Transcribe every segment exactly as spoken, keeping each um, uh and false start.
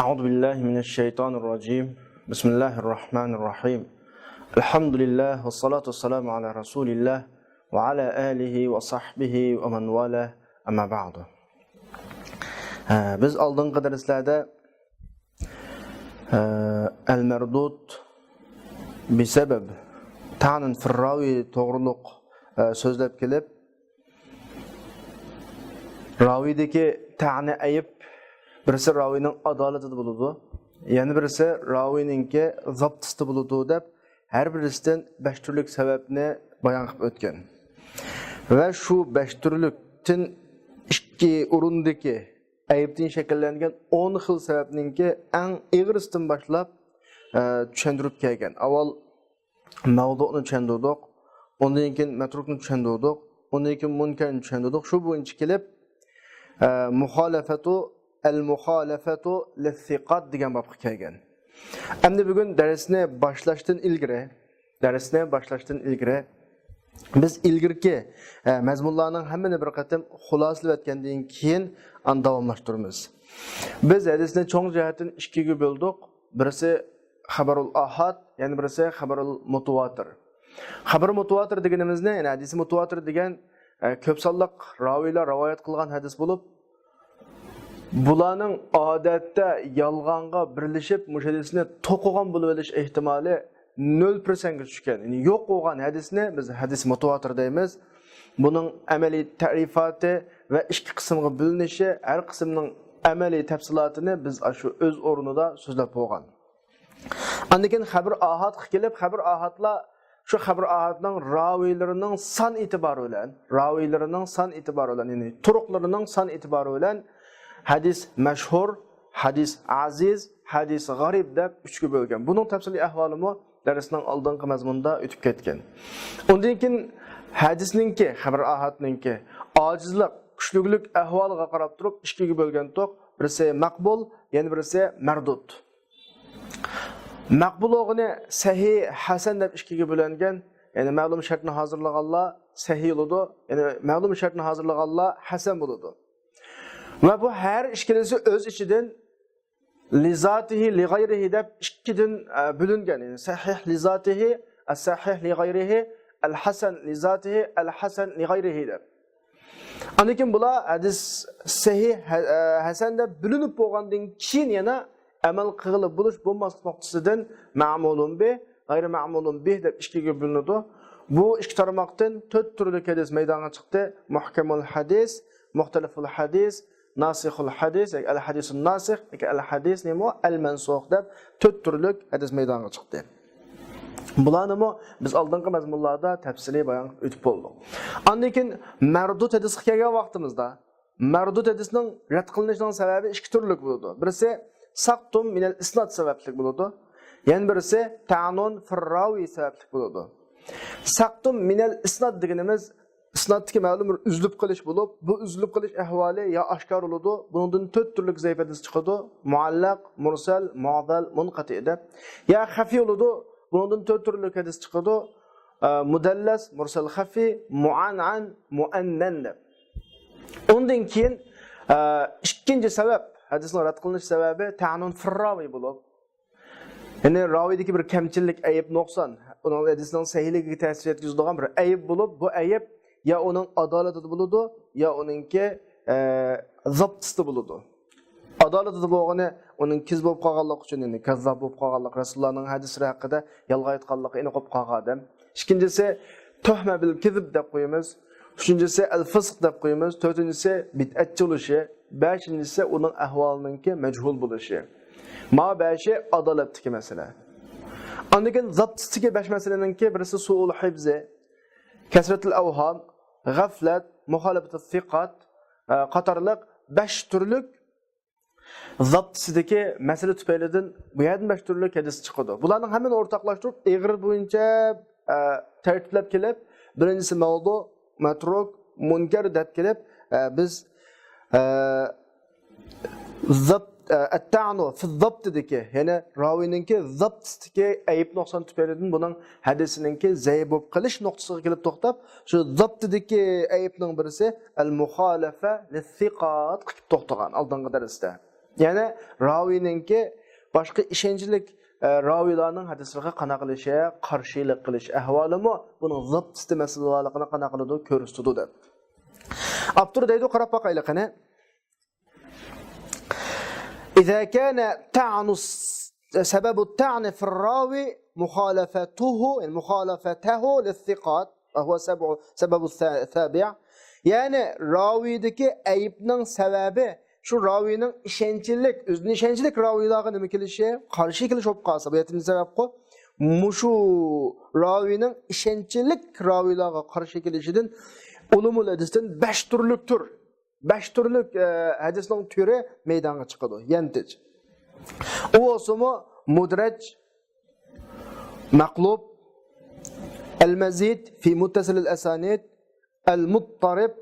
أعوذ بالله من الشيطان الرجيم. بسم الله الرحمن الرحيم. الحمد لله والصلاة والسلام على رسول الله وعلى آله وصحبه ومن والاه. أما بعد. ھە، بىز ئالدىنقى دەرسلەردە، ھە، ئەل مەردۇد بىسەبەب تەئنۇن فىرراۋى توغرۇلۇق، ھە، سۆزلەپ كېلىپ، راۋىدىكى تەئنى ئەيىب، بىرسى راۋىنىڭ ئادالىتىدە بولىدۇ، يەنە بىرسى راۋىنىڭكى زاپتىسىدا بولىدۇ دەپ، ھەر بىرسىدىن بەش تۈرلۈك سەۋەبنى بايان قىلىپ ئۆتكەن. ۋە شۇ بەش تۈرلۈكتىن ئىككى ئورۇندىكى ئەيىبتىن شەكىللەنگەن ئون خىل سەۋەبنىڭكى ئەڭ ئېغىرسىدىن باشلاپ، ئە، چۈشەندۈرۈپ كەلگەن. ئاۋۋال مەۋزۇنى چۈشەندۈردۇق، ئۇندىن كېيىن مەترۇكنى چۈشەندۈردۇق، ئۇندىن كېيىن مۇنكەرنى چۈشەندۈردۇق. شۇ بويىچە كېلىپ، ئە، مۇخالەفەتۇ، ئەل مۇخالەفەتۇ لىسسىقات دېگەن بابقا كەلگەن. ئەمدى بۈگۈن دەرسنى باشلاشتىن ئىلگىرى، دەرسنى باشلاشتىن ئىلگىرى بىز ئىلگىرىكى، ئە، مەزمۇنلارنىڭ ھەممىنى بىر قېتىم خۇلاسىلىۋەتكەندىن كېيىن ئاندىن داۋاملاشتۇرىمىز. بىز ھەدىسنى چوڭ جەھەتتىن ئىككىگە بۆلدۇق. بىرسى خەبەرۇل ئاھاد، يەنە بىرسى خەبەرۇل مۇتۇۋاتىر. خەبەر مۇتۇۋاتىر دېگىنىمىزنى، يەنى ھەدىسى مۇتۇۋاتىر دېگەن، ئە، كۆپ سانلىق راۋىيلار رىۋايەت قىلغان ھەدىس بولۇپ، بۇلارنىڭ ئادەتتە يالغانغا بىرلىشىپ مۇشۇ ھەدىسنى توقۇغان بولۇۋېلىش ئېھتىمالى نۆل پىرسەنتكە چۈشكەن. يەنى يوق بولغان ھەدىسنى بىز ھەدىس مۇتۇۋاتىر دەيمىز. بۇنىڭ ئەمەلىي تەرىپاتى ۋە ئىككى قىسىمغا بۆلۈنۈشى، ھەر قىسىمنىڭ ئەمەلىي تەپسىلاتىنى بىز ئاشۇ ئۆز ئورنىدا سۆزلەپ بولغان. ئاندىن كېيىن خەبىر ئاھادقا كېلىپ، خەبىر ئاھادلار شۇ خەبىر ئاھادنىڭ راۋىيلىرىنىڭ سان ئېتىبارى بىلەن، راۋىيلىرىنىڭ سان ئېتىبارى بىلەن، يەنى تۇرۇقلىرىنىڭ سان ئېتىبارى بىلەن ھەدىس مەشھۇر، ھەدىس ئەزىز، ھەدىس غەرىب دەپ ئۈچكە بۆلگەن. بۇنىڭ تەپسىلىي ئەھۋالىمۇ دەرسنىڭ ئالدىنقى مەزمۇنىدا ئۆتۈپ كەتكەن. ئۇندىن كېيىن ھەدىسنىڭكى، خەبىر ئاھادنىڭكى ئاجىزلىق، كۈچلۈكلۈك ئەھۋالىغا قاراپ تۇرۇپ ئىككىگە بۆلگەنتۇق. بىرسى مەقبۇل، يەنە بىرسى مەردۇد. مەقبۇل بولغىنى سەھىھ، ھەسەن دەپ ئىككىگە بۆلۈنگەن. يەنى مەلۇم شەرتنى ھازىرلىغانلار سەھىھ بولىدۇ، يەنى مەلۇم شەرتنى ھازىرلىغانلار ھەسەن بولىدۇ. ۋە بۇ ھەر ئىككىلىسى ئۆز ئىچىدىن لىزاتىھى، لىغەيرىھى دەپ ئىككىدىن، ئە، بۆلۈنگەن. يەنى سەھىھ لىزاتىھى، ئەسسەھىھ لىغەيرىھى، ئەلھەسەن لىزاتىھى، ئەلھەسەن لىغەيرىھى دەپ. ئاندىن كېيىن بۇلار ھەدىس سەھىھ، ھە-، ئە، ھەسەن دەپ بۆلۈنۈپ بولغاندىن كېيىن يەنە ئەمەل قىلغىلى بولۇش بولماسلىق نۇقتىسىدىن مەمۇلۇن بىھ، غەيرى مەمۇلۇن بىھ دەپ ئىككىگە بۆلۈنىدۇ. بۇ ئىككى تارماقتىن تۆت تۈرلۈك ھەدىس مەيدانغا چىقتى. مۇھكەمۇل ھەدىس، مۇختەلىفۇل ھەدىس، ناسىخۇل ھەدىس، ياكى ئەل ھەدىسۇن ناسىخ، ياكى ئەل ھەدىس نېمە؟ ئەل مەنسۇخ دەپ تۆت تۈرلۈك ھەدىس مەيدانغا چىقتى. بۇلارنىمۇ بىز ئالدىنقى مەزمۇنلاردا تەپسىلىي بايان ئۆتۈپ بولدۇق. ئاندىن كېيىن مەردۇد ھەدىسقا كەلگەن ۋاقتىمىزدا، مەردۇد ھەدىسنىڭ رەت قىلىنىشىنىڭ سەۋەبى ئىككى تۈرلۈك بولىدۇ. بىرسى سەقتۇم مىنەل ئىسناد سەۋەبلىك بولىدۇ. يەنە بىرسى تەئنۇن فىرراۋى سەۋەبلىك بولىدۇ. سەقتۇم مىنەل ئىسناد دېگىنىمىز ئىسنادتىكى مەلۇم بىر ئۈزۈلۈپ قېلىش بولۇپ، بۇ ئۈزۈلۈپ قېلىش ئەھۋالى يا ئاشكارا بولىدۇ، بۇنىڭدىن تۆت تۈرلۈك زەئىپ ھەدىس چىقىدۇ: مۇئەللەق، مۇرسەل، مۇئەززەل، مۇنقەتىئ دەپ. يا خەفىي بولىدۇ، بۇنىڭدىن تۆت تۈرلۈك ھەدىس چىقىدۇ: ئە، مۇدەللەس، مۇرسەل خەفىي، مۇئەنئەن، مۇئەننەن دەپ. ئۇندىن كېيىن، ئە، ئىككىنچى سەۋەب، ھەدىسنىڭ رەت قىلىنىش سەۋەبى تەئنۇن فىرراۋى بولۇپ، يەنى راۋىدىكى بىر كەمچىلىك، ئەيىب، نۇقسان، ئۇنىڭ ھەدىسنىڭ سەھىھلىكىگە تەسىر يەتكۈزىدىغان بىر ئەيىب بولۇپ، بۇ ئەيىب يا ئۇنىڭ ئادالىتىدە بولىدۇ، يا ئۇنىڭكى، ئە، زاپتىسىدا بولىدۇ. ئادالىتىدە بولغىنى ئۇنىڭ كىز بولۇپ قالغانلىقى ئۈچۈن، يەنى كەززاب بولۇپ قالغانلىقى، رەسۇلۇللانىڭ ھەدىسلىرى ھەققىدە يالغان ئېيتقانلىقى ئېنىق بولۇپ قالغان ئادەم. ئىككىنچىسى، تۆھمە بىل كىزىب دەپ قويىمىز. ئۈچىنچىسى، ئەل فىسق دەپ قويىمىز. تۆتىنچىسى، بىدئەتچى بولۇشى. بەشىنچىسى، ئۇنىڭ ئەھۋالىنىڭكى مەجھۇل بولۇشى. ما بەشى ئادالەتتىكى مەسىلە. ئاندىن كېيىن زاپتىستىكى بەش مەسىلىنىڭكى بىرسى سۇئۇل ھىفزى، كەسرەتۇل ئەۋھام، غەفلەت، مۇخالىپەتۇ سىقات، ئە، قاتارلىق بەش تۈرلۈك زاپتىسىدىكى مەسىلە تۈپەيلىدىن بۇ يەردىن بەش تۈرلۈك ھەدىس چىقىدۇ. بۇلارنىڭ ھەممىنى ئورتاقلاشتۇرۇپ، ئېغىر بويىچە، ئە، تەرتىپلەپ كېلىپ، بىرىنچىسى مەۋدۇ، مەترۇك، مۇنكەر دەپ كېلىپ، ئە، بىز، ئە، زاپت، ئە، ئەتتەئنۇ فىززاپتىدىكى، يەنى راۋىنىڭكى زاپتىستىكى ئەيىب نۇقسان تۈپەيلىدىن بۇنىڭ ھەدىسىنىڭكى زەئىپ بولۇپ قېلىش نۇقتىسىغا كېلىپ توختاپ، شۇ زاپتىدىكى ئەيىبنىڭ بىرسى ئەل مۇخالەفە لىسسىقات قىلىپ توختىغان ئالدىنقى دەرستە. يەنى راۋىنىڭكى باشقا ئىشەنچلىك، ئە، راۋىلارنىڭ ھەدىسلىرىگە قانداق قىلىشى، قارشىلىق قىلىش ئەھۋالىمۇ بۇنىڭ زاپتىستى مەسىلىلىكىنى قانداق قىلىدۇ، كۆرسىتىدۇ دەپ. ئاپتور دەيدۇ، قاراپ باقايلى قېنى. إذا كان طعن الس-، سبب الطعن في الراوي مخالفته، يعني مخالفته للثقات، وهو سبب، سبب الث-، السابع. يەنى راۋىدىكى ئەيىبنىڭ سەۋەبى شۇ راۋىنىڭ ئىشەنچلىك، ئۆزىدىن ئىشەنچلىك راۋىلارغا نېمە كېلىشى، قارشى كېلىشى بولۇپ قالسا، بۇ يەتتىنچى سەۋەبقۇ، مۇشۇ راۋىنىڭ ئىشەنچلىك راۋىلارغا قارشى كېلىشىدىن ئۇلۇمۇل ھەدىستىن بەش تۈرلۈك تۈر، بەش تۈرلۈك، ئە، ھەدىسنىڭ تۈرى مەيدانغا چىقىدۇ، يەنتىج. ئۇ بولسىمۇ مۇدرەج، مەقلۇب، ئەل مەزىد في متصل الأسانيد، ئەل مۇتتەرىب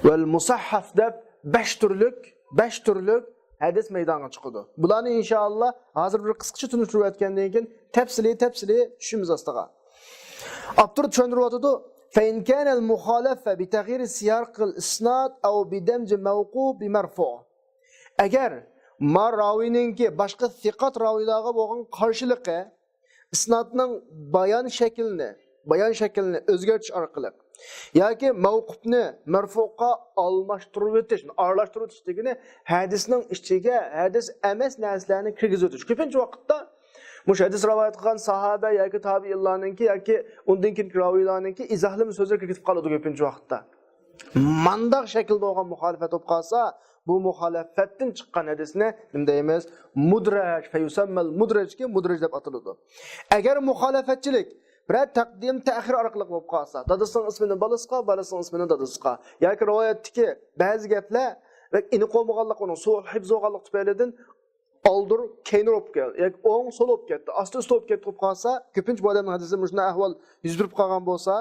ۋەل مۇسەھھەف دەپ بەش تۈرلۈك، بەش تۈرلۈك ھەدىس مەيدانغا چىقىدۇ. بۇلارنى ئىنشائاللا ھازىر بىر قىسقىچە تونۇشتۇرۇۋەتكەندىن كېيىن تەپسىلىي، تەپسىلىي چۈشىمىز ئاستىغا. ئاپتور چۈشەندۈرۈۋاتىدۇ. فإن كان المخالفة بتغيير سياق الإسناد أو بدمج موقوف بمرفوع. ئەگەر ما راۋىنىڭكى باشقا سىقات راۋىلارغا بولغان قارشىلىقى ئىسنادنىڭ بايان شەكلىنى، بايان شەكلىنى ئۆزگەرتىش ئارقىلىق ياكى مەۋقۇپنى مەرفۇغا ئالماشتۇرۇۋېتىش، ئارىلاشتۇرۇۋېتىش دېگىنى ھەدىسنىڭ ئىچىگە ھەدىس ئەمەس نەرسىلەرنى كىرگۈزۈۋېتىش. كۆپىنچە ۋاقىتتا مۇشۇ ھەدىس رىۋايەت قىلغان ساھابە ياكى تابىئىنلارنىڭكى ياكى ئۇندىن كېيىنكى راۋىيلارنىڭكى ئىزاھلىما سۆزلىرى كىرگۈزۈپ قالىدۇ كۆپىنچە ۋاقىتتا. مانداق شەكىلدە بولغان مۇخالىپەت بولۇپ قالسا، بۇ مۇخالىپەتتىن چىققان ھەدىسنى نېمە دەيمىز؟ مۇدرەج، فەيۇسەممەل مۇدرەجكى مۇدرەج دەپ ئاتىلىدۇ. ئەگەر مۇخالىپەتچىلىك بىرەر تەقدىم تەخىر ئارقىلىق بولۇپ قالسا، دادىسىنىڭ ئىسمىنى بالىسىغا، بالىسىنىڭ ئىسمىنى دادىسىغا ياكى رىۋايەتتىكى بەزى گەپلەر بەك ئېنىق بولمىغانلىق، ئۇنىڭ سۇئۇل ھىفز بولغانلىقى تۈپەيلىدىن ئالدۇر كەينىر بولۇپ كەتتى ياكى ئوڭ سول بولۇپ كەتتى، ئاستى ئۈستى بولۇپ كەتتى بولۇپ قالسا، كۆپىنچە بۇ ئادەمنىڭ ھەدىسىدە مۇشۇنداق ئەھۋال يۈز بېرىپ قالغان بولسا،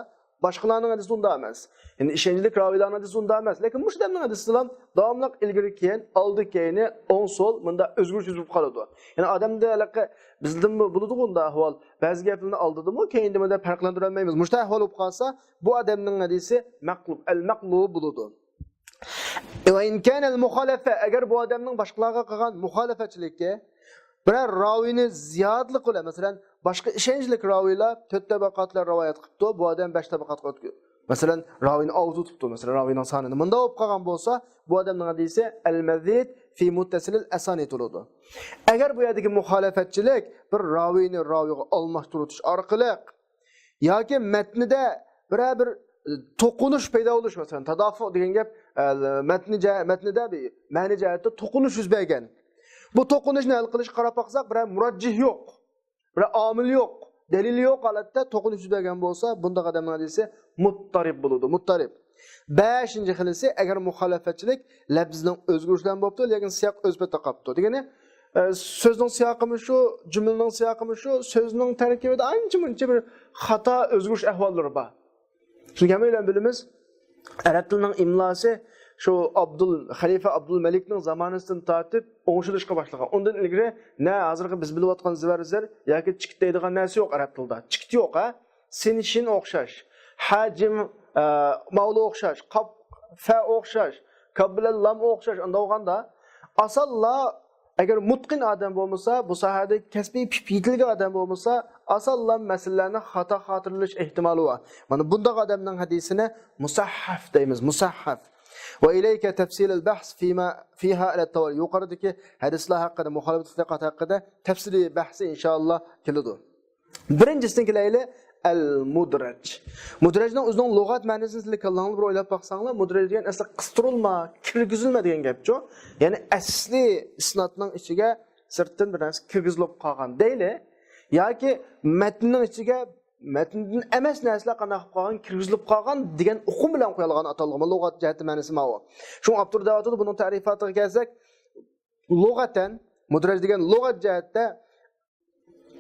باشقىلارنىڭ ھەدىسى ئۇنداق ئەمەس. يەنى ئىشەنچلىك راۋىيلارنىڭ ھەدىسى ئۇنداق ئەمەس. لېكىن مۇشۇ ئادەمنىڭ ھەدىسىدىلا داۋاملىق ئىلگىرى كېيىن، ئالدى كەينى، ئوڭ سول، مۇنداق ئۆزگىرىش يۈز بېرىپ قالىدۇ. يەنى ئادەمدە ھېلىقى بىزدىنمۇ بولىدىغۇ ئۇنداق ئەھۋال. بەزى گەپلەرنى ئالدىدىمۇ، كەينىدىمۇ دەپ پەرقلەندۈرەلمەيمىز. مۇشۇنداق ئەھۋال بولۇپ قالسا، بۇ ئادەمنىڭ ھەدىسى مەقلۇب، ئەل مەقلۇب بولىدۇ. ۋە ئىن كانەل مۇخالەفە، ئەگەر بۇ ئادەمنىڭ باشقىلارغا قىلغان مۇخالىپەتچىلىكى بىرەر راۋىنى زىيادىلىق بىلەن، مەسىلەن، باشقا ئىشەنچلىك راۋىيلار تۆت تەبەقاتلار رىۋايەت قىپتۇ، بۇ ئادەم بەش تەبەقاتقا ئۆتكۈ-، مەسىلەن، راۋىنى ئاۋۇتۇپتۇ، مەسىلەن، راۋىنىڭ سانىنى. مۇنداق بولۇپ قالغان بولسا، بۇ ئادەمنىڭ ھەدىسى ئەل مەزىد فى مۇتتەسىلىل ئەسانىد بولىدۇ. ئەگەر بۇ يەردىكى مۇخالىپەتچىلىك بىر راۋىنى راۋىغا ئالماشتۇرۇۋېتىش ئارقىلىق، ياكى مەتنىدە بىرەر بىر، ئە، توقۇنۇش پەيدا بولۇش، مەسىلەن، تادافۇ دېگەن گەپ، ئە، مەتنى جە-، مەتنىدە بىر مەنە جەھەتتە توقۇنۇش يۈز بەرگەن. بۇ توقۇنۇشنى ھەل قىلىشقا قاراپ باقساق، بىرەر مۇراججىھ يوق، بىرەر ئامىل يوق، دەلىل يوق ھالەتتە توقۇنۇش يۈز بەرگەن بولسا، بۇنداق ئادەمنىڭ ھەدىسى مۇتتەرىب بولىدۇ، مۇتتەرىب. بەشىنچى خىلىسى، ئەگەر مۇخالىپەتچىلىك لەپزنىڭ ئۆزگىرىشى بىلەن بوپتۇ، لېكىن سىياق ئۆز پېتىدە قاپتۇ. دېگىنى، ئە، سۆزنىڭ سىياقىمۇ شۇ، جۈملىنىڭ سىياقىمۇ شۇ، سۆزنىڭ تەركىبىدە ئانچە-مۇنچە بىر خاتا ئۆزگىرىش ئەھۋاللىرى بار. شۇنى ھەممەيلەن بىلىمىز. ئەرەب تىلىنىڭ ئىملاسى شۇ ئابدۇل، خەلىپە ئابدۇلمەلىكنىڭ زامانىسىدىن تارتىپ ئوڭشىلىشقا باشلىغان. ئۇندىن ئىلگىرى نە ھازىرقى بىز بىلىۋاتقان زىۋەر زېر ياكى چىكىت دەيدىغان نەرسە يوق ئەرەب تىلىدا. چىكىت يوق، ھە؟ سىن شىن ئوخشاش، ھە جىم، ئە، ماۋلا ئوخشاش، قاپ فە ئوخشاش، كاپ بىلەن لام ئوخشاش، ئۇنداق بولغاندا، ئاسانلا ئەگەر مۇتقىن ئادەم بولمىسا، بۇ ساھەدە كەسپىي پىشىپ يېتىلگەن ئادەم بولمىسا، ئاسانلا مەسىلىلەرنى خاتا خاتىرىلىش ئېھتىمالى بار. مانا بۇنداق ئادەمنىڭ ھەدىسىنى مۇسەھھەف دەيمىز، مۇسەھھەف. ۋە ئىلەيكە تەپسىلىل بەھس فىما فىھا ئەلەت تاۋالى. يۇقىرىدىكى ھەدىسلەر ھەققىدە، مۇخالىپەت سىقات ھەققىدە تەپسىلىي بەھسى ئىنشائاللا كېلىدۇ. بىرىنچىسىنى كېلەيلى، ئەل مۇدرەج. مۇدرەجنىڭ ئۆزىنىڭ لۇغەت مەنىسىنى سىلەر كاللاڭلار بىر ئويلاپ باقساڭلار، مۇدرەج دېگەن ئەسلى قىستۇرۇلما، كىرگۈزۈلمە دېگەن گەپچۇ. يەنى ئەسلى ئىسنادنىڭ ئىچىگە سىرتتىن بىر نەرسە كىرگۈزۈلۈپ قالغان دەيلى. ياكى مەتننىڭ ئىچىگە مەتندىن ئەمەس نەرسىلەر قانداق قىلىپ قالغان، كىرگۈزۈلۈپ قالغان دېگەن ئۇقۇم بىلەن قويۇلغان ئاتالغۇ. لۇغەت جەھەتتە مەنىسى ماۋۇ. شۇڭا ئاپتور دەۋاتىدۇ، بۇنىڭ تەرىپاتىغا كەلسەك، لۇغەتەن، مۇدرەج دېگەن لۇغەت جەھەتتە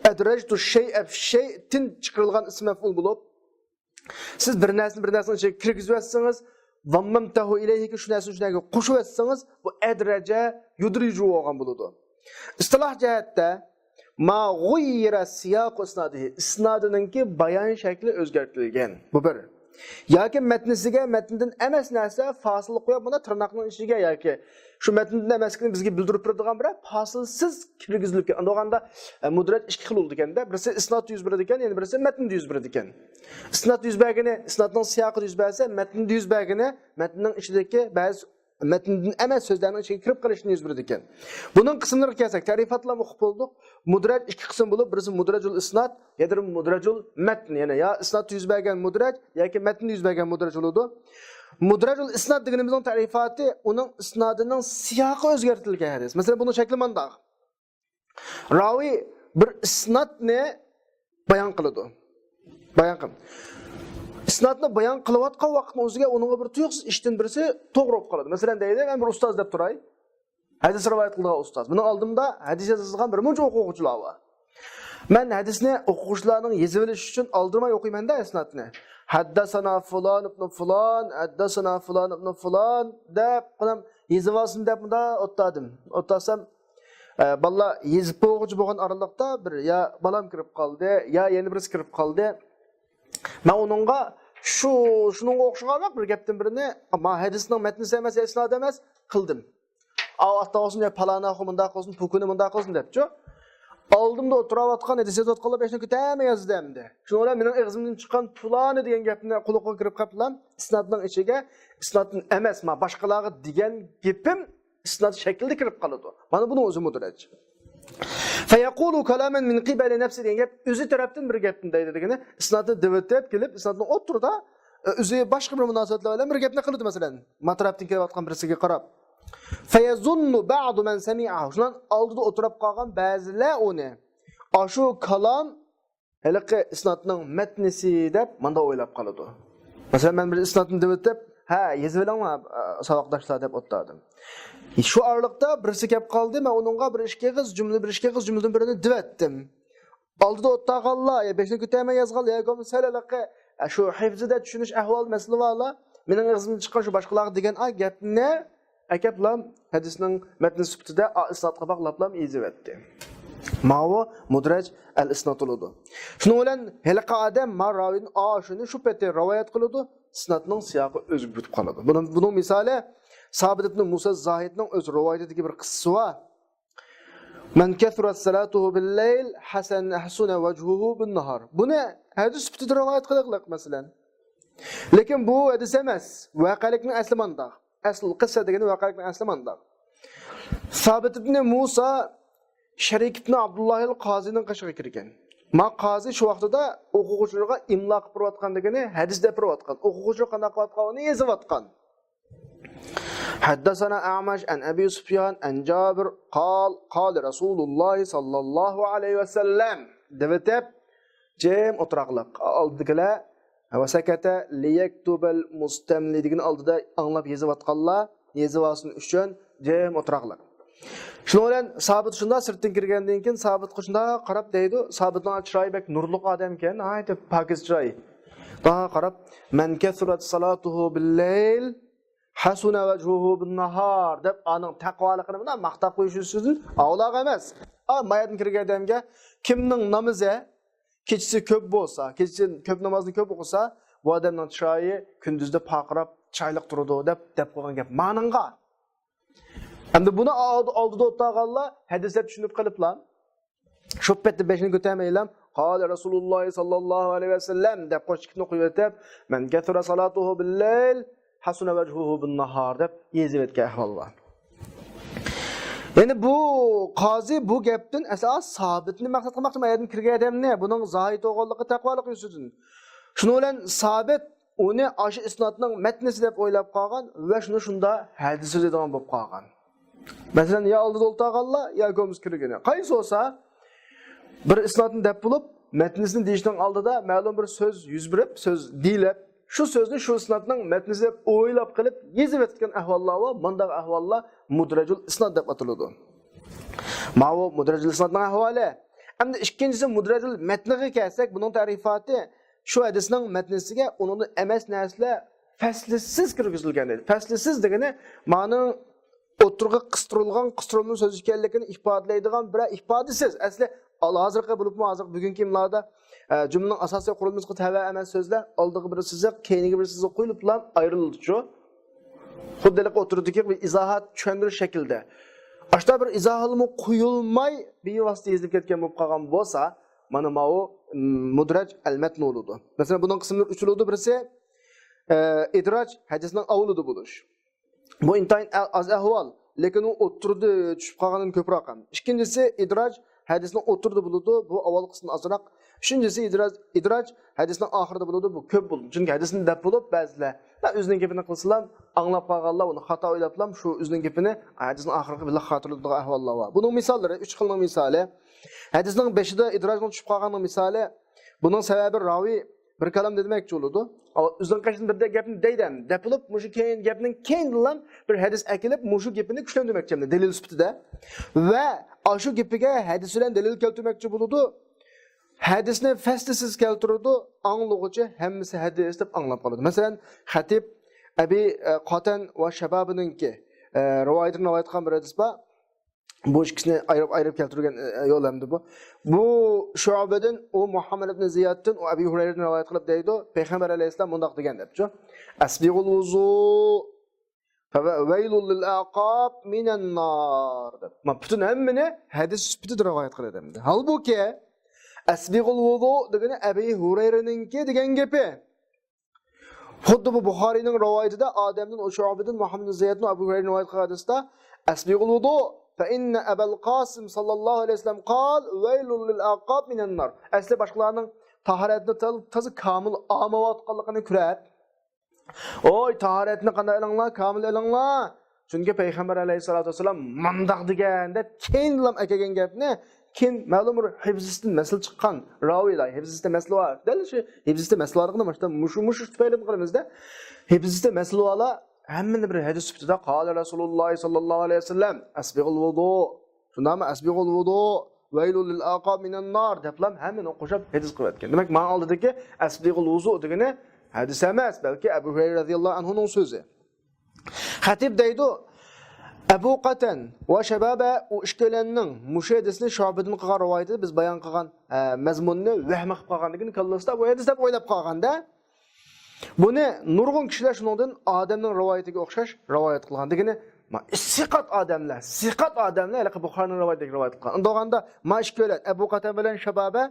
ئەدرەجتۇ شەيئە شەيئتىن چىقىرىلغان ئىسم مەفئۇل بولۇپ، سىز بىر نەرسىنى بىر نەرسىنىڭ ئىچىگە كىرگۈزۈۋەتسىڭىز، ۋەممەمتەھۇ ئىلەيھىكى شۇ نەرسىنى شۇ نەرسىگە قوشۇۋەتسىڭىز، بۇ ئەدرەجە يۇدرىجۇ بولغان بولىدۇ. ئىستىلاھ جەھەتتە ما غۇييىرە سىياقۇ ئىسنادىھى، ئىسنادىنىڭكى بايان شەكلى ئۆزگەرتىلگەن. بۇ بىر. ياكى مەتنىسىگە مەتندىن ئەمەس نەرسە فاسىل قويۇپ، مانا تىرناقنىڭ ئىچىگە ياكى شۇ مەتندىن ئەمەسلىكىنى بىزگە بىلدۈرۈپ بېرىدىغان بىرەر پاسىلسىز كىرگۈزۈلۈپ كەتكەن. ئۇنداق بولغاندا، ئە، مۇدرەج ئىككى خىل بولىدىكەن-دە، بىرسى ئىسناتتا يۈز بېرىدىكەن، يەنە بىرسى مەتندە يۈز بېرىدىكەن. ئىسناتتا يۈز بەرگىنى ئىسناتنىڭ سىياقىدا يۈز بەرسە، مەتندە يۈز بەرگىنى مەتننىڭ ئىچىدىكى بەزى مەتندىن ئەمەس سۆزلەرنىڭ ئىچىگە كىرىپ قېلىشتىن يۈز بېرىدىكەن. بۇنىڭ قىسىملىرىغا كەلسەك، تەرىپاتلارنى ئوقۇپ بولدۇق. مۇدرەج ئىككى قىسىم بولۇپ، بىرسى مۇدرەجۇل ئىسنات، يەنە مۇدرەجۇل مەتن، يەنى يا ئىسناتتا يۈز بەرگەن مۇدرەج ياكى مەتندە يۈز بەرگەن مۇدرەج بولىدۇ. مۇدرەجۇل ئىسنات دېگىنىمىزنىڭ تەرىپاتى ئۇنىڭ ئىسنادىنىڭ سىياقى ئۆزگەرتىلگەن ھەدىس. مەسىلەن، بۇنىڭ شەكلى مانداق. راۋى بىر ئىسناتنى بايان قىلىدۇ. بايان قىل. ئىسناتنى بايان قىلىۋاتقان ۋاقىتنىڭ ئۆزىگە ئۇنىڭغا بىر تۇيۇقسىز ئىشتىن بىرسى توغرا بولۇپ قالىدۇ. مەسىلەن، دەيلى، مەن بىر ئۇستاز دەپ تۇراي. ھەدىس رىۋايەت قىلىدىغان ئۇستاز. مېنىڭ ئالدىمدا ھەدىس يازىدىغان بىر مۇنچە ئوقۇغۇچىلار بار. مەن ھەدىسنى ئوقۇغۇچىلارنىڭ يېزىۋېلىشى ئۈچۈن ئالدىرىماي ئوقۇيمەن-دە ئىسناتنى. ھەددەسەنا فۇلان ئىبنۇ فۇلان، ھەددەسەنا فۇلان ئىبنۇ فۇلان دەپ، قانام يېزىۋالسۇن دەپ مۇندا ئولتۇردۇم. ئولتۇرسام، ئە، بالىلار يېزىپ بولغۇچە بولغان ئارىلىقتا بىر يا بالام كىرىپ قالدى، يا يەنە بىرسى كىرىپ قالدى. مەن ئۇنىڭغا شۇ، شۇنىڭغا ئوخشىغانراق بىر گەپتىن بىرنى، ما ھەدىسنىڭ مەتنىسى ئەمەس، ئىسنادى ئەمەس، قىلدىم. ئاۋۇ ئاتتا بولسۇن، يا پالانى ئاخۇ مۇنداق قىلسۇن، پوكۇنى مۇنداق قىلسۇن دەپچۇ. ئالدىمدا ئولتۇراۋاتقان ھەدىس يېزىۋاتقانلار بەشنى كۆتەرمەي يازدى ئەمدى. شۇنىڭ بىلەن مېنىڭ ئېغىزىمدىن چىققان پۇلانى دېگەن گەپنى قۇلىقىغا كىرىپ قاپلا، ئىسنادنىڭ ئىچىگە، ئىسنادتىن ئەمەس، ما باشقىلارغا دېگەن گېپىم ئىسناد شەكلىدە كىرىپ قالىدۇ. مانا بۇنىڭ ئۆزى مۇدرەج. فيقول كلاما من قبل نفسه دېگەن گەپ ئۆزى تەرەپتىن بىر گەپنى دەيدۇ دېگىنى، ئىسنادنى دېۋىتىپ كېلىپ، ئىسنادنىڭ ئوتتۇرىدا، ئە، ئۆزى باشقا بىر مۇناسىۋەتلەر بىلەن بىر گەپنى قىلىدۇ، مەسىلەن، ما تەرەپتىن كېلىۋاتقان بىرسىگە قاراپ. فيظن بعض من سمعه. شۇنىڭ ئالدىدا ئولتۇرۇپ قالغان بەزىلەر ئۇنى، ئاشۇ كالام ھېلىقى ئىسنادنىڭ مەتنىسى دەپ مانداق ئويلاپ قالىدۇ. مەسىلەن، مەن بىر ئىسنادنى دېۋىتىپ، ھە، يېزىۋېلىڭلار، ئە، ساۋاقداشلار دەپ ئولتۇردۇم. شۇ ئارىلىقتا بىرسى كەپ قالدى، مەن ئۇنىڭغا بىر ئىككى ئېغىز جۈملە، بىر ئىككى ئېغىز جۈملىدىن بىرىنى دېۋەتتىم. ئالدىدا ئولتۇرغانلار، يا بېشىنى كۆتەرمەي يازغانلار، يا بولمىسا ھېلىقى، ئە، شۇ ھىفزىدە چۈشىنىش ئەھۋالى مەسىلە بارلار، مېنىڭ ئېغىزىمدىن چىققان شۇ باشقىلارغا دېگەن ئا گەپنى ئەكەپلام ھەدىسنىڭ مەتنى سۈپىتىدە ئا ئىسنادقا باغلاپلام يېزىۋەتتى. ماۋۇ مۇدرەج ئەل ئىسناد بولىدۇ. شۇنىڭ بىلەن ھېلىقى ئادەم ما راۋىدىن ئا شۇنى شۇ پېتى رىۋايەت قىلىدۇ، ئىسنادنىڭ سىياقى ئۆزگىرىپ قالىدۇ. بۇنىڭ، بۇنىڭ مىسالى سابىت ئىبن مۇسا زاھىدنىڭ ئۆز رىۋايىتىدىكى بىر قىسسىسى بار. من كثرت صلاته بالليل حسن، حسن وجهه بالنهار. بۇنى ھەدىس سۈپىتىدە رىۋايەت قىلىقلىق، مەسىلەن. لېكىن بۇ ھەدىس ئەمەس. ۋەقەلىكنىڭ ئەسلى مانداق. ئەسل قىسسە دېگىنى ۋەقەلىكنىڭ ئەسلى مانداق. سابىت ئىبنى مۇسا شەرىك ئىبنى ئابدۇللاھىل قازىنىڭ قېشىغا كىرگەن. ما قازى شۇ ۋاقتىدا ئوقۇغۇچىلىرىغا ئىملا قىلىپ بېرىۋاتقان دېگىنى ھەدىس دەپ بېرىۋاتقان. ئوقۇغۇچىلىرى قانداق قىلىۋاتقان، ئۇنى يېزىۋاتقان. حدثنا أعمش عن أبي سفيان عن جابر قال قال رسول الله صلى الله عليه وسلم دەۋېتىپ، جىم ئولتۇراقلىق. ئالدىدىكىلەر، وسكت ليكتب المستملي دېگەن ئالدىدا ئاڭلاپ يېزىۋاتقانلار يېزىۋالسۇن ئۈچۈن جىم ئولتۇراقلىق. شۇنىڭ بىلەن سابىت شۇنداق سىرتتىن كىرگەندىن كېيىن سابىتقا شۇنداق قاراپ دەيدۇ، سابىتنىڭ چىرايى بەك نۇرلۇق ئادەمكەن، ناھايىتى پاكىز چىراي. شۇنداق قاراپ، من كثرت صلاته بالليل حسن وجهه بالنهار دەپ ئانىڭ تەقۋالىقىنى مۇنداق ماختاپ قويۇش ئۈستىدىن ئاۋلاق ئەمەس. ئا، مايادىن كىرگەن ئادەمگە كىمنىڭ نامىزى كېچىسى كۆپ بولسا، كېچىسى كۆپ نامازنى كۆپ ئوقۇسا، بۇ ئادەمنىڭ چىرايى كۈندۈزدە پارقىراپ، چىرايلىق تۇرىدۇ دەپ، دەپ قويغان گەپ. مانىڭغا. ئەمدى بۇنى ئالدى-، ئالدىدا ئولتۇرغانلار ھەدىسلەپ چۈشىنىپ قېلىپلا، شۇ پېتى بېشىنى كۆتەرمەيلا، قال رسول الله صلى الله عليه وسلم دەپ قوش ئىككىنى قويۇۋېتىپ، من كثر صلاته بالليل حسن وجهه بالنهار دەپ يېزىۋەتكەن ئەھۋال بار. يەنى بۇ قازى بۇ گەپتىن ئەسلا سابىتنى مەقسەت قىلماقچى، مايادىن كىرگەن ئادەمنى، بۇنىڭ زاھىد بولغانلىقى، تەقۋالىقى يۈزىسىدىن. شۇنىڭ بىلەن سابىت ئۇنى ئاشۇ ئىسنادنىڭ مەتنىسى دەپ ئويلاپ قالغان ۋە شۇنى شۇندا ھەدىس سۆزلەيدىغان بولۇپ قالغان. مەسىلەن، يا ئالدىدا ئولتۇرغانلار، يا گومىز كىرگىنى. قايسى بولسا، بىر ئىسنادنى دەپ بولۇپ، مەتنىسىنى دېيىشنىڭ ئالدىدا مەلۇم بىر سۆز يۈز بېرىپ، سۆز دېيىلىپ، شۇ سۆزنى شۇ ئىسنادنىڭ مەتنىسى دەپ ئويلاپ قېلىپ يېزىۋەتكەن ئەھۋاللار بار. مانداق ئەھۋاللار مۇدرەجۇل ئىسناد دەپ ئاتىلىدۇ. ماۋۇ مۇدرەجۇل ئىسنادنىڭ ئەھۋالى. ئەمدى ئىككىنچىسى مۇدرەجۇل مەتنىگە كەلسەك، بۇنىڭ تەرىپاتى شۇ ھەدىسنىڭ مەتنىسىگە ئۇنىڭدىن ئەمەس نەرسىلەر پەسلىسىز كىرگۈزۈلگەن دەيدۇ. پەسلىسىز دېگىنى مانىڭ ئوتتۇرىغا قىستۇرۇلغان، قىستۇرۇلما سۆز ئىكەنلىكىنى ئىپادىلەيدىغان بىرەر ئىپادىسىز. ئەسلى ھازىرقى بولۇپمۇ ھازىرقى بۈگۈنكى ئىملادا ئە، جۈملىنىڭ ئاساسىي قۇرۇلمىسىغا تەۋە ئەمەس سۆزلەر ئالدىغا بىر سىزىق، كەينىگە بىر سىزىق قويۇلۇپلا ئايرىلىدىچۇ. خۇددى ھېلىقى ئوتتۇرىدىكى بىر ئىزاھات، چۈشەندۈرۈش شەكلىدە. ئاشۇنداق بىر ئىزاھاتمۇ قويۇلماي بىۋاسىتە يېزىلىپ كەتكەن بولۇپ قالغان بولسا، مانا ماۋۇ، م، مۇدرەج ئەلمەتن بولىدۇ. مەسىلەن، بۇنىڭ قىسىملىرى ئۈچ بولىدۇ. بىرسى، ئە، ئىدراج، ھەدىسنىڭ ئاۋۋىلىدا بولۇش. بۇ ئىنتايىن ئە-، ئاز ئەھۋال، لېكىن ئۇ ئوتتۇرىدا چۈشۈپ قالغاندىن كۆپرەك ھەم. ئىككىنچىسى، ئىدراج ھەدىسنىڭ ئوتتۇرىدا بولىدۇ، بۇ ئاۋۋالقىسىدىن ئازراق. ئۈچىنچىسى، ئىدراج، ئىدراج ھەدىسنىڭ ئاخىرىدا بولىدۇ، بۇ كۆپ بولىدۇ. چۈنكى ھەدىسنى دەپ بولۇپ، بەزىلەر، لا، ئۆزىنىڭ گېپىنى قىلسىلا، ئاڭلاپ قالغانلار ئۇنى خاتا ئويلاپلا، شۇ ئۆزىنىڭ گېپىنى ھەدىسنىڭ ئاخىرىغا بىللە خاتىرىلىدىغان ئەھۋاللار بار. بۇنىڭ مىساللىرى، ئۈچ خىلنىڭ مىسالى. ھەدىسنىڭ بېشىدا ئىدراجنىڭ چۈشۈپ قالغاننىڭ مىسالى، بۇنىڭ سەۋەبى راۋى بىر كالام دېمەكچى بولىدۇ. ئۆزىنىڭ قېشىدىن بىر دە-، گەپنى دەيدۇ، دەپ بولۇپ، مۇشۇ كەينى گەپنىڭ كەينىدىنلا بىر ھەدىس ئەكېلىپ، مۇشۇ گېپىنى كۈچلەندۈرمەكچى، دەلىل سۈپىتىدە. ۋە ئاشۇ گېپىگە ھەدىس بىلەن دەلىل كەلتۈرمەكچى بولىدۇ. ھەدىسنى فەسلىسىز كەلتۈرىدۇ، ئاڭلىغۇچى ھەممىسى ھەدىس دەپ ئاڭلاپ قالىدۇ. مەسىلەن، خەتىب ئەبى، ئە، قاتەن ۋە شەبابىنىڭكى، ئە، رىۋايىتىنى رىۋايەت قىلغان بىر ھەدىس بار. بۇ ئىككىسىنى ئايرىپ، ئايرىپ كەلتۈرگەن، ئە، يول ئەمدى بۇ. بۇ شۇئبىدىن، ئۇ مۇھەممەد ئىبن زىيادتىن، ئۇ ئەبى ھۇرەيرىدىن رىۋايەت قىلىپ دەيدۇ، پەيغەمبەر ئەلەيھىسسالام مۇنداق دېگەن دەپچۇ. «ئەسبىغۇل ۋۇزۇ، فەۋەيلۇل لىل ئەقاب مىنەن نار» دەپ. ما، پۈتۈن ھەممىنى ھەدىس سۈپىتىدە رىۋايەت قىلىدۇ ئەمدى. ھالبۇكى، «ئەسبىغۇل ۋۇزۇ» دېگىنى ئەبى ھۇرەيرىنىڭكى دېگەن گېپى. خۇددى بۇ بۇخارىينىڭ رىۋايىتىدە ئادەمدىن، شۇئبىدىن، مۇھەممەد زىيادتىن، ئەبۇ ھۇرەيرە رىۋايەت قىلغان ھەدىستە، «ئەسبىغۇل ۋۇزۇ، فەئىننە ئەبەل قاسىم ساللاللاھۇ ئەلەيھى ۋەسەللەم قال، ۋەيلۇل لىل ئەقاب مىنەن نار.» ئەسلى باشقىلارنىڭ تاھارەتنى تال-، تازا كامىل ئالمايۋاتقانلىقىنى كۆرۈپ، «ئوي، تاھارەتنى قانداق ئېلىڭلار، كامىل ئېلىڭلار.» چۈنكى پەيغەمبەر ئەلەيھىسسالاتۇ ۋەسسالام مانداق دېگەن دەپ، كېيىنلا ئەكەلگەن گەپنى كېيىن مەلۇم بىر ھىفزىستىن مەسىلە چىققان راۋىلار، ھىفزىستە مەسىلە بار. دەل شۇ ھىفزىستە مەسىلە بارلىقىنى مۇشۇ، مۇشۇ، مۇشۇ تۈپەيلى قىلىمىزدە. ھىفزىستە مەسىلە بارلار ھەممىنى بىر ھەدىس سۈپىتىدە، «قال رەسۇلۇللاھ ساللاللاھۇ ئەلەيھى ۋەسەللەم، ئەسبىغۇل ۋۇزۇ.» شۇنداقمۇ؟ «ئەسبىغۇل ۋۇزۇ، ۋەيلۇل لىل ئەقاب مىنەن نار» دەپلا ھەممىنى قوشاپ ھەدىس قىلىۋەتكەن. دېمەك، ماڭا ئالدىدىكى «ئەسبىغۇل ۋۇزۇ» دېگىنى ھەدىس ئەمەس، بەلكى ئەبۇ ھۇرەيرە رەزىياللاھۇ ئەنھۇنىڭ سۆزى. خەتىب دەيدۇ، ئەبۇ قاتەن ۋە شەبابە ئۇ ئىككىيلەننىڭ مۇشۇ ھەدىسنى شۇئبىدىن قىلغان رىۋايىتىدە بىز بايان قىلغان، ئە، مەزمۇننى ۋەھمە قىلىپ قالغان دېگىنى كاللىسىدا بۇ ھەدىس دەپ ئويلاپ قالغاندا، بۇنى نۇرغۇن كىشىلەر شۇنىڭدىن ئادەمنىڭ رىۋايىتىگە ئوخشاش رىۋايەت قىلغان دېگىنى، ما، سىقات ئادەملەر، سىقات ئادەملەر ھېلىقى بۇخارىنىڭ رىۋايىتىگە رىۋايەت قىلغان. ئۇنداغاندا ما ئىككىيلەن ئەبۇ قاتەن بىلەن شەبابە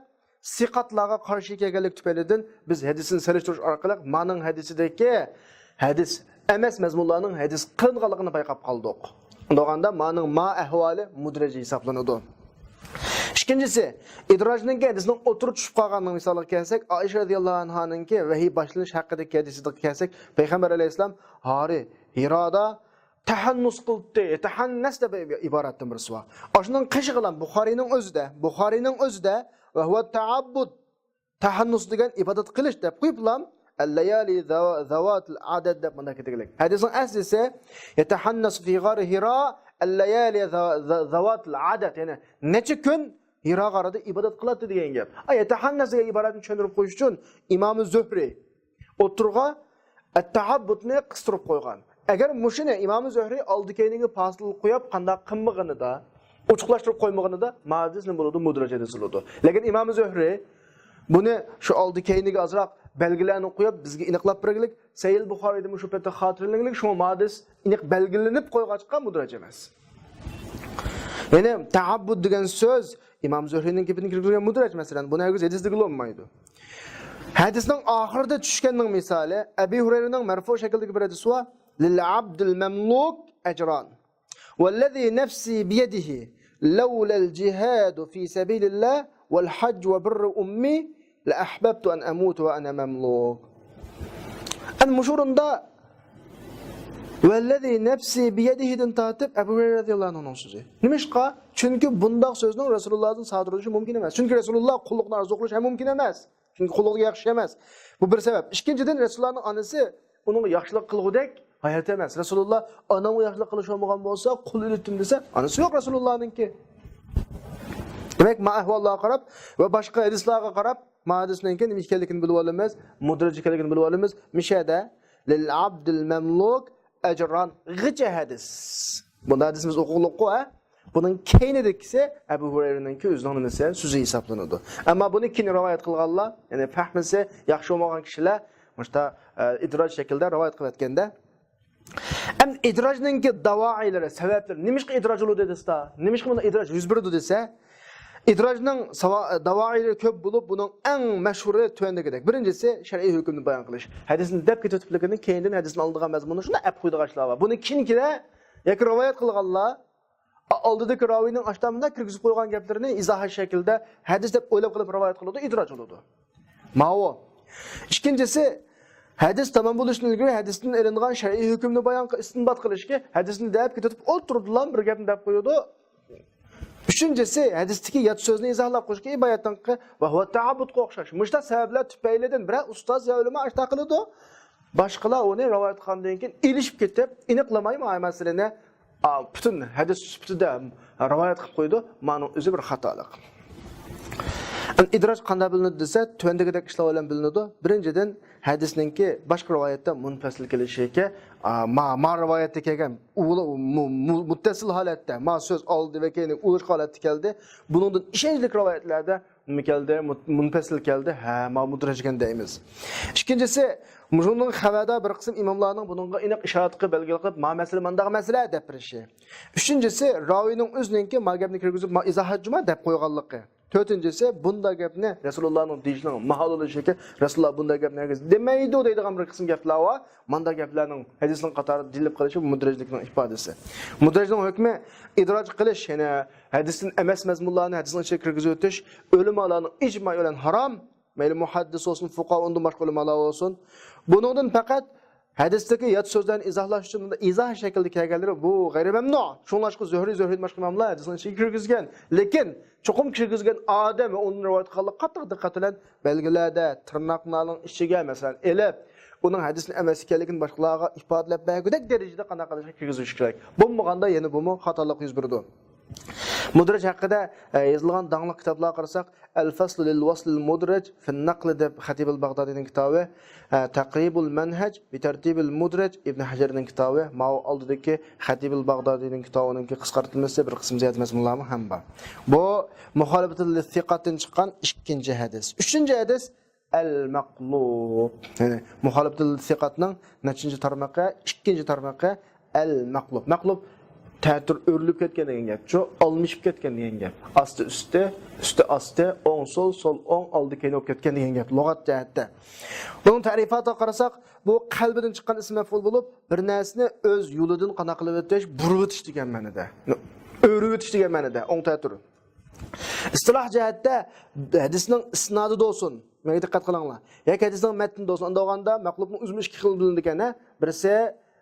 سىقاتلارغا قارشى كەلگەنلىك تۈپەيلىدىن بىز ھەدىسنى سېلىشتۇرۇش ئارقىلىق مانىڭ ھەدىسىدىكى ھەدىس ئەمەس مەزمۇنلارنىڭ ھەدىس قىلىنغانلىقىنى بايقاپ قالدۇق. ئۇنداغاندا مانىڭ ما ئەھۋالى مۇدرەج ھېسابلىنىدۇ. ئىككىنچىسى، ئىدراجنىڭكى ھەدىسنىڭ ئوتتۇرىغا چۈشۈپ قالغاننىڭ مىسالىغا كەلسەك، ئائىشە رەزىياللاھۇ ئەنھانىڭكى ۋەھىي باشلىنىش ھەققىدىكى ھەدىسىگە كەلسەك، پەيغەمبەر ئەلەيھىسسالام ھارى ھىرادا تەھەننۇس قىلدى. تەھەننەس دەپ ئىبارەتتىن بىرسى بار. ئاشۇنىڭ قېشىغىلا بۇخارىينىڭ ئۆزىدە، بۇخارىينىڭ ئۆزىدە، «ۋە ھۇۋە تەئەببۇد»، تەھەننۇس دېگەن ئىبادەت قىلىش دەپ قويۇپلا، «ئەللەيالى زاۋا-، زاۋاتىل ئەدەد» دەپ مۇنداق كېتىگلىك. ھەدىسنىڭ ئەسلىسى، «يەتەھەننەسۇ فى غارى ھىرا ئەللەيالى زا-، زا-، زاۋاتىل ئەدەد»، يەنى نەچچە كۈن ھىرا غارىدا ئىبادەت قىلاتتى دېگەن گەپ. ئا، يەتەھەننەس دېگەن ئىبارەتنى چۈشەندۈرۈپ قويۇش ئۈچۈن ئىمامى زۆھرى ئوتتۇرىغا ئەتتەئەببۇدنى قىستۇرۇپ قويغان. ئەگەر مۇشۇنى ئىمامى زۆھرى ئالدى كەينىگە پاسىل قويۇپ، قانداق قىلمىغىنىدا، ئوچۇقلاشتۇرۇپ قويمىغىنىدا، ما ھەدىس نېمە بولىدۇ؟ مۇدرەج ھەدىس بولىدۇ. لېكىن ئىمامى زۆھرى بۇنى شۇ ئالدى كەينىگە ئازراق بەلگىلەرنى قويۇپ، بىزگە ئېنىقلاپ بەرگىلىك، سەھىھ بۇخارىيدا مۇشۇ پېتى خاتىرىلەنگىلىك، شۇڭا ما ھەدىس ئېنىق بەلگىلىنىپ قويغاچقا مۇدرەج ئەمەس. يەنى تەئەببۇد دېگەن سۆز ئىمام زۆھرىنىڭ گېپىنى كىرگۈزگەن مۇدرەج، مەسىلەن، بۇنى ھەرگىز ھەدىس دېگىلى بولمايدۇ. ھەدىسنىڭ ئاخىرىدا چۈشكەننىڭ مىسالى، ئەبى ھۇرەيرىنىڭ مەرفۇ شەكلىدىكى بىر ھەدىسى بار. «لىل ئەبدىل مەملۇك ئەجران. ۋەللەزى نەفسى بىيەدىھى، لەۋلەل جىھادۇ فى سەبىلىللاھ، ۋەل ھەججۇ ۋە بىررۇ ئۇممى، لەئەھبەبتۇ ئەن ئەمۇتە ۋە ئەنە مەملۇك.» ئەنە مۇشۇ ئورۇندا «ۋەللەزى نەفسى بىيەدىھىدىن» تارتىپ ئەبۇ ھۇرەيرە رەزىياللاھۇ ئەنھۇنىڭ سۆزى. نېمىشقا؟ چۈنكى بۇنداق سۆزنىڭ رەسۇلۇللاھدىن سادىر بولۇشى مۇمكىن ئەمەس. چۈنكى رەسۇلۇللاھ قۇللۇقنى ئارزۇ قىلىشى ھەم مۇمكىن ئەمەس. چۈنكى قۇللۇقى ياخشى ئەمەس. بۇ بىر سەۋەب. ئىككىنچىدىن، رەسۇلۇللاھنىڭ ئانىسى ئۇنىڭغا ياخشىلىق قىلغۇدەك ھايات ئەمەس. رەسۇلۇللاھ، «ئانامغا ياخشىلىق قىلىش بولمىغان بولسا، قۇل ئۆلۈتتۈم» دېسە، ئانىسى يوق رەسۇلۇللاھنىڭكى. دېمەك، ما ئەھۋاللارغا قاراپ ۋە باشقا ھەدىسلەرگە قاراپ، ما ھەدىسنىڭكى نېمە ئىكەنلىكىنى بىلىۋالىمىز، مۇدرەج ئىكەنلىكىنى بىلىۋالىمىز. مىشەدە «لىل ئەبدىل مەملۇك ئەجران» غىچە ھەدىس. بۇندا ھەدىسىمىز ئوقۇغلۇققۇ، ھە؟ بۇنىڭ كەينىدىكىسى ئەبۇ ھۇرەيرىنىڭكى ئۆزىنىڭ نېمىسى، سۆزى ھېسابلىنىدۇ. ئەمما بۇنى كېيىن رىۋايەت قىلغانلار، يەنى پەھمىسى ياخشى بولمىغان كىشىلەر مۇشتا، ئە، ئىدراج شەكلىدە رىۋايەت قىلىۋەتكەندە، ئەمدى ئىدراجنىڭكى داۋائىلىرى، سەۋەبلىرى، نېمىشقا ئىدراج بولىدۇ دېسە، نېمىشقا بۇنداق ئىدراج يۈز بېرىدۇ دېسە، ئىدراجنىڭ ساۋا-، داۋائىلىرى كۆپ بولۇپ، بۇنىڭ ئەڭ مەشھۇرى تۆۋەندىكىدەك. بىرىنچىسى، شەرئىي ھۆكۈمنى بايان قىلىش. ھەدىسنى دەپ كېتىۋېتىپلىكىنى كېيىندىن ھەدىسنى ئالىدىغان مەزمۇننى شۇنداق ئەپ قويىدىغان ئىشلار بار. بۇنى كېيىنكىلەر ياكى رىۋايەت قىلغانلار، ئالدىدىكى راۋىينىڭ ئاشتا مۇنداق كىرگۈزۈپ قويغان گەپلىرىنى ئىزاھات شەكلىدە ھەدىس دەپ ئويلاپ قېلىپ رىۋايەت قىلىدۇ، ئىدراج بولىدۇ. ماۋۇ. ئىككىنچىسى، ھەدىس تامام بولۇشتىن ئىلگىرى ھەدىستىن ئېلىنغان شەرئىي ھۆكۈمنى بايان قىل-، ئىستىنبات قىلىشكى، ھەدىسنى دەپ كېتىپ ئولتۇرىدىلا بىر گەپنى دەپ قويىدۇ. ئۈچىنچىسى، ھەدىستىكى يات سۆزنى ئىزاھلاپ قويۇشكى، ئىبايەتنىڭكى ۋە ھۇۋا تەئەببۇدقا ئوخشاش. مۇشۇنداق سەۋەبلەر تۈپەيلىدىن بىرەر ئۇستاز يا ئۆلىما ئاشتا قىلىدۇ. باشقىلار ئۇنى رىۋايەت قىلغاندىن كېيىن ئېلىشىپ كېتىپ، ئېنىقلىماي مانا مەسىلىنى، ئا، پۈتۈن ھەدىس سۈپىتىدە رىۋايەت قىلىپ قويىدۇ. مانىڭ ئۆزى بىر خاتالىق. ئەمدى ئىدراج قانداق بىلىنىدۇ دېسە، تۆۋەندىكىدەك ئىشلار بىلەن بىلىنىدۇ. بىرىنچىدىن، ھەدىسنىڭكى باشقا رىۋايەتتە مۇنپەسىل كېلىشىكى، ئا، ما، ما رىۋايەتتە كەلگەن، ئۇلا-، مۇ-، مۇ-، مۇتتەسىل ھالەتتە، ما سۆز ئالدى ۋە كەينى ئۇلاشقان ھالەتتە كەلدى. بۇنىڭدىن ئىشەنچلىك رىۋايەتلەردە نېمە كەلدى؟ مۇت-، مۇنپەسىل كەلدى. ھە، ما مۇدرەجگەن دەيمىز. ئىككىنچىسى، مۇشۇنىڭ خەۋەردار بىر قىسىم ئىماملارنىڭ بۇنىڭغا ئېنىق ئىشارەت قىلىپ بەلگىلەپ قىلىپ، ما مەسىلە مانداق مەسىلە دەپ بېرىشى. ئۈچىنچىسى، راۋىينىڭ ئۆزىنىڭكى ما گەپنى كىرگۈزۈپ، ما ئىزاھات جۇما دەپ قويغانلىقى. تۆتىنچىسى، بۇنداق گەپنى رەسۇلۇللانىڭ دېيىشىنىڭ ماھال بولۇشىكى، رەسۇلۇللا بۇنداق گەپنى ھەرگىز دېمەيدۇ دەيدىغان بىر قىسىم گەپلەر بار. مانداق گەپلەرنىڭ ھەدىسنىڭ قاتارىدا دېيىلىپ قېلىشى مۇدرەجلىكنىڭ ئىپادىسى. مۇدرەجنىڭ ھۆكمى ئىدراج قىلىش، يەنى ھەدىستىن ئەمەس مەزمۇنلارنى ھەدىسنىڭ ئىچىگە كىرگۈزۈۋېتىش ئۆلىمالارنىڭ ئىجمائى بىلەن ھارام. مەيلى مۇھەددىس بولسۇن، فۇقاھا، ئۇندىن باشقا ئۆلىمالار بولسۇن. بۇنىڭدىن پەقەت ھەدىستىكى يات سۆزلەرنى ئىزاھلاش ئۈچۈن بۇنداق ئىزاھ شەكلىدە كەلگەنلىرى بۇ غەيرىي مەمنۇ. شۇڭلاشقا زۆھرى، زۆھرىدىن باشقا ئىماملار ھەدىسنىڭ ئىچىگە كىرگۈزگەن. لېكىن چوقۇم كىرگۈزگەن ئادەم ۋە ئۇنىڭ رىۋايەت قىلغانلىقى قاتتىق دىققەت بىلەن بەلگىلەردە تىرناقلارنىڭ ئىچىگە، مەسىلەن، ئېلىپ، ئۇنىڭ ھەدىسنى ئەمەس ئىكەنلىكىنى باشقىلارغا ئىپادىلەپ بەرگۈدەك دەرىجىدە قانداق قىلىشقا كىرگۈزۈش كېرەك. بولمىغاندا يەنە بۇمۇ خاتالىق يۈز بېرىدۇ. مۇدرەج ھەققىدە، ئە، يېزىلغان داڭلىق كىتابلارغا قارىساق، الفصل للوصل المدرج في النقل دەپ خەتىبۇل باغدادىنىڭ كىتابى، ئە، تەقرىبۇل مەنھەج بىتەرتىبىل مۇدرەج ئىبن ھەجەرنىڭ كىتابى، ماۋۇ ئالدىدىكى خەتىبۇل باغدادىنىڭ كىتابىنىڭكى قىسقارتىلمىسى بىر قىسىم زىيادە مەزمۇنلارمۇ ھەم بار. بۇ مۇخالىپەتۇل ثىقاتتىن چىققان ئىككىنچى ھەدىس. ئۈچىنچى ھەدىس، ئەل مەقلۇب. يەنى مۇخالىپەتۇل ثىقاتنىڭ نەچچىنچى تارمىقى؟ ئىككىنچى تارمىقى، ئەل مەقلۇب. مەقلۇب تەتۈر ئۆرۈلۈپ كەتكەن دېگەن گەپ. شۇ ئالمىشىپ كەتكەن دېگەن گەپ. ئاستى ئۈستى، ئۈستى ئاستى، ئوڭ سول، سول ئوڭ، ئالدى كەينى بولۇپ كەتكەن دېگەن گەپ لۇغەت جەھەتتە. بۇنىڭ تەرىپاتىغا قارىساق، بۇ قەلبىدىن چىققان ئىسم مەفئۇل بولۇپ، بىر نەرسىنى ئۆز يولىدىن قانداق قىلىۋېتىش، بۇرۇۋېتىش دېگەن مەنىدە. ئۆرۈۋېتىش دېگەن مەنىدە، ئوڭ تەتۈر. ئىستىلاھ جەھەتتە ھەدىسنىڭ ئىسنادىدا بولسۇن، ماڭا دىققەت قىلىڭلار. ياكى ھەدىسنىڭ مەتنىدە بولسۇن، ئاندىن ئالغاندا مەقلۇبنىڭ ئۆزىمۇ ئىككى خىل بىلىنىدىكەن، ھە؟ بىرسى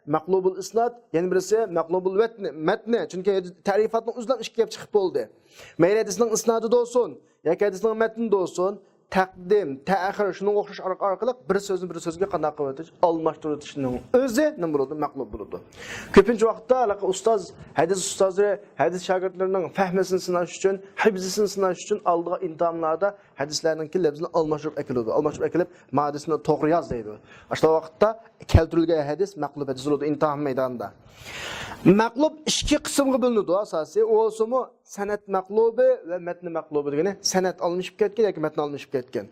مەقلۇبۇل ئىسناد، يەنە بىرسى مەقلۇبۇل مەتنى، مەتنى. چۈنكى تەرىپاتنىڭ ئۆزىدىن ئىككى گەپ چىقىپ بولدى. مەيلى ھەدىسنىڭ ئىسنادىدا بولسۇن، ياكى ھەدىسنىڭ مەتنىدە بولسۇن، تەقدىم، تەئخىر، شۇنىڭغا ئوخشاش ئار-، ئارقىلىق بىر سۆزنى بىر سۆزگە قانداق قىلىۋېتىش، ئالماشتۇرۇۋېتىشنىڭ ئۆزى نېمە بولىدۇ؟ مەقلۇب بولىدۇ. كۆپىنچە ۋاقىتتا ھېلىقى ئۇستاز، ھەدىس ئۇستازلىرى، ھەدىس شاگىرتلىرىنىڭ پەھمىسىنى سىناش ئۈچۈن، ھىپزىسىنى سىناش ئۈچۈن ئالدىغا ئىمتىھانلاردا ھەدىسلەرنىڭكى لەپزىنى ئالماشتۇرۇپ ئەكېلىدۇ. ئالماشتۇرۇپ ئەكېلىپ، ما ھەدىسنى توغرا ياز دەيدۇ. ئاشۇ ۋاقىتتا كەلتۈرۈلگەن ھەدىس مەقلۇب ھەدىس بولىدۇ ئىمتىھان مەيدانىدا. مەقلۇب ئىككى قىسىمغا بۆلۈنىدۇ ئاساسىي. ئۇ بولسىمۇ سەنەد مەقلۇبى ۋە مەتنى مەقلۇبى دېگىنى سەنەد ئالمىشىپ كەتكەن ياكى مەتن ئالمىشىپ كەتكەن.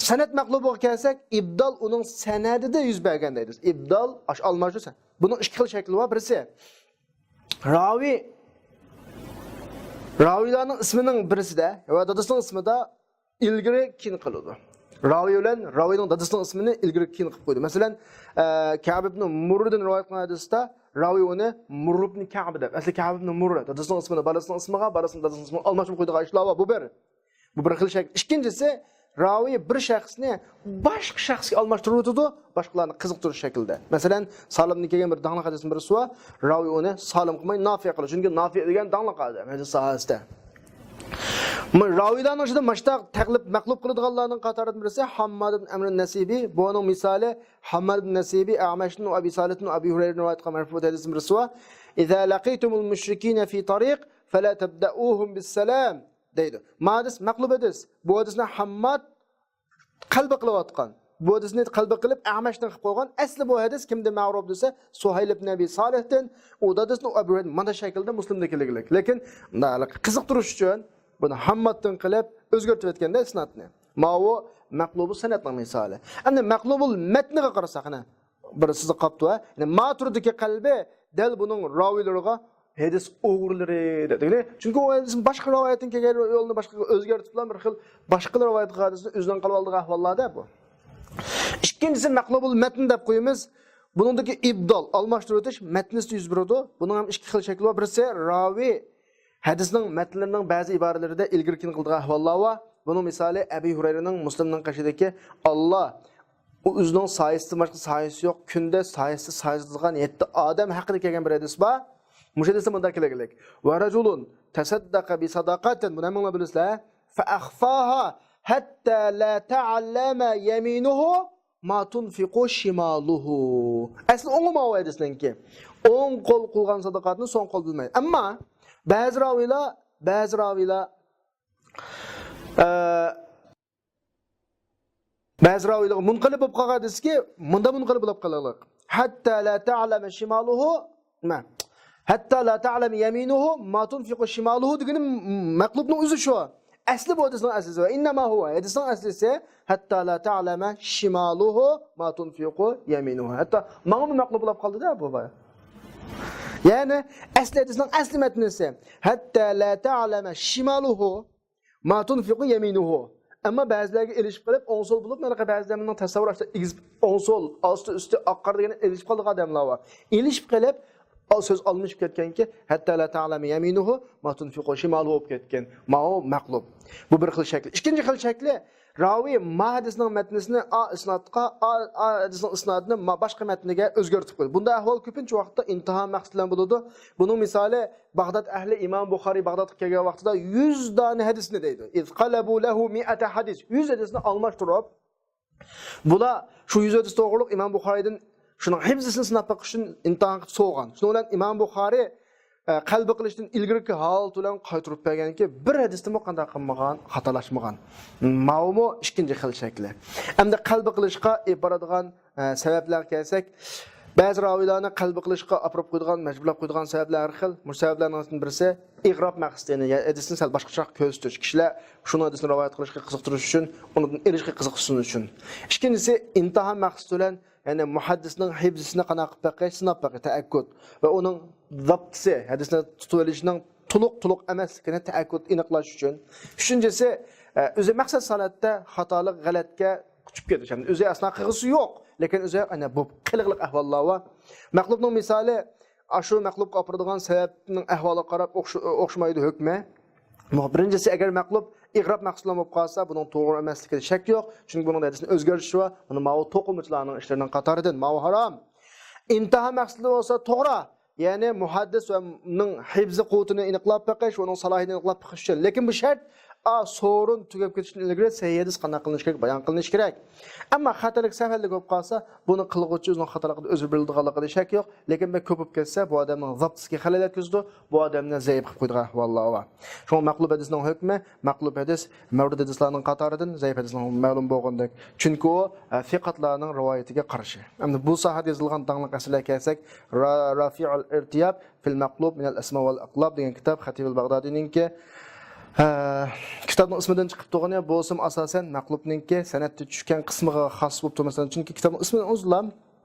سەنەد مەقلۇبىغا كەلسەك، ئىبدال ئۇنىڭ سەنەدىدە يۈز بەرگەن دەيدۇ. ئىبدال، ئاش-، ئالماشتۇرۇش. بۇنىڭ ئىككى خىل شەكلى بار. بىرسى، راۋى، راۋىيلارنىڭ ئىسمىنىڭ بىرسىدە ۋە دادىسىنىڭ ئىسمىدا ئىلگىرى كېيىن قىلىدۇ. راۋى بىلەن راۋىنىڭ دادىسىنىڭ ئىسمىنى ئىلگىرى كېيىن قىلىپ قويدى. مەسىلەن، ئە، كەئب ئىبنى مۇررىدىن رىۋايەت قىلغان ھەدىستە راۋى ئۇنى مۇرر ئىبنى كەئب دەپ، ئەسلى كەئب ئىبنى مۇررە، دادىسىنىڭ ئىسمىنى بالىسىنىڭ ئىسمىغا، بالىسىنىڭ دادىسىنىڭ ئىسمىغا ئالماشتۇرۇپ قويىدىغان ئىشلار بار. بۇ بىر. بۇ بىر خىل شەكىل. ئىككىنچىسى، راۋى بىر شەخسنى باشقا شەخسكە ئالماشتۇرۇۋېتىدۇ، باشقىلارنى قىزىقتۇرۇش شەكلىدە. مەسىلەن، سالىمدىن كەلگەن بىر داڭلىق ھەدىستىن بىرسى بار، راۋى ئۇنى سالىم قىلماي نافىئ قىلىدۇ. چۈنكى نافىئ دېگەن داڭلىق ئادەم ھەدىس ساھەسىدە. مۇ-، راۋىيلارنىڭ ئىچىدە ماشتاق تەقلىب مەقلۇب قىلىدىغانلارنىڭ قاتارىدىن بىرسى ھامماد ئىبن ئەمر نەسىبى. بۇنىڭ مىسالى ھامماد ئىبن نەسىبى ئەمەشتىن، ئەبى سالىھتىن، ئەبى ھۇرەيرىدىن رىۋايەت قىلغان مەرفۇ ھەدىسىدىن بىرسى بار. ئىزا لەقىتۇمۇل مۇشرىكىنە فى تارىق فەلا تەبدەئۇھۇم بىسسالام دەيدۇ. ما ھەدىس مەقلۇب ھەدىس. بۇ ھەدىسنى ھامماد قەلبى قىلىۋاتقان. بۇ ھەدىسنى قەلبى قىلىپ، ئەمەشتىن قىلىپ قويغان. ئەسلى بۇ ھەدىس كىمدىن مەغرۇپ دېسە، سۇھەيل ئىبن ئەبى سالىھتىن، ئۇ دادىسىدىن، ئەبۇ ھۇرەيرە مانا شەكىلدە مۇسلىمدا كېلىگلىك. لېكىن مۇنداق قىزىقتۇرۇش ئۈچۈن بۇنى ھامماتتىن قىلىپ ئۆزگەرتىۋەتكەندە ئىسنادنى. ماۋۇ مەقلۇبۇ سەنەدنىڭ مىسالى. ئەمدى مەقلۇبۇل مەتنىگە قارىساق، قېنى. بىر سىزىق قاپتۇ، ھە؟ يەنى ما تۇردىكى قەلبى دەل بۇنىڭ راۋىيلىرىغا ھەدىس ئوغرىلىرى دېدى. چۈنكى ئۇ ھەدىسنى باشقا رىۋايەتتىن كەلگەن يولنى باشقىغا ئۆزگەرتىپ بىلەن بىر خىل باشقىلار رىۋايەت قىلغان ھەدىسنى ئۆزىنىڭ قىلىپ ئالىدىغان ئەھۋاللاردا بۇ. ئىككىنچىسى مەقلۇبۇل مەتن دەپ قويىمىز. بۇنىڭدىكى ئىبدال، ئالماشتۇرۇۋېتىش مەتنىسىدە يۈز بېرىدۇ. بۇنىڭ ھەم ئىككى خىل شەكلى بار. بىرسى راۋىي ھەدىسنىڭ مەتنلىرىنىڭ بەزى ئىبارىلىرىدە ئىلگىرى كېيىن قىلىدىغان ئەھۋاللار بار. بۇنىڭ مىسالى ئەبى ھۇرەيرىنىڭ مۇسلىمنىڭ قېشىدىكى، ئاللا، ئۇ ئۆزىنىڭ سايىسىدىن باشقا سايىسى يوق، كۈندە سايىسى سايىسىدىغان يەتتە ئادەم ھەققىدە كەلگەن بىر ھەدىس بار. مۇشۇ ھەدىستە مۇنداق كېلىگلىك. ۋە رەجۇلۇن تەسەددەقە بىسەدەقەتىن. بۇنى ھەممىڭلار بىلىسىلەر. فەئەخفاھا ھەتتا لا تەئلەمە يەمىنۇھۇ ما تۇنفىقۇ شىمالۇھۇ. ئەسلى ئوڭى ماۋۇ ھەدىسنىڭكى. ئوڭ قول قىلغان سەدىقاتنى سول قول بىلمەيدۇ. ئەمما بەزى راۋىيلار، بەزى راۋىيلار، ئە، بەزى راۋىيلار مۇنقەلىب بولۇپ قالغان ھەدىسكى، مۇندا مۇنقەلىب بولۇپ قالغانلىق. ھەتتا لا تەئلەمە شىمالۇھۇ، نېمە؟ ھەتتا لا تەئلەمە يەمىنۇھۇ ما تۇنفىقۇ شىمالۇھۇ دېگىنى مەقلۇبنىڭ ئۆزى شۇ. ئەسلى بۇ ھەدىسنىڭ ئەسلىسى. ۋە ئىننەما ھۇۋە، ھەدىسنىڭ ئەسلىسى، ھەتتا لا تەئلەمە شىمالۇھۇ ما تۇنفىقۇ يەمىنۇھۇ. ھەتتا ماڭىمۇ مەقلۇب بولاپ قالدى-دە بۇ بايا. يەنى ئەسلى ھەدىسنىڭ ئەسلى مەتنىسى، ھەتتا لا تەئلەمە شىمالۇھۇ ما تۇنفىقۇ يەمىنۇھۇ. ئەمما بەزىلەرگە ئېلىشىپ قېلىپ، ئوڭ سول بولۇپ، مانا بەزىلەرنىڭ تەسەۋۋۇر ئاشتا ئېگىز، ئوڭ سول، ئاستى ئۈستى، ئاق قارا دېگەن ئېلىشىپ قالىدىغان ئادەملەر بار. ئېلىشىپ قېلىپ، ئا، سۆز ئالمىشىپ كەتكەنكى، ھەتتا لا تەئلەمە يەمىنۇھۇ ما تۇنفىقۇ شىمالۇھۇ بولۇپ كەتكەن. ماۋۇ مەقلۇب. بۇ بىر خىل شەكلى. ئىككىنچى خىل شەكلى، راۋى ما ھەدىسنىڭ مەتنىسىنى ئا ئىسنادقا، ئا، ئا ھەدىسنىڭ ئىسنادىنى ما باشقا مەتنىگە ئۆزگەرتىپ قويدى. بۇنداق ئەھۋال كۆپىنچە ۋاقىتتا ئىنتىھا مەقسىتى بىلەن بولىدۇ. بۇنىڭ مىسالى، باغداد ئەھلى ئىمام بۇخارىي باغدادقا كەلگەن ۋاقتىدا يۈز دانە ھەدىسنى دەيدۇ. ئىز قەلەبۇ لەھۇ مىئەتە ھەدىس. يۈز ھەدىسنى ئالماشتۇرۇپ، بۇلار شۇ يۈز ھەدىس توغرۇلۇق ئىمام بۇخارىيدىن شۇنىڭ ھىفزىسىنى سىناپ بېقىش ئۈچۈن ئىمتىھانغا سوغان. شۇنىڭ بىلەن ئىمام بۇخارىي، ئە، قەلبى قىلىشتىن ئىلگىرىكى ھالىتى بىلەن قايتۇرۇپ بەرگەنكى، بىر ھەدىستىمۇ قانداق قىلمىغان، خاتالاشمىغان. ماۋۇمۇ ئىككىنچى خىل شەكلى. ئەمدى قەلبى قىلىشقا ئېلىپ بارىدىغان، ئە، سەۋەبلەرگە كەلسەك، بەزى راۋىيلارنى قەلبى قىلىشقا ئاپىرىپ قويىدىغان، مەجبۇرلاپ قويىدىغان سەۋەبلەر ھەر خىل. مۇشۇ سەۋەبلەرنىڭ بىرسى ئىغراب مەقسىتى، يەنى ھەدىسنى سەل باشقىچىراق كۆرسىتىش، كىشىلەر شۇنىڭ ھەدىسىنى رىۋايەت قىلىشقا قىزىقتۇرۇش ئۈچۈن، ئۇنىڭدىن ئېلىشقا قىزىقسۇن ئۈچۈن. ئىككىنچىسى، ئىنتىھا مەقسىتى بىلەن، يەنى مۇھەددىسنىڭ ھىفزىسىنى قانداق قىلىپ بېقىش، سىناپ بېقىش، تەئەككۇد ۋە ئۇنىڭ زاپتىسى، ھەدىسنى تۇتۇۋېلىشنىڭ تولۇق، تولۇق ئەمەسلىكىنى تەئەككۇد، ئېنىقلاش ئۈچۈن. ئۈچىنچىسى، ئە، ئۆزى مەقسەت ھالەتتە خاتالىق، غەلەتكە ئۇچۇپ كېتىش. يەنى ئۆزى ئەسلا قىلغۇسى يوق، لېكىن ئۆزى ئەنە بولۇپ قېلىقلىق ئەھۋاللار بار. مەقلۇبنىڭ مىسالى، ئاشۇ مەقلۇبقا ئاپىرىدىغان سەۋەبنىڭ ئەھۋالىغا قاراپ ئوخش-، ئوخشىمايدۇ ھۆكمى. بىرىنچىسى، ئەگەر مەقلۇب ئىغراب مەقسىتى بىلەن بولۇپ قالسا، بۇنىڭ توغرا ئەمەسلىكىدە شەك يوق. چۈنكى بۇنىڭدا ھەدىسنىڭ ئۆزگەرتىشى بار. بۇنى ماۋۇ توقۇمىچىلارنىڭ ئىشلىرىنىڭ قاتارىدىن. ماۋۇ ھارام. ئىنتىھا مەقسىتى بولسا توغرا. يەنى مۇھەددىس ۋە نىڭ ھىفزى قۇۋۋىتىنى ئېنىقلاپ بېقىش، ئۇنىڭ سالاھىيىتىنى ئېنىقلاپ بېقىش ئۈچۈن. لېكىن بۇ شەرت، ئا، سورۇن تۈگەپ كېتىشتىن ئىلگىرى سەھىھ ھەدىس قانداق قىلىنىشى كېرەك، بايان قىلىنىشى كېرەك. ئەمما خاتالىق سەھۋەنلىك بولۇپ قالسا، بۇنى قىلغۇچى ئۆزىنىڭ خاتالىقىدا ئۆزى بىلىدىغانلىقىدا شەك يوق. لېكىن بەك كۆپ بولۇپ كەتسە، بۇ ئادەمنىڭ زاپتىسىگە خەلەل يەتكۈزىدۇ، بۇ ئادەمنى زەئىپ قىلىپ قويىدىغان ئەھۋاللار بار. شۇڭا مەقلۇب ھەدىسنىڭ ھۆكمى، مەقلۇب ھەدىس مەۋرۇد ھەدىسلەرنىڭ قاتارىدىن، زەئىپ ھەدىسنىڭ مەلۇم بولغاندەك. چۈنكى ئۇ، ئە، سىقاتلارنىڭ رىۋايىتىگە قارشى. ئەمدى بۇ ساھەدە يېزىلغان داڭلىق ئەسەرلەرگە كەلسەك، را-، رافىئۇل ئىرتىياب فىل مەقلۇب مىنەل ئەسما ۋەل ئەقلاب دېگەن كىتاب خەتىبۇل باغدادىنىڭكى. ئە، كىتابنىڭ ئىسمىدىن چىقىپ تۇرغىنى بولسىمۇ ئاساسەن مەقلۇبنىڭكى سەنەدتە چۈشكەن قىسمىغا خاس بولۇپ تۇرمىسا، چۈنكى كىتابنىڭ ئىسمىدىن ئۇزۇنلام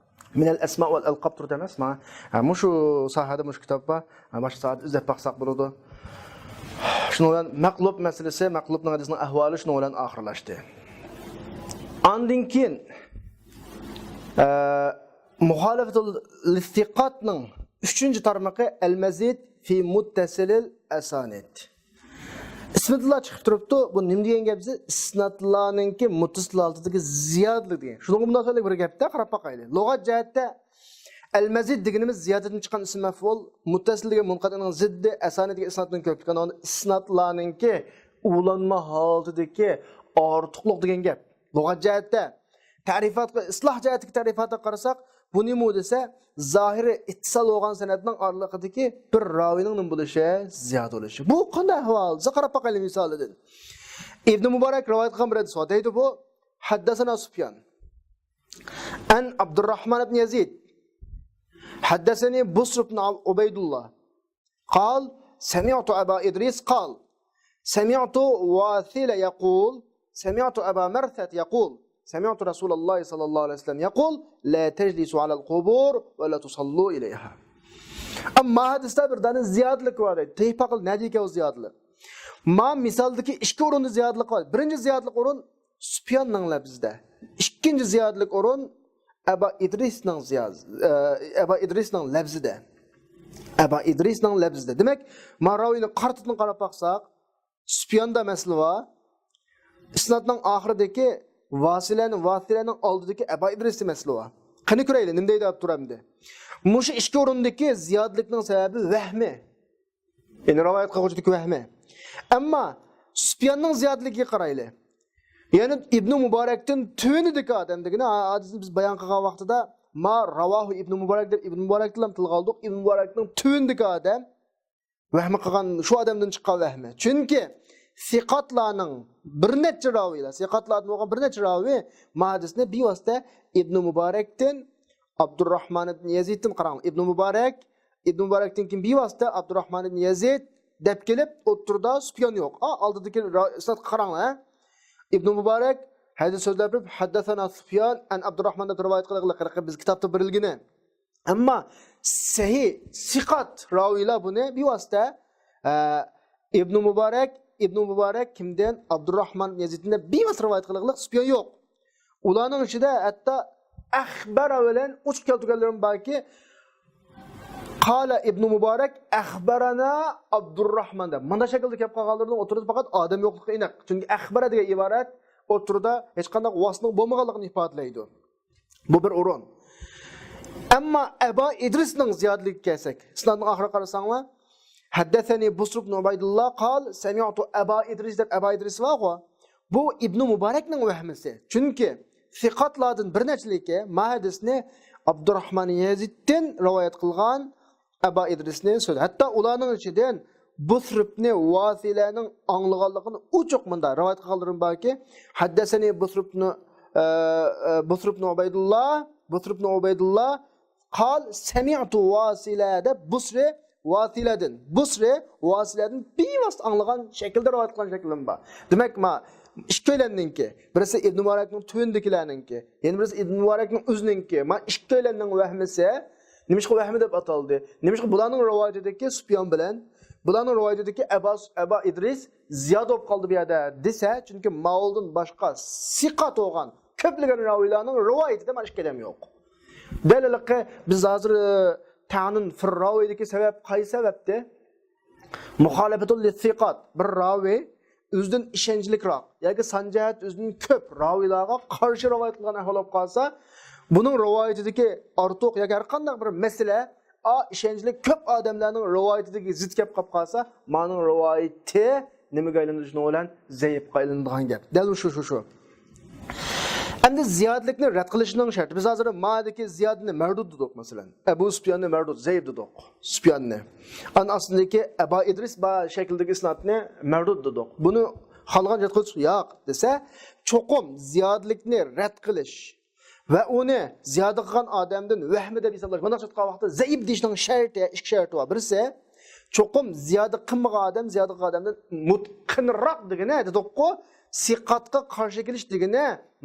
مىنەل ئەسما ۋەل ئەلقاب تۇرىدۇ ئەمەسما؟ ھە، مۇشۇ ساھەدە مۇشۇ كىتاب بار. ھە، باشقا ساھەدە ئىزدەپ باقساق بولىدۇ. شۇنىڭ بىلەن مەقلۇب مەسىلىسى، مەقلۇبنىڭ ھەدىسىنىڭ ئەھۋالى شۇنىڭ بىلەن ئاخىرلاشتى. ئاندىن كېيىن، ئە، مۇخالىفەتۇل لىسىقاتنىڭ ئۈچىنچى تارمىقى ئەل مەزىد فى مۇتتەسىلىل ئەسانىد. ئىسمىدىلا چىقىپ تۇرۇپتۇ. بۇ نېمە دېگەن گەپ دېسە، ئىسنادلارنىڭكى مۇتتەسىل ھالىتىدىكى زىيادىلىك دېگەن. شۇنىڭغا مۇناسىۋەتلىك بىر گەپتە قاراپ باقايلى. لۇغەت جەھەتتە ئەل مەزىد دېگىنىمىز زىيادىدىن چىققان ئىسىم مەفئۇل، مۇتتەسىل دېگەن مۇنقەتئىنىڭ زىددى، ئەسانىد دېگەن ئىسنادنىڭ كۆپلۈكى. ئەنە ئۇندا ئىسنادلارنىڭكى ئۇلانما ھالىتىدىكى ئارتۇقلۇق دېگەن گەپ. لۇغەت جەھەتتە تەرىپاتقا، ئىسلاھ جەھەتتىكى تەرىپاتقا قارىساق، بۇ نېمە دېسە، زاھىرى ئىتتىسال بولغان سەنەدنىڭ ئارىلىقىدىكى بىر راۋىنىڭ نېمە بولۇشى، زىيادە بولۇشى. بۇ قانداق ئەھۋال دېسە، قاراپ باقايلى مىسالىدىن. ئىبنى مۇبارەك رىۋايەت قىلغان بىر ھەدىس بار. دەيدۇ بۇ، ھەددەسەنا سۇفيان. عن عبد الرحمن بن يزيد حدثني بسر بن عبيد الله قال سمعت أبا إدريس قال سمعت واثلة يقول سمعت أبا مرثد يقول سمعت رسول الله صلى الله عليه وسلم يقول لا تجلسوا على القبور ولا تصلوا إليها. ئەمما ھەدىستە بىر دانە زىيادىلىك بار دەيدۇ. تېپىق نەدىكەن ئۇ زىيادىلىك؟ ما مىسالدىكى ئىككى ئورۇندا زىيادىلىك بار. بىرىنچى زىيادىلىك ئورۇن سۇپياننىڭ لەپزىدە. ئىككىنچى زىيادىلىك ئورۇن ئەبا ئىدرىسنىڭ زىياد-، ئە، ئەبا ئىدرىسنىڭ لەپزىدە. ئەبا ئىدرىسنىڭ لەپزىدە. دېمەك، ما راۋىنىڭ قارتىدىن قاراپ باقساق، سۇپياندا مەسىلە بار. ئىسنادنىڭ ئاخىرىدىكى ۋاسىلەنىڭ، ۋاسىلەنىڭ ئالدىدىكى ئەبا ئىدرىستا مەسىلە بار. قېنى كۆرەيلى، نېمە دەيدۇ ئابدۇرەم دە. مۇشۇ ئىككى ئورۇندىكى زىيادىلىكنىڭ سەۋەبى ۋەھمى. يەنى رىۋايەت قىلغۇچىدىكى ۋەھمى. ئەمما سۇپياننىڭ زىيادىلىكىگە قارايلى. يەنى ئىبنى مۇبارەكتىن تۆۋىنىدىكى ئادەم دېگىنى ھە-، ھەدىسنى بىز بايان قىلغان ۋاقتىدا ما راۋاھۇ ئىبنى مۇبارەك دەپ ئىبنى مۇبارەكتىن ھەم تىلغا ئالدۇق. ئىبنى مۇبارەكنىڭ تۆۋىنىدىكى ئادەم ۋەھمى قىلغان، شۇ ئادەمدىن چىققان ۋەھمى. چۈنكى سىقاتلارنىڭ بىر نەچچە راۋىلار، سىقاتلاردىن بولغان بىر نەچچە راۋى ما ھەدىسنى بىۋاسىتە ئىبنى مۇبارەكتىن، ئابدۇرراھمان ئىبنى يەزىدتىن، قاراڭ، ئىبنى مۇبارەك، ئىبنى مۇبارەكتىن كېيىن بىۋاسىتە ئابدۇرراھمان ئىبنى يەزىد دەپ كېلىپ، ئوتتۇرىدا سۇپيان يوق. ئا، ئالدىدىكى را-، ئىسنادقا قاراڭلار، ھە. ئىبنى مۇبارەك ھەدىس سۆزلەپ بېرىپ، ھەددەسەنا سۇپيان ئەن ئابدۇرراھمان دەپ رىۋايەت قىلغىلى، قېنى بىز كىتابتا بېرىلگىنى. ئەمما سەھىھ، سىقات راۋىلار بۇنى بىۋاسىتە، ئە، ئىبنى مۇبارەك، ئىبنى مۇبارەك كىمدىن؟ ئابدۇرراھمان ئىبنى يەزىدتىن دەپ بىۋاسىتە رىۋايەت قىلغىلىق سۇپيان يوق. ئۇلارنىڭ ئىچىدە ھەتتا ئەخبەرە بىلەن ئوچۇق كەلتۈرگەنلىرىمۇ باركى، قال ئىبنى مۇبارەك ئەخبەرەنا ئابدۇرراھمان دەپ. مۇنداق شەكىلدە كەپ قالغانلىرىنىڭ ئوتتۇرىدا پەقەت ئادەم يوقلۇقى ئېنىق. چۈنكى ئەخبەرە دېگەن ئىبارەت ئوتتۇرىدا ھېچقانداق ۋاسىتىنىڭ بولمىغانلىقىنى ئىپادىلەيدۇ. بۇ بىر ئورۇن. ئەمما ئەبا ئىدرىسنىڭ زىيادىلىكىگە كەلسەك، ئىسنادنىڭ ئاخىرىغا قارىساڭلار، ھەددەسەنى بۇسر ئىبنى ئۇبەيدۇللا قال سەمىئتۇ ئەبا ئىدرىس دەپ ئەبا ئىدرىس بارغۇ. بۇ ئىبنى مۇبارەكنىڭ ۋەھمىسى. چۈنكى سىقاتلاردىن بىر نەچچىلىكى ما ھەدىسنى ئابدۇرراھمان يەزىدتىن رىۋايەت قىلغان ئەبا ئىدرىسنى سۆز. ھەتتا ئۇلارنىڭ ئىچىدىن بۇسر ئىبنى ۋاسىلەنىڭ ئاڭلىغانلىقىنى ئوچۇق مۇنداق رىۋايەت قىلغانلىرىمۇ باركى، ھەددەسەنى بۇسر ئىبنى، ئە، ئە، بۇسر ئىبنى ئۇبەيدۇللا، بۇسر ئىبنى ئۇبەيدۇللا قال سەمىئتۇ ۋاسىلە دەپ بۇسرى ۋاسىلەدىن، بۇسرى ۋاسىلەدىن بىۋاسىتە ئاڭلىغان شەكىلدە رىۋايەت قىلغان شەكلىمۇ بار. دېمەك، ما ئىككىيلەننىڭكى، بىرسى ئىبنى مۇبارەكنىڭ تۆۋىنىدىكىلەرنىڭكى، يەنە بىرسى ئىبنى مۇبارەكنىڭ ئۆزىنىڭكى. ما ئىككىيلەننىڭ ۋەھمىسى نېمىشقا ۋەھمى دەپ ئاتالدى؟ نېمىشقا بۇلارنىڭ رىۋايىتىدىكى سۇپيان بىلەن بۇلارنىڭ رىۋايىتىدىكى ئەبا، ئەبا ئىدرىس زىيادە بولۇپ قالدى بۇ يەردە دېسە، چۈنكى ماۋۇلدىن باشقا سىقات بولغان كۆپلىگەن راۋىلارنىڭ رىۋايىتىدە مانا ئىككى ئادەم يوق. دەل ھېلىقى بىز ھازىر، ئى، تەنۇن فىر راۋىدىكى سەۋەب قايسى سەۋەبتى؟ مۇخالىپەتۇل لىسسىقات، بىر راۋى ئۆزىدىن ئىشەنچلىكراق ياكى سان جەھەت ئۆزىدىن كۆپ راۋىلارغا قارشى رىۋايەت قىلغان ئەھۋال بولۇپ قالسا، بۇنىڭ رىۋايىتىدىكى ئارتۇق ياكى ھەر قانداق بىر مەسىلە، ئا، ئىشەنچلىك كۆپ ئادەملەرنىڭ رىۋايىتىدىكى زىت كەپ قاپ قالسا، مانىڭ رىۋايىتى نېمىگە ئايلىنىدۇ؟ شۇنىڭ بىلەن زەئىپقا ئايلىنىدىغان گەپ. دەل شۇ، شۇ، شۇ. ئەمدى زىيادىلىكنى رەت قىلىشنىڭ شەرتى. بىز ھازىر مادىكى زىيادىنى مەردۇد دېدۇق، مەسىلەن. ئەبۇ سۇپياننى مەردۇد، زەئىپ دېدۇق. سۇپياننى. ئان ئاستىدىكى ئەبا ئىدرىس با شەكلىدىكى ئىسنادنى مەردۇد دېدۇق. بۇنى خالىغان رەت قىلىش ياق دېسە، چوقۇم زىيادىلىكنى رەت قىلىش ۋە ئۇنى زىيادە قىلغان ئادەمدىن ۋەھمى دەپ ھېسابلاش، بۇنداق چاتقان ۋاقىتتا زەئىپ دېيىشنىڭ شەرتى، ئىككى شەرتى بار. بىرسى، چوقۇم زىيادە قىلمىغان ئادەم زىيادە قىلغان ئادەمدىن مۇتقىنراق دېگىنى، دېدۇققۇ، سىقاتقا قارشى كېلىش دېگىنى،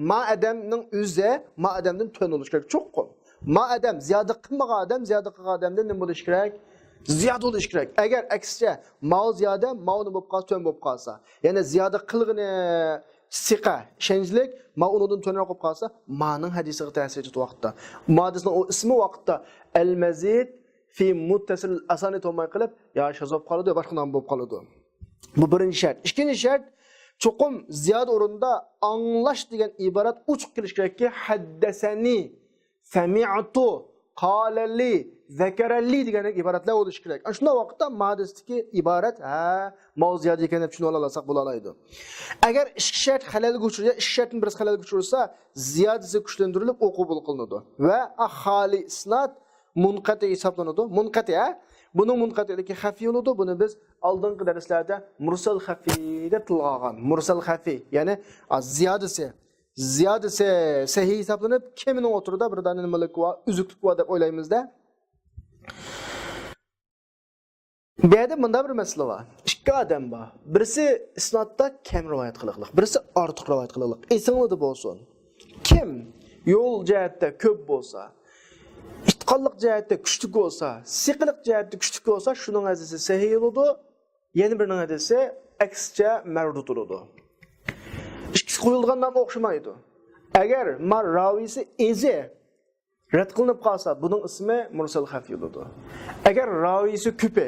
ما ئادەمنىڭ ئۆزى ما ئادەمدىن تۆۋەن بولۇشى كېرەك، چوقۇم. ما ئادەم، زىيادە قىلمىغان ئادەم زىيادە قىلغان ئادەمدىن نېمە بولۇشى كېرەك؟ زىيادە بولۇشى كېرەك. ئەگەر ئەكسىچە، ماۋۇ زىيادە، ماۋۇ نېمە بولۇپ قالسا، تۆۋەن بولۇپ قالسا، يەنى زىيادە قىلغىنى سىقە، ئىشەنچلىك، ما ئۇنىڭدىن تۆۋەنرەك بولۇپ قالسا، مانىڭ ھەدىسىگە تەسىر يېتىدۇ ۋاقىتتا. ما ھەدىسنىڭ ئۇ ئىسمى ۋاقىتتا ئەل مەزىد فى مۇتتەسىل ئەسانىد بولماي قېلىپ، يا شاز بولۇپ قالىدۇ، يا باشقا نام بولۇپ قالىدۇ. بۇ بىرىنچى شەرت. ئىككىنچى شەرت، چوقۇم زىيادە ئورۇندا ئاڭلاش دېگەن ئىبارەت ئوچۇق كېلىشى كېرەككى، ھەددەسەنى، سەمىئتۇ، قالەلى، زەكەرەلى دېگەندەك ئىبارەتلەر بولۇشى كېرەك. ئەنە شۇنداق ۋاقىتتا ما ھەدىستىكى ئىبارەت، ھە، ماۋۇ زىيادە ئىكەن دەپ چۈشىنىۋالالايساق بولالايدۇ. ئەگەر ئىككى شەرت خەلەلگە ئۇچرىسا، ئىككى شەرتتىن بىرسى خەلەلگە ئۇچرىسا، زىيادىسى كۈچلەندۈرۈلۈپ ئۇ قوبۇل قىلىنىدۇ. ۋە خالىي ئىسناد مۇنقەتى ھېسابلىنىدۇ. مۇنقەتى، ھە؟ بۇنىڭ مۇنقەتىلىكى خەفىي بولىدۇ. بۇنى بىز ئالدىنقى دەرسلەردە مۇرسەل خەفىي دەپ تىلغا ئالغان. مۇرسەل خەفىي، يەنى، ئا، زىيادىسى. زىيادىسى سەھىھ ھېسابلىنىپ، كېمىنىڭ ئوتتۇرىدا بىر دانە نېمىلىك بار، ئۈزۈكلۈك بار دەپ ئويلايمىز-دە. بۇ يەردە مۇنداق بىر مەسىلە بار. ئىككى ئادەم بار. بىرسى ئىسنادتا كەم رىۋايەت قىلىقلىق، بىرسى ئارتۇق رىۋايەت قىلىقلىق. ئېسىڭلاردا بولسۇن. كىم يول جەھەتتە كۆپ بولسا، ئىتقانلىق جەھەتتە كۈچلۈك بولسا، سىقىلىق جەھەتتە كۈچلۈك بولسا، شۇنىڭ ھەدىسى سەھىھ بولىدۇ. يەنە بىرىنىڭ ھەدىسى ئەكسىچە مەردۇد بولىدۇ. ئىككىسى قويۇلغان نام ئوخشىمايدۇ. ئەگەر ما راۋىيسى ئېزى رەت قىلىنىپ قالسا، بۇنىڭ ئىسمى مۇرسەل خەفىي بولىدۇ. ئەگەر راۋىيسى كۆپى،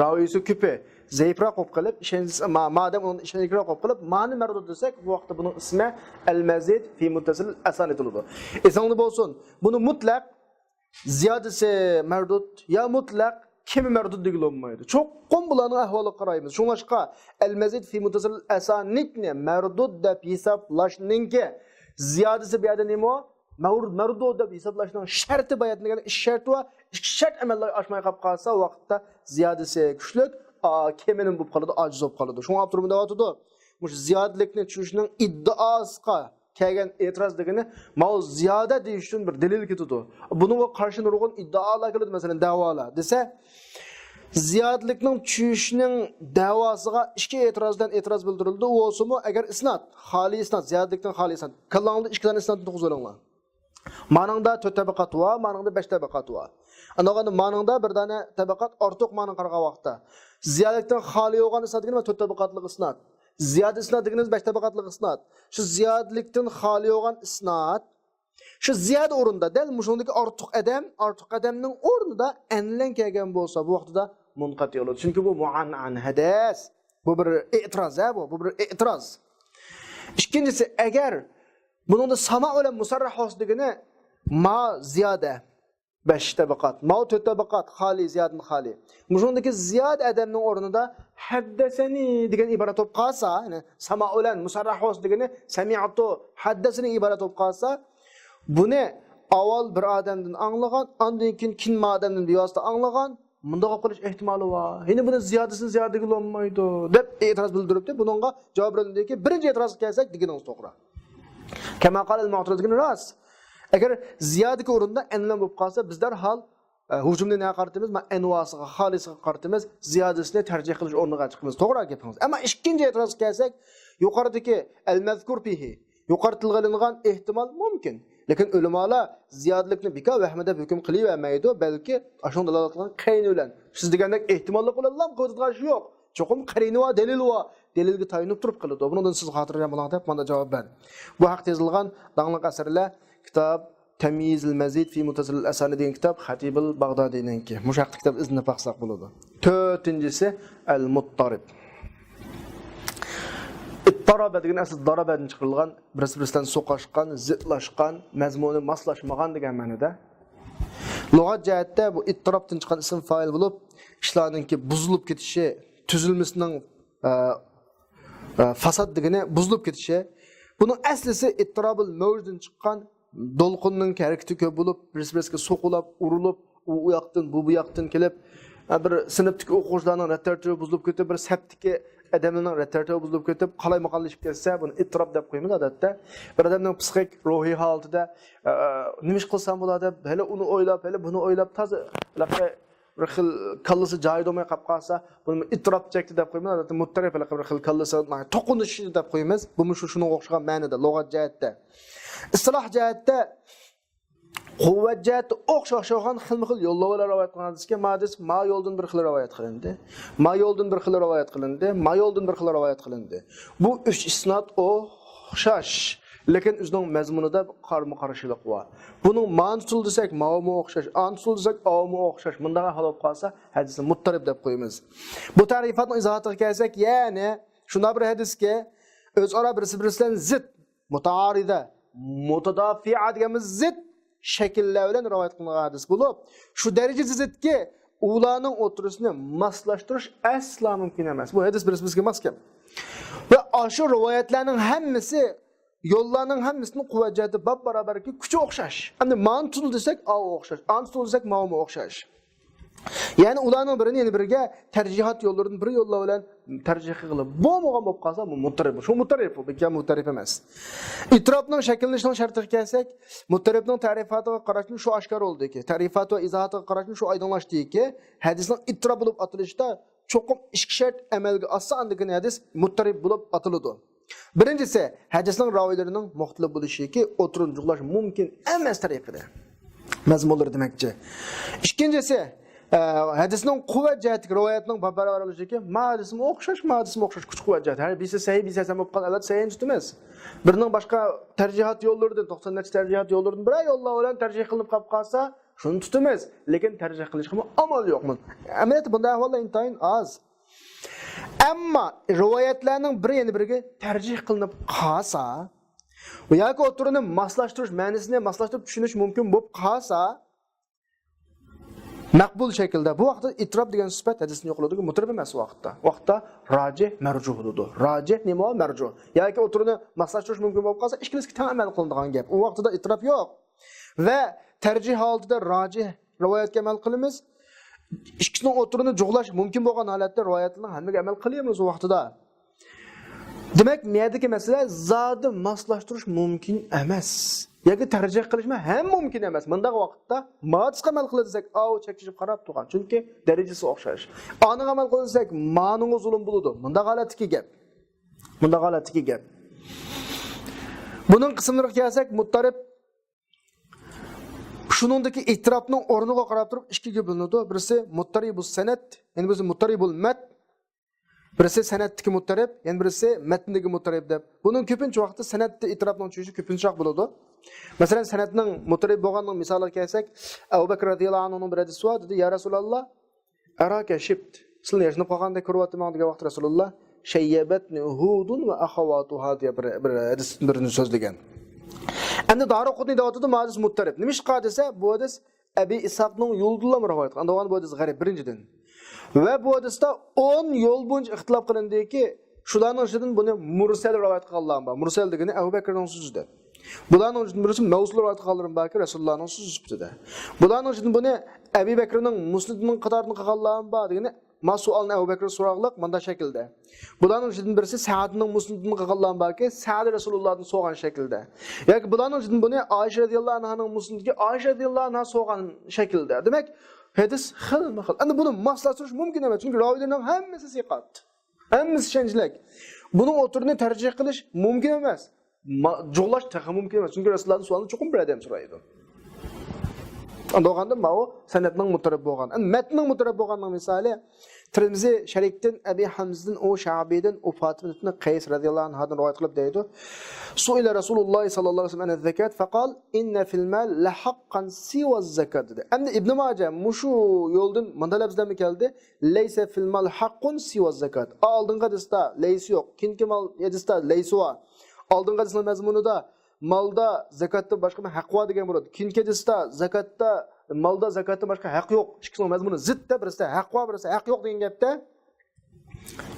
راۋىيسى كۆپى زەئىپراق بولۇپ قېلىپ، ئىشەنچ-، ما-، مادەم ئۇنىڭ ئىشەنچلىكرەك بولۇپ قېلىپ، مانى مەردۇد دېسەك، بۇ ۋاقىتتا بۇنىڭ ئىسمى ئەل-مەزىد فى مۇتتەسىل ئەسانىد بولىدۇ. ئېسىڭدە بولسۇن، بۇنى مۇتلەق زىيادىسى مەردۇد يا مۇتلەق كېمى مەردۇد دېگىلى بولمايدۇ. چوقۇم بۇلارنىڭ ئەھۋالىغا قارايمىز. شۇڭلاشقا، ئەل-مەزىد فى مۇتتەسىل ئەسانىدنى مەردۇد دەپ ھېسابلاشنىڭكى زىيادىسى بۇ يەردە نېمە؟ مەر-، مەردۇد دەپ ھېسابلاشنىڭ شەرتى بايان دېگەن ئىككى شەرت بار. ئىككى شەرت ئەمەلگە ئاشماي قاپ قالسا، ۋاقىتتا زىيادىسى كۈچلۈك، ئا، كېمىنى بولۇپ قالىدۇ، ئاجىز بولۇپ قالىدۇ. شۇڭا ئاپتور مۇنداق دەۋاتىدۇ، مۇشۇ زىيادىلىكنى چۈشۈرۈشنىڭ ئىددىئاسىغا كەلگەن ئېتىراز دېگىنى، ماۋۇ زىيادە دېيىش ئۈچۈن بىر دەلىل كېتىدۇ. بۇنىڭغا قارشى نۇرغۇن ئىددىئالار كېلىدۇ، مەسىلەن، دەۋالار دېسە، زىيادىلىكنىڭ چۈشۈشىنىڭ دەۋاسىغا ئىككى ئېتىراز بىلەن ئېتىراز بىلدۈرۈلىدۇ. ئۇ بولسىمۇ، ئەگەر ئىسناد، خالىي ئىسناد، زىيادىلىكتىن خالىي ئىسناد. كاللاڭلاردا ئىككى دانە ئىسنادنى تۇغۇزۇۋېلىڭلار. مانىڭدا تۆت تەبەقات بار، مانىڭدا بەش تەبەقات بار. ئاندىن مانىڭدا بىر دانە تەبەقات ئارتۇق مانىڭغا قارىغان ۋاقىتتا. زىيادىلىكتىن خالىي بولغان ئىسناد دېگىنىمىز تۆت تەبەقاتلىق ئىسناد. زىيادە ئىسناد دېگىنىمىز بەش تەبەقاتلىق ئىسناد. شۇ زىيادىلىكتىن خالىي بولغان ئىسناد، شۇ زىيادە ئورنىدا، دەل مۇشۇنىڭدىكى ئارتۇق ئادەم، ئارتۇق ئادەمنىڭ ئورنىدا ئەنلەن كەلگەن بولسا، بۇ ۋاقتىدا مۇنقەتى بولىدۇ. چۈنكى بۇ مۇئەنئەن ھەدىس. بۇ بىر ئېتىراز، ھە، بۇ، بۇ بىر ئېتىراز. ئىككىنچىسى، ئەگەر بۇنىڭدا ساما بىلەن مۇسەررەھ بولسا دېگىنى، ما زىيادە بەش تەبەقات، ماۋۇ تۆت تەبەقات، خالىي، زىيادىدىن خالىي. مۇشۇندىكى زىيادە ئادەمنىڭ ئورنىدا ھەددەسەنى دېگەن ئىبارەت بولۇپ قالسا، يەنى ساما بىلەن مۇسەررەھ بولسا دېگىنى سەمىئتۇ ھەددەسەنى ئىبارەت بولۇپ قالسا، بۇنى ئاۋۋال بىر ئادەمدىن ئاڭلىغان، ئاندىن كېيىن كېيىن ما ئادەمدىن بىۋاسىتە ئاڭلىغان، مۇنداق بولۇپ قېلىش ئېھتىمالى بار. يەنى بۇنى زىيادىسىنى زىيادە دېگىلى بولمايدۇ، دەپ ئېتىراز بىلدۈرۈپتۇ. بۇنىڭغا جاۋاب بېرىلدىكى، بىرىنچى ئېتىرازغا كەلسەك، دېگىنىڭىز توغرا. كەما قالەل مۇئتەزىلە دېگىنى راست. ئەگەر زىيادىدىكى ئورۇندا ئەنۋەن بولۇپ قالسا، بىز دەرھال، ئە، ھۇجۇمنى نەگە قارىتىمىز؟ ما ئەنۋاسىغا، خالىسىغا قارىتىمىز. زىيادىسىنى تەرجىھ قىلىش ئورنىغا چىقىمىز. توغرا گېپىڭىز. ئەمما ئىككىنچى ئېتىرازغا كەلسەك، يۇقىرىدىكى ئەل مەزكۇر فىھى، يۇقىرى تىلغا ئېلىنغان ئېھتىمال مۇمكىن. لېكىن ئۆلىمالار زىيادىلىكنى بىكار ۋەھمى دەپ ھۆكۈم قىلىۋەرمەيدۇ، بەلكى ئاشۇنىڭ دالالەت قىلغان قەرىنى بىلەن. سىز دېگەندەك ئېھتىماللىق بىلەنلا قىلىۋېتىدىغان ئىش يوق. چوقۇم قەرىنى بار، دەلىلى بار. دەلىلگە تايىنىپ تۇرۇپ قىلىدۇ. بۇنىڭدىن سىز خاتىرجەم بولۇڭ دەپ مانا جاۋاب بەردى. بۇ ھەقتە يېزىلغان داڭلىق ئەسەرلەر كىتاب تەميىزىل مەزىد فى مۇتتەسىل ئەسانىد دېگەن كىتاب خەتىبىل باغدادىنىڭكى. مۇشۇ ھەقتە كىتاب ئىزدىنىپ باقساق بولىدۇ. تۆتىنچىسى ئەل مۇتتارىب. ئىتتارابە دېگەن ئەسلى دارابەدىن چىقىرىلغان، بىرسى بىرسى بىلەن سوقۇشقان، زىتلاشقان، مەزمۇنى ماسلاشمىغان دېگەن مەنىدە. لۇغەت جەھەتتە بۇ ئىتتىرابتىن چىققان ئىسىم فائىل بولۇپ، ئىشلارنىڭكى بۇزۇلۇپ كېتىشى، تۈزۈلمىسىنىڭ، ئە، ئە، فاساد دېگىنى بۇزۇلۇپ كېتىشى. بۇنىڭ ئەسلىسى ئىتتىرابىل مەۋجدىن چىققان دولقۇننىڭ ھەرىكىتى كۆپ بولۇپ، بىرسى بىرسىگە سوقۇلاپ، ئۇرۇلۇپ، ئۇ، ئۇ ياقتىن، بۇ، بۇ ياقتىن كېلىپ، ئە، بىر سىنىپتىكى ئوقۇغۇچىلارنىڭ رەت تەرتىپى بۇزۇلۇپ كېتىپ، بىر سەپتىكى ئادەملەرنىڭ رەت تەرتىپى بۇزۇلۇپ كېتىپ، قالايمىقانلىشىپ كەتسە، بۇنى ئىتتىراب دەپ قويىمىز ئادەتتە. بىر ئادەمنىڭ پسىخىك روھىي ھالىتىدە، ئە، نېمە ئىش قىلسام بولار دەپ، ھېلى ئۇنى ئويلاپ، ھېلى بۇنى ئويلاپ، تازا ھېلىقى بىر خىل كاللىسى جايىدا بولماي قاپ قالسا، بۇنى ئىتتىراب چەكتى دەپ قويىمىز. ئادەتتە مۇتتەرىپ ھېلىقى بىر خىل كاللىسى توقۇنۇشى دەپ قويىمىز. بۇمۇ شۇ، شۇنىڭغا ئوخشىغان مەنىدە، لۇغەت جەھەتتە. ئىستىلاھ جەھەتتە، قۇۋۋەت جەھەتتە ئوخشاش ئوخشىغان خىلمۇ خىل يوللار بىلەن رىۋايەت قىلىنغان ھەدىسكە، ما ھەدىس ما يولدىن بىر خىل رىۋايەت قىلىندى. ما يولدىن بىر خىل رىۋايەت قىلىندى. ما يولدىن بىر خىل رىۋايەت قىلىندى. بۇ ئۈچ ئىسناد ئوخشاش، لېكىن ئۆزىنىڭ مەزمۇنىدا قارىمۇ قارشىلىق بار. بۇنىڭ مانى تۇتۇلدى دېسەك، ماۋۇمۇ ئوخشاش. ئانى تۇتۇلدى دېسەك، ئاۋۇمۇ ئوخشاش. مۇنداق ئەھۋال بولۇپ قالسا، ھەدىسنى مۇتتەرىپ دەپ قويىمىز. بۇ تەرىپاتنىڭ ئىزاھاتىغا كەلسەك، يەنى شۇنداق بىر ھەدىسكى ئۆزئارا بىرسى بىرسى بىلەن زىت، مۇتائارىدە، مۇتادافىئە دېگەنمىز زىت شەكىللەر بىلەن رىۋايەت قىلىنغان ھەدىس بولۇپ، شۇ دەرىجىدە زىتكى، ئۇلارنىڭ ئوتتۇرىسىنى ماسلاشتۇرۇش ئەسلا مۇمكىن ئەمەس. بۇ ھەدىس بىرسى بىرسىگە ماس گەپ. ۋە ئاشۇ رىۋايەتلەرنىڭ ھەممىسى، يوللارنىڭ ھەممىسىنىڭ قۇۋۋەت جەھەتتە باب باراۋەركى كۈچى ئوخشاش. ئەمدى مانى تۇتۇلدى دېسەك، ئاۋۇ ئوخشاش. ئانى تۇتۇلدى دېسەك، ماۋۇمۇ ئوخشاش. يەنى ئۇلارنىڭ بىرىنى يەنە بىرىگە تەرجىھات يوللىرىدىن بىر يوللار بىلەن تەرجىھ قىلغىلى بولمىغان بولۇپ قالسا، بۇ مۇتتەرىپ. شۇ مۇتتەرىپ بۇ، بىكار مۇتتەرىپ ئەمەس. ئېتىراپنىڭ شەكىللىنىشىنىڭ شەرتىگە كەلسەك، مۇتتەرىپنىڭ تەرىپاتىغا قاراشتىن شۇ ئاشكارا بولدىكى، تەرىپات ۋە ئىزاھاتىغا قاراشتىن شۇ ئايدىڭلاشتىكى، ھەدىسنىڭ ئېتىراپ بولۇپ ئاتىلىشىدا چوقۇم ئىككى شەرت ئەمەلگە ئاشسا، ئاندىن كېيىن ھەدىس مۇتتەرىپ بولۇپ ئاتىلىدۇ. بىرىنچىسى، ھەدىسنىڭ راۋىلىرىنىڭ مۇختەلىپ بولۇشىكى، ئوتتۇرىنى جۇغلاش مۇمكىن ئەمەس تەرىپىدە. مەزمۇنلىرى دېمەكچى. ئىككىنچىسى، ئە، ھەدىسنىڭ قۇۋۋەت جەھەتتىكى رىۋايەتنىڭ بار-، بارابەر بولۇشىكى، ما ھەدىسمۇ ئوخشاش، ما ھەدىسمۇ ئوخشاش، كۈچ-قۇۋۋەت جەھەتى. ھەر بىرسى سەھىھ، بىرسى ھەسەن بولۇپ قالسا، ئەلۋەتتە سەھىھنى تۇتىمىز. بىرىنىڭ باشقا تەرجىھات يوللىرىدىن، توقسان نەچچە تەرجىھات يوللىرىدىن بىرەر يوللار بىلەن تەرجىھ قىلىنىپ قاپ قالسا، شۇنى تۇتىمىز. لېكىن تەرجىھ قىلىشقىمۇ ئامال يوق. ئەمەلىيەتتە بۇنداق ئەھۋاللار ئىنتايىن ئاز. ئەمما رىۋايەتلەرنىڭ بىرى يەنە بىرىگە تەرجىھ قىلىنىپ قالسا، ياكى ئوتتۇرىنى ماسلاشتۇرۇش، مەنىسىنى ماسلاشتۇرۇپ چۈشىنىش مۇمكىن بولۇپ قالسا، مەقبۇل شەكىلدە، بۇ ۋاقىتتا ئېتىراپ دېگەن سۈپەت ھەدىستىن يوقىلىدۇ، مۇتتەرىپ ئەمەس ئۇ ۋاقىتتا. ئۇ ۋاقىتتا راجىھ، مەرجۇھ بولىدۇ. راجىھ نېمە؟ مەرجۇھ. ياكى ئوتتۇرىنى ماسلاشتۇرۇش مۇمكىن بولۇپ قالسا، ئىككىلىسىگە تەڭ ئەمەل قىلىنىدىغان گەپ. ئۇ ۋاقتىدا ئېتىراپ يوق. ۋە تەرجىھ ھالىتىدە راجىھ رىۋايەتكە ئەمەل قىلىمىز. ئىككىسىنىڭ ئوتتۇرىنى جۇغلاش مۇمكىن بولغان ھالەتتە رىۋايەتلەرنىڭ ھەممىگە ئەمەل قىلىمىز ئۇ ۋاقتىدا. دېمەك، مەدىكى مەسىلە زادى ماسلاشتۇرۇش مۇمكىن ئەمەس. ياكى تەرجىھ قىلىشمۇ ھەم مۇمكىن ئەمەس. مۇنداق ۋاقىتتا مادىسقا ئەمەل قىلىدۇ دېسەك، ئاۋۇ چەكچىشىپ قاراپ تۇرغان. چۈنكى دەرىجىسى ئوخشاش. ئانىغا ئەمەل قىلىدۇ دېسەك، مانىڭغا زۇلۇم بولىدۇ. مۇنداق ھالەتتىكى گەپ. مۇنداق ھالەتتىكى گەپ. بۇنىڭ قىسىملىرىغا كەلسەك، مۇتتەرىپ شۇنىڭدىكى ئېتىراپنىڭ ئورنىغا قاراپ تۇرۇپ ئىككىگە بۆلۈنىدۇ. بىرسى مۇتتەرىبۇ سەنەد، يەنە بىرسى مۇتتەرىبۇل مەت. بىرسى سەنەدتىكى مۇتتەرىپ، يەنە بىرسى مەتندىكى مۇتتەرىپ دەپ. بۇنىڭ كۆپىنچە ۋاقىتتا سەنەدتە ئېتىراپنىڭ چۈشۈشى كۆپىنچىراق بولىدۇ. مەسىلەن، سەنەدنىڭ مۇتتەرىپ بولغاننىڭ مىسالىغا كەلسەك، ئەبۇ بەكرى رەزىياللاھۇ ئەنھۇنىڭ بىر ھەدىسى بار، دېدى، يا رەسۇلاللا، ئەراكە شىبت، سىلنى ياشىنىپ قالغاندەك كۆرۈۋاتىمەن دېگەن ۋاقىت رەسۇلۇللا، شەييەبەتنى ھۇدۇن ۋە ئەخەۋاتۇھا دېگەن بىر، بىر ھەدىس بىرنى سۆزلىگەن. ئەمدى دارىقۇتنى دەۋاتىدۇ، ما ھەدىس مۇتتەرىپ. نېمىشقا دېسە، بۇ ھەدىس ئەبى ئىسھاقنىڭ يولىدىنلا رىۋايەت قىلغان. ئاندىن بۇ ھەدىس غەرىب، بىرىنچىدىن. ۋە بۇ ھەدىستە ئون يول بويىچە ئىختىلاپ قىلىندىكى، شۇلارنىڭ ئىچىدىن بۇنى مۇرسەل رىۋايەت قىلغانلار بار. مۇرسەل دېگىنى ئەبۇ بەكرىنىڭ سۆزى دەپ. بۇلارنىڭ ئىچىدىن بىرسى مەۋسۇل رىۋايەت قىلغانلىرىمۇ باركى، رەسۇلۇللانىڭ سۆزى سۈپىتىدە. بۇلارنىڭ ئىچىدىن بۇنى ئەبۇ بەكرىنىڭ مۇسنىدىنىڭ قاتارىدىن قىلغانلارمۇ بار دېگىنى، ما سوئالنى ئەبۇ بەكرى سوراغلىق مۇنداق شەكىلدە. بۇلارنىڭ ئىچىدىن بىرسى سەدنىڭ مۇسنىدىدىن قىلغانلار باركى، سەد رەسۇلۇللادىن سورىغان شەكىلدە. ياكى بۇلارنىڭ ئىچىدىن بۇنى ئائىشە رەزىياللاھۇ ئەنھانىڭ مۇسنىدىدىكى ئائىشە رەزىياللاھۇ ئەنھا سورىغان شەكىلدە. دېمەك، ھەدىس خىلمۇ خىل. ئەمدى بۇنى ماسلاشتۇرۇش مۇمكىن ئەمەس، چۈنكى راۋىيلىرىنىڭ ھەممىسى سىقات. ھەممىسى ئىشەنچلىك. بۇنىڭ ئوتتۇرىنى تەرجىھ قىلىش مۇمكىن ئەمەس. ما-، جۇغلاش تېخى مۇمكىن ئەمەس. چۈنكى رەسۇلۇللادىن سوئالنى چوقۇم بىر ئادەم سورايدۇ. ئاندىن بولغاندا ماۋۇ سەنەدنىڭ مۇتتەرىپ بولغان. ئەمدى مەتننىڭ مۇتتەرىپ بولغاننىڭ مىسالى، تىرمىزى شەرىكتىن ئەبى ھەمزىدىن ئۇ شەئبىدىن ئۇ فاتىمە بىنتى قەيس رەزىياللاھۇ ئەنھادىن رىۋايەت قىلىپ دەيدۇ. سۇئىلە رەسۇلۇللاھ ساللاللاھۇ ئەلەيھى ۋەسەللەم ئەن زەكات فەقال ئىننە فىل مال لەھەققەن سىۋە زەكات دېدى. ئەمدى ئىبنى ماجە مۇشۇ يولدىن مۇنداق لەپزلەرمۇ كەلدى. لەيسە فىل مال ھەققۇن سىۋە زەكات. ئالدىنقى ھەدىستە لەيسە يوق. كېيىنكى مال ھەدىستە لەيسە بار. ئالدىنقى ھەدىسنىڭ مەزمۇنىدا مالدا زاكاتتىن باشقا بىر ھەق بار دېگەن بولىدۇ. كېيىنكى ھەدىستە زاكاتتا، مالدا زاكاتتىن باشقا ھەق يوق. ئىككىسىنىڭ مەزمۇنى زىتتا، بىرسىدە ھەق بار، بىرسىدە ھەق يوق دېگەن گەپتە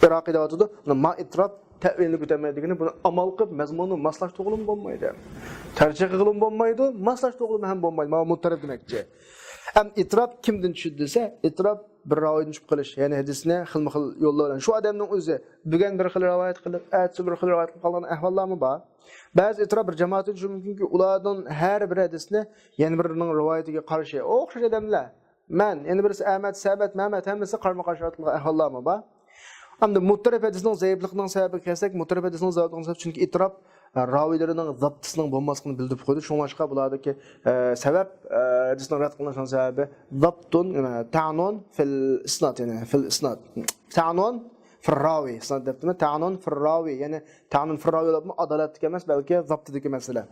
ئىراقىي دەۋاتىدۇ. ما ئېتىراپ تەئۋىلنى كۆتەرمەيدۇ دېگىنى، بۇنى ئامال قىلىپ مەزمۇننى ماسلاشتۇرغىلىمۇ بولمايدۇ. تەرجىھ قىلغىلىمۇ بولمايدۇ، ماسلاشتۇرغىلىمۇ ھەم بولمايدۇ. ماۋۇ مۇتتەرىپ دېمەكچى. ئەم ئېتىراپ كىمدىن چۈشىدۇ دېسە، ئېتىراپ بىر راۋىدىن چۈشۈپ قېلىش، يەنى ھەدىسنى خىلمۇ خىل يوللار بىلەن. شۇ ئادەمنىڭ ئۆزى بۈگۈن بىر خىل رىۋايەت قىلىپ، ئەتىسى بىر خىل رىۋايەت قىلىپ قالغان ئەھۋاللارمۇ بار. بەزى ئېتىراپ بىر جامائەتتىن چۈشۈشى مۇمكىنكى، ئۇلاردىن ھەر بىر ھەدىسنى يەنە بىرىنىڭ رىۋايىتىگە قارشى ئوخشاش ئادەملەر، مەن، يەنە بىرسى ئەمەت، سەمەت، مەمەت، ھەممىسى قارىمۇ قارشى ئېيتىلغان ئەھۋاللارمۇ بار. ئەمدى مۇتتەرىپ ھەدىسنىڭ زەئىپلىقىنىڭ سەۋەبىگە كەلسەك، مۇتتەرىپ ھەدىسنىڭ زەئىپلىقىنىڭ سەۋەبى، چۈنكى ئېتىراپ، ئە، راۋىيلىرىنىڭ زاپتىسىنىڭ بولماسلىقىنى بىلدۈرۈپ قويدى. شۇڭلاشقا بۇلاردىكى، ئە، سەۋەب، ئە، ھەدىسنىڭ رەت قىلىنىشىنىڭ سەۋەبى زاپتۇن، نېمە، تەئنۇن فىل ئىسناد، يەنى فىل ئىسناد. تەئنۇن فىر راۋى، ئىسناد دەپتىمەن، تەئنۇن فىر راۋى، يەنى تەئنۇن فىر راۋى بولۇپمۇ ئادالەتتىكى ئەمەس، بەلكى زاپتىدىكى مەسىلە.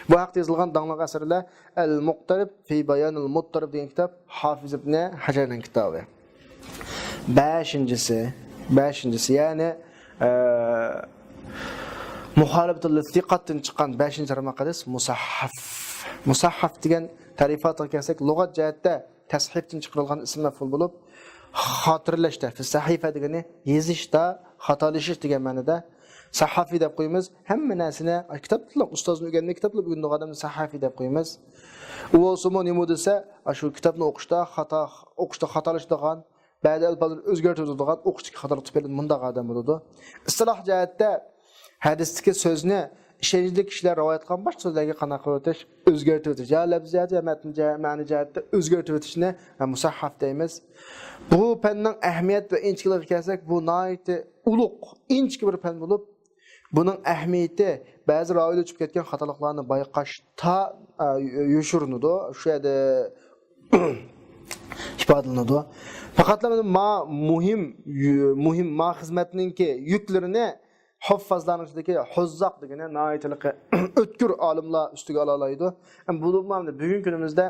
بۇ ھەقتە يېزىلغان داڭلىق ئەسەرلەر ئەل مۇقتەرىب فى بايانىل مۇتتەرىب دېگەن كىتاب، ھافىز ئىبنى ھەجەرنىڭ كىتابى. بەشىنچىسى، بەشىنچىسى، يەنى، ئە، مۇخالىپەتۇل ثىقاتتىن چىققان بەشىنچى تارماق ھەدىس مۇسەھھەف. مۇسەھھەف دېگەن تەرىپاتىغا كەلسەك، لۇغەت جەھەتتە تەسھىفتىن چىقىرىلغان ئىسىم مەفئۇل بولۇپ، خاتىرىلەشتە، فىسسەھىفە دېگىنى يېزىشتا خاتالىشىش دېگەن مەنىدە. سەھھافى دەپ قويىمىز. ھەممە نەرسىنى، كىتابتىنلا، ئۇستازنى ئۆگەنمەي كىتابلا ئۆگىنىدىغان ئادەمنى سەھھافى دەپ قويىمىز. ئۇ بولسىمۇ نېمە دېسە، شۇ كىتابنى ئوقۇشتا خاتا، ئوقۇشتا خاتالىشىدىغان، بەزى ئەلپازلارنى ئۆزگەرتىۋېتىدىغان ئوقۇشتىكى خاتالىق تۈپەيلى مۇنداق ئادەم بولىدۇ. ئىستىلاھ جەھەتتە ھەدىستىكى سۆزنى ئىشەنچلىك كىشىلەر رىۋايەت قىلغان باشقا سۆزلەرگە قانداق قىلىۋېتىش؟ ئۆزگەرتىۋېتىش. يا لەپزىيەت، يا مەتن جە-، مەنە جەھەتتە ئۆزگەرتىۋېتىشنى، ھە، مۇسەھھەف دەيمىز. بۇ پەننىڭ ئەھمىيەت ۋە ئىنچىكىلىكىگە كەلسەك، بۇ ناھايىتى ئۇلۇغ، ئىنچىكە بىر پەن بولۇپ، بۇنىڭ ئەھمىيىتى بەزى راۋىلەر ئۆتۈپ كەتكەن خاتالىقلارنى بايقاشتا، ئە، يوشۇرۇنىدۇ. شۇ يەردە ئىپادىلىنىدۇ. پەقەتلا مانا ما مۇھىم، يۈ-، مۇھىم ما خىزمەتنىڭكى يۈكلىرىنى ھۇففازلارنىڭ ئىچىدىكى ھۇززاق دېگىنى ناھايىتى ئۆتكۈر ئالىملار ئۈستىگە ئالالايدۇ. ئەمما بولۇپمۇ ئەمدى بۈگۈنكى كۈنىمىزدە،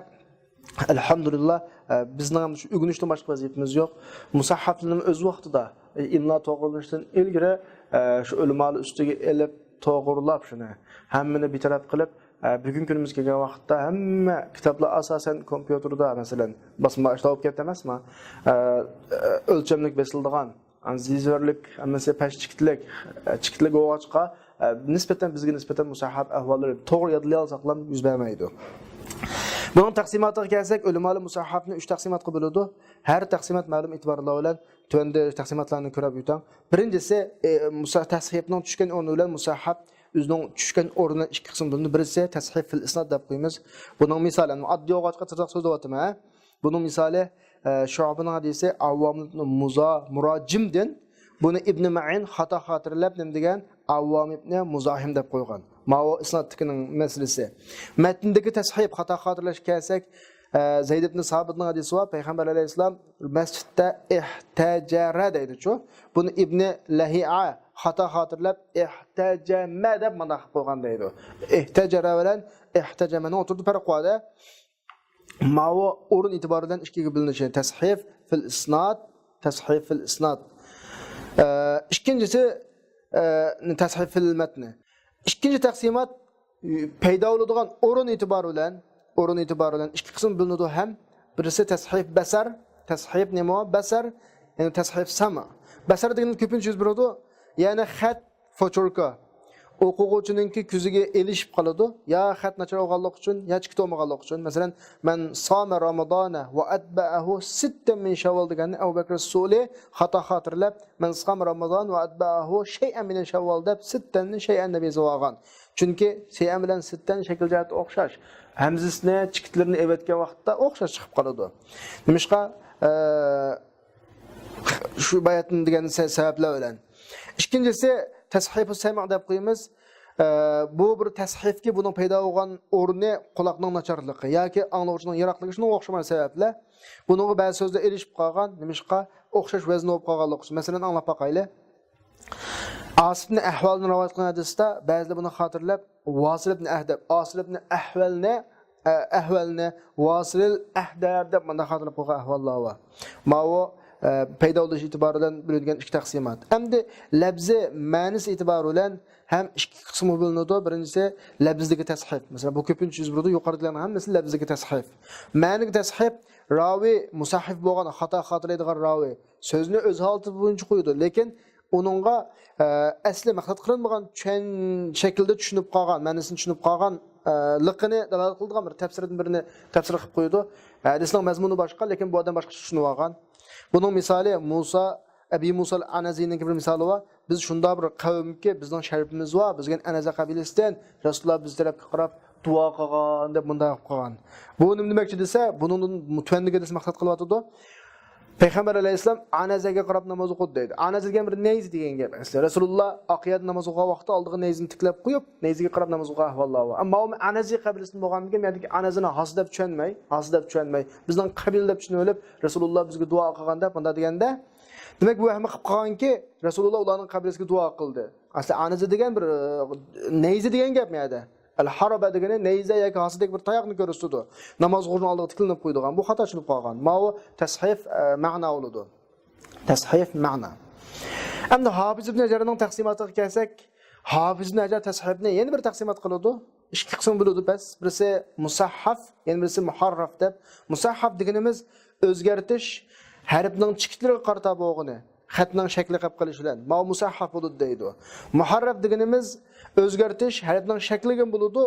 ئەلھەمدۇلىللا، ئە، بىزنىڭ ئەمدى شۇ ئۆگىنىشتىن باشقا ۋەزىپىمىز يوق. مۇسەھھەفلىرىمۇ ئۆز ۋاقتىدا، ئە، ئىملا توغرىلىنىشتىن ئىلگىرى، ئە، شۇ ئۆلىمالار ئۈستىگە ئېلىپ توغرىلاپ شۇنى، ھەممىنى بىتەرەپ قىلىپ، ئە، بۈگۈنكى كۈنىمىزگە كەلگەن ۋاقىتتا ھەممە كىتابلار ئاساسەن كومپيۇتېردا، مەسىلەن، باسما ئىشلەپ كەتتى ئەمەسما، ئە، ئە، ئۆلچەملىك بېسىلىدىغان، ئەنە زىزۆرلۈك، ھەممىسى پەس چىكىتلىك، ئە، چىكىتلىك بولغاچقا، ئە، نىسبەتەن، بىزگە نىسبەتەن مۇسەھھەف ئەھۋاللىرى توغرا يادلىيالساقلا يۈز بەرمەيدۇ. بۇنىڭ تەقسىماتىغا كەلسەك، ئۆلىمالار مۇسەھھەفنى ئۈچ تەقسىماتقا بۆلىدۇ. ھەر تەقسىمات مەلۇم ئېتىبارلار بىلەن تۆۋەندە تەقسىماتلارنى كۆرۈپ ئۆتۈڭ. بىرىنچىسى، ئە، مۇسە-، تەسھىفنىڭ چۈشكەن ئورنى بىلەن مۇسەھھەف ئۆزىنىڭ چۈشكەن ئورنى ئىككى قىسىمغا بۆلۈنىدۇ. بىرىسى تەسھىف فىل ئىسناد دەپ قويىمىز. بۇنىڭ مىسالى، ئەمدى ئاددىي بولغاچقا تىرناق سۆزلەۋاتىمەن، ھە؟ بۇنىڭ مىسالى، ئە، شۇئبىنىڭ ھەدىسى ئاۋۋام ئىبنى مۇزا-، مۇراجىمدىن، بۇنى ئىبنى مەئىن خاتا خاتىرىلەپ نېمە دېگەن؟ ئاۋۋام ئىبنى مۇزاھىم دەپ قويغان. ماۋۇ ئىسنادتىكىنىڭ مەسىلىسى. مەتندىكى تەسھىف خاتا خاتىرىلەشكە كەلسەك، ئە، زەيد ئىبنى سابىتنىڭ ھەدىسى بار، پەيغەمبەر ئەلەيھىسسالام مەسچىتتە ئىھتەجەرە دەيدىچۇ. بۇنى ئىبنى لەھىئە خاتا خاتىرىلەپ ئىھتەجەمە دەپ مانا قىلىپ قويغان دەيدۇ. ئىھتەجەرە بىلەن ئىھتەجەمەنىڭ ئوتتۇرىدا پەرق بار-دە. ماۋۇ ئورۇن ئېتىبارى بىلەن ئىككىگە بۆلۈنۈشى، تەسھىف فىل ئىسناد، تەسھىف فىل ئىسناد. ئە، ئىككىنچىسى، ئە، تەسھىف فىل مەتنى. ئىككىنچى تەقسىمات، ئە، پەيدا بولىدىغان ئورۇن ئېتىبارى بىلەن، ئورۇن ئېتىبارى بىلەن ئىككى قىسىم بۆلۈنىدۇ ھەم. بىرسى تەسھىف بەسەر، تەسھىف نېمە؟ بەسەر، يەنى تەسھىف سەمە. بەسەر دېگەن كۆپىنچە يۈز بېرىدۇ، يەنى خەت، فوچۇركا. ئوقۇغۇچىنىڭكى كۆزىگە ئېلىشىپ قالىدۇ. يا خەت ناچار بولغانلىقى ئۈچۈن، يا چىكىت بولمىغانلىقى ئۈچۈن. مەسىلەن، مەن سامە رامىزانە ۋە ئەتبەئەھۇ سىتتەن مىن شەۋۋال دېگەننى ئەبۇ بەكرى سۇلى خاتا خاتىرىلەپ، مەن سامە رامىزان ۋە ئەتبەئەھۇ شەيئەن مىنەن شەۋۋال دەپ سىتتەننى شەيئەن دەپ يېزىۋالغان. چۈنكى شەيئەن بىلەن سىتتەن شەكىل جەھەتتە ئوخشاش. ھەمزىسىنى، چىكىتلىرىنى ئېلىۋەتكەن ۋاقىتتا ئوخشاش چىقىپ قالىدۇ. نېمىشقا؟ ئە، شۇ باياتىن دېگەن سە-، سەۋەبلەر بىلەن. ئىككىنچىسى، تەسھىفۇ سەمە دەپ قويىمىز. ئە، بۇ بىر تەسھىفكە بۇنىڭ پەيدا بولغان ئورنى قۇلاقنىڭ ناچارلىقى ياكى ئاڭلىغۇچىنىڭ يىراقلىقى، شۇنىڭغا ئوخشىغان سەۋەبلەر. بۇنىڭغا بەزى سۆزلەر ئېلىشىپ قالغان. نېمىشقا؟ ئوخشاش ۋەزىن بولۇپ قالغانلىقى ئۈچۈن. مەسىلەن، ئاڭلاپ باقايلى. ئاسىبنى ئەھۋالدىن رىۋايەت قىلغان ھەدىستە بەزىلەر بۇنى خاتىرىلەپ، ۋاسىل ئىبنى ئەھ دەپ، ئاسىل ئىبنى ئەھۋەلنى، ئە، ئەھۋەلنى ۋاسىل ئەھدەر دەپ مۇنداق خاتىرىلەپ قويغان ئەھۋاللار بار. ماۋۇ، ئە، پەيدا بولۇش ئېتىبارى بىلەن بۆلۈنگەن ئىككى تەقسىمات. ئەمدى لەپزى مەنىسى ئېتىبارى بىلەن ھەم ئىككى قىسىمغا بۆلۈنىدۇ. بىرىنچىسى لەپزىدىكى تەسھىف. مەسىلەن، بۇ كۆپىنچە يۈز بېرىدۇ، يۇقىرىدىكىلەرنىڭ ھەممىسى لەپزىدىكى تەسھىف. مەنىدىكى تەسھىف، راۋى مۇسەھھىف بولغان، خاتا خاتىرىلەيدىغان راۋى. سۆزنى ئۆز ھالىتى بويىچە قويىدۇ، لېكىن ئۇنىڭغا، ئە، ئەسلى مەقسەت قىلىنمىغان چۈشەن-، شەكىلدە چۈشىنىپ قالغان، مەنىسىنى چۈشىنىپ قالغان، ئە، لىقىنى دالالەت قىلىدىغان بىر تەپسىردىن بىرىنى تەپسىر قىلىپ قويىدۇ. ھەدىسنىڭ مەزمۇنى باشقا، لېكىن بۇ ئادەم باشقىچە چۈشىنىۋالغان. بۇنىڭ مىسالى مۇسا، ئەبى مۇسا ئەنەزىنىڭكى بىر مىسالى بار. بىز شۇنداق بىر قەۋمكى، بىزنىڭ شەرىپىمىز بار، بىزگە ئەنەزە قەبىلىسىدىن رەسۇلۇللا بىز تەرەپكە قاراپ دۇئا قىلغان دەپ مۇنداق قىلىپ قالغان. بۇ نېمە دېمەكچى دېسە، بۇنىڭدىن تۆۋەندىكى ھەدىس مەقسەت قىلىۋاتىدۇ. پەيغەمبەر ئەلەيھىسسالام ئانەزەگە قاراپ ناماز ئوقۇدى دەيدۇ. ئانەزە دېگەن بىر نەيزە دېگەن گەپ. ئەسلى رەسۇلۇللا ئاق يەردە ناماز ئوقۇغان ۋاقىتتا ئالدىغا نەيزىنى تىكلەپ قويۇپ، نەيزىگە قاراپ ناماز ئوقۇغان ئەھۋاللار بار. ئەمما ئۇ ئانەزە قەبىلىسىدىن بولغاندىكىن، بۇ يەردىكى ئانەزىنى ھاسا دەپ چۈشەنمەي، ھاسا دەپ چۈشەنمەي، بىزنىڭ قەبىلە دەپ چۈشىنىۋېلىپ، رەسۇلۇللا بىزگە دۇئا قىلغان دەپ مۇنداق دېگەندە، دېمەك، بۇ ۋەھىمە قىلىپ قالغانكى، رەسۇلۇللا ئۇلارنىڭ قەبىلىسىگە دۇئا قىلدى. ئەسلى ئانەزە دېگەن بىر، ئە، نەيزە دېگەن گەپ بۇ يەردە. ئەل-ھاربە دېگىنى نەيزە ياكى ھاسىدەك بىر تاياقنى كۆرسىتىدۇ. ناماز ئوقۇغۇچىنىڭ ئالدىغا تىكلىنىپ قويىدىغان. بۇ خاتا چۈشىنىپ قالغان. ماۋۇ تەسھىف، ئە، مەنا بولىدۇ. تەسھىف مەنا. ئەمدى ھاپىز ئىبن ھەجەرنىڭ تەقسىماتىغا كەلسەك، ھاپىز ئىبن ھەجەر تەسھىفنى يەنە بىر تەقسىمات قىلىدۇ. ئىككى قىسىم بۆلىدۇ بەس. بىرسى مۇسەھھەف، يەنە بىرسى مۇھەررەف دەپ. مۇسەھھەف دېگىنىمىز ئۆزگەرتىش، ھەرپنىڭ چېكىتلىرىگە قارىتا بولغىنى. خەتنىڭ شەكلى قېلىپ قېلىشى بىلەن ماۋۇ مۇسەھھەف بولىدۇ دەيدۇ. مۇھەررەف دېگىنىمىز ئۆزگەرتىش، ھەرپنىڭ شەكلىگە بولىدۇ،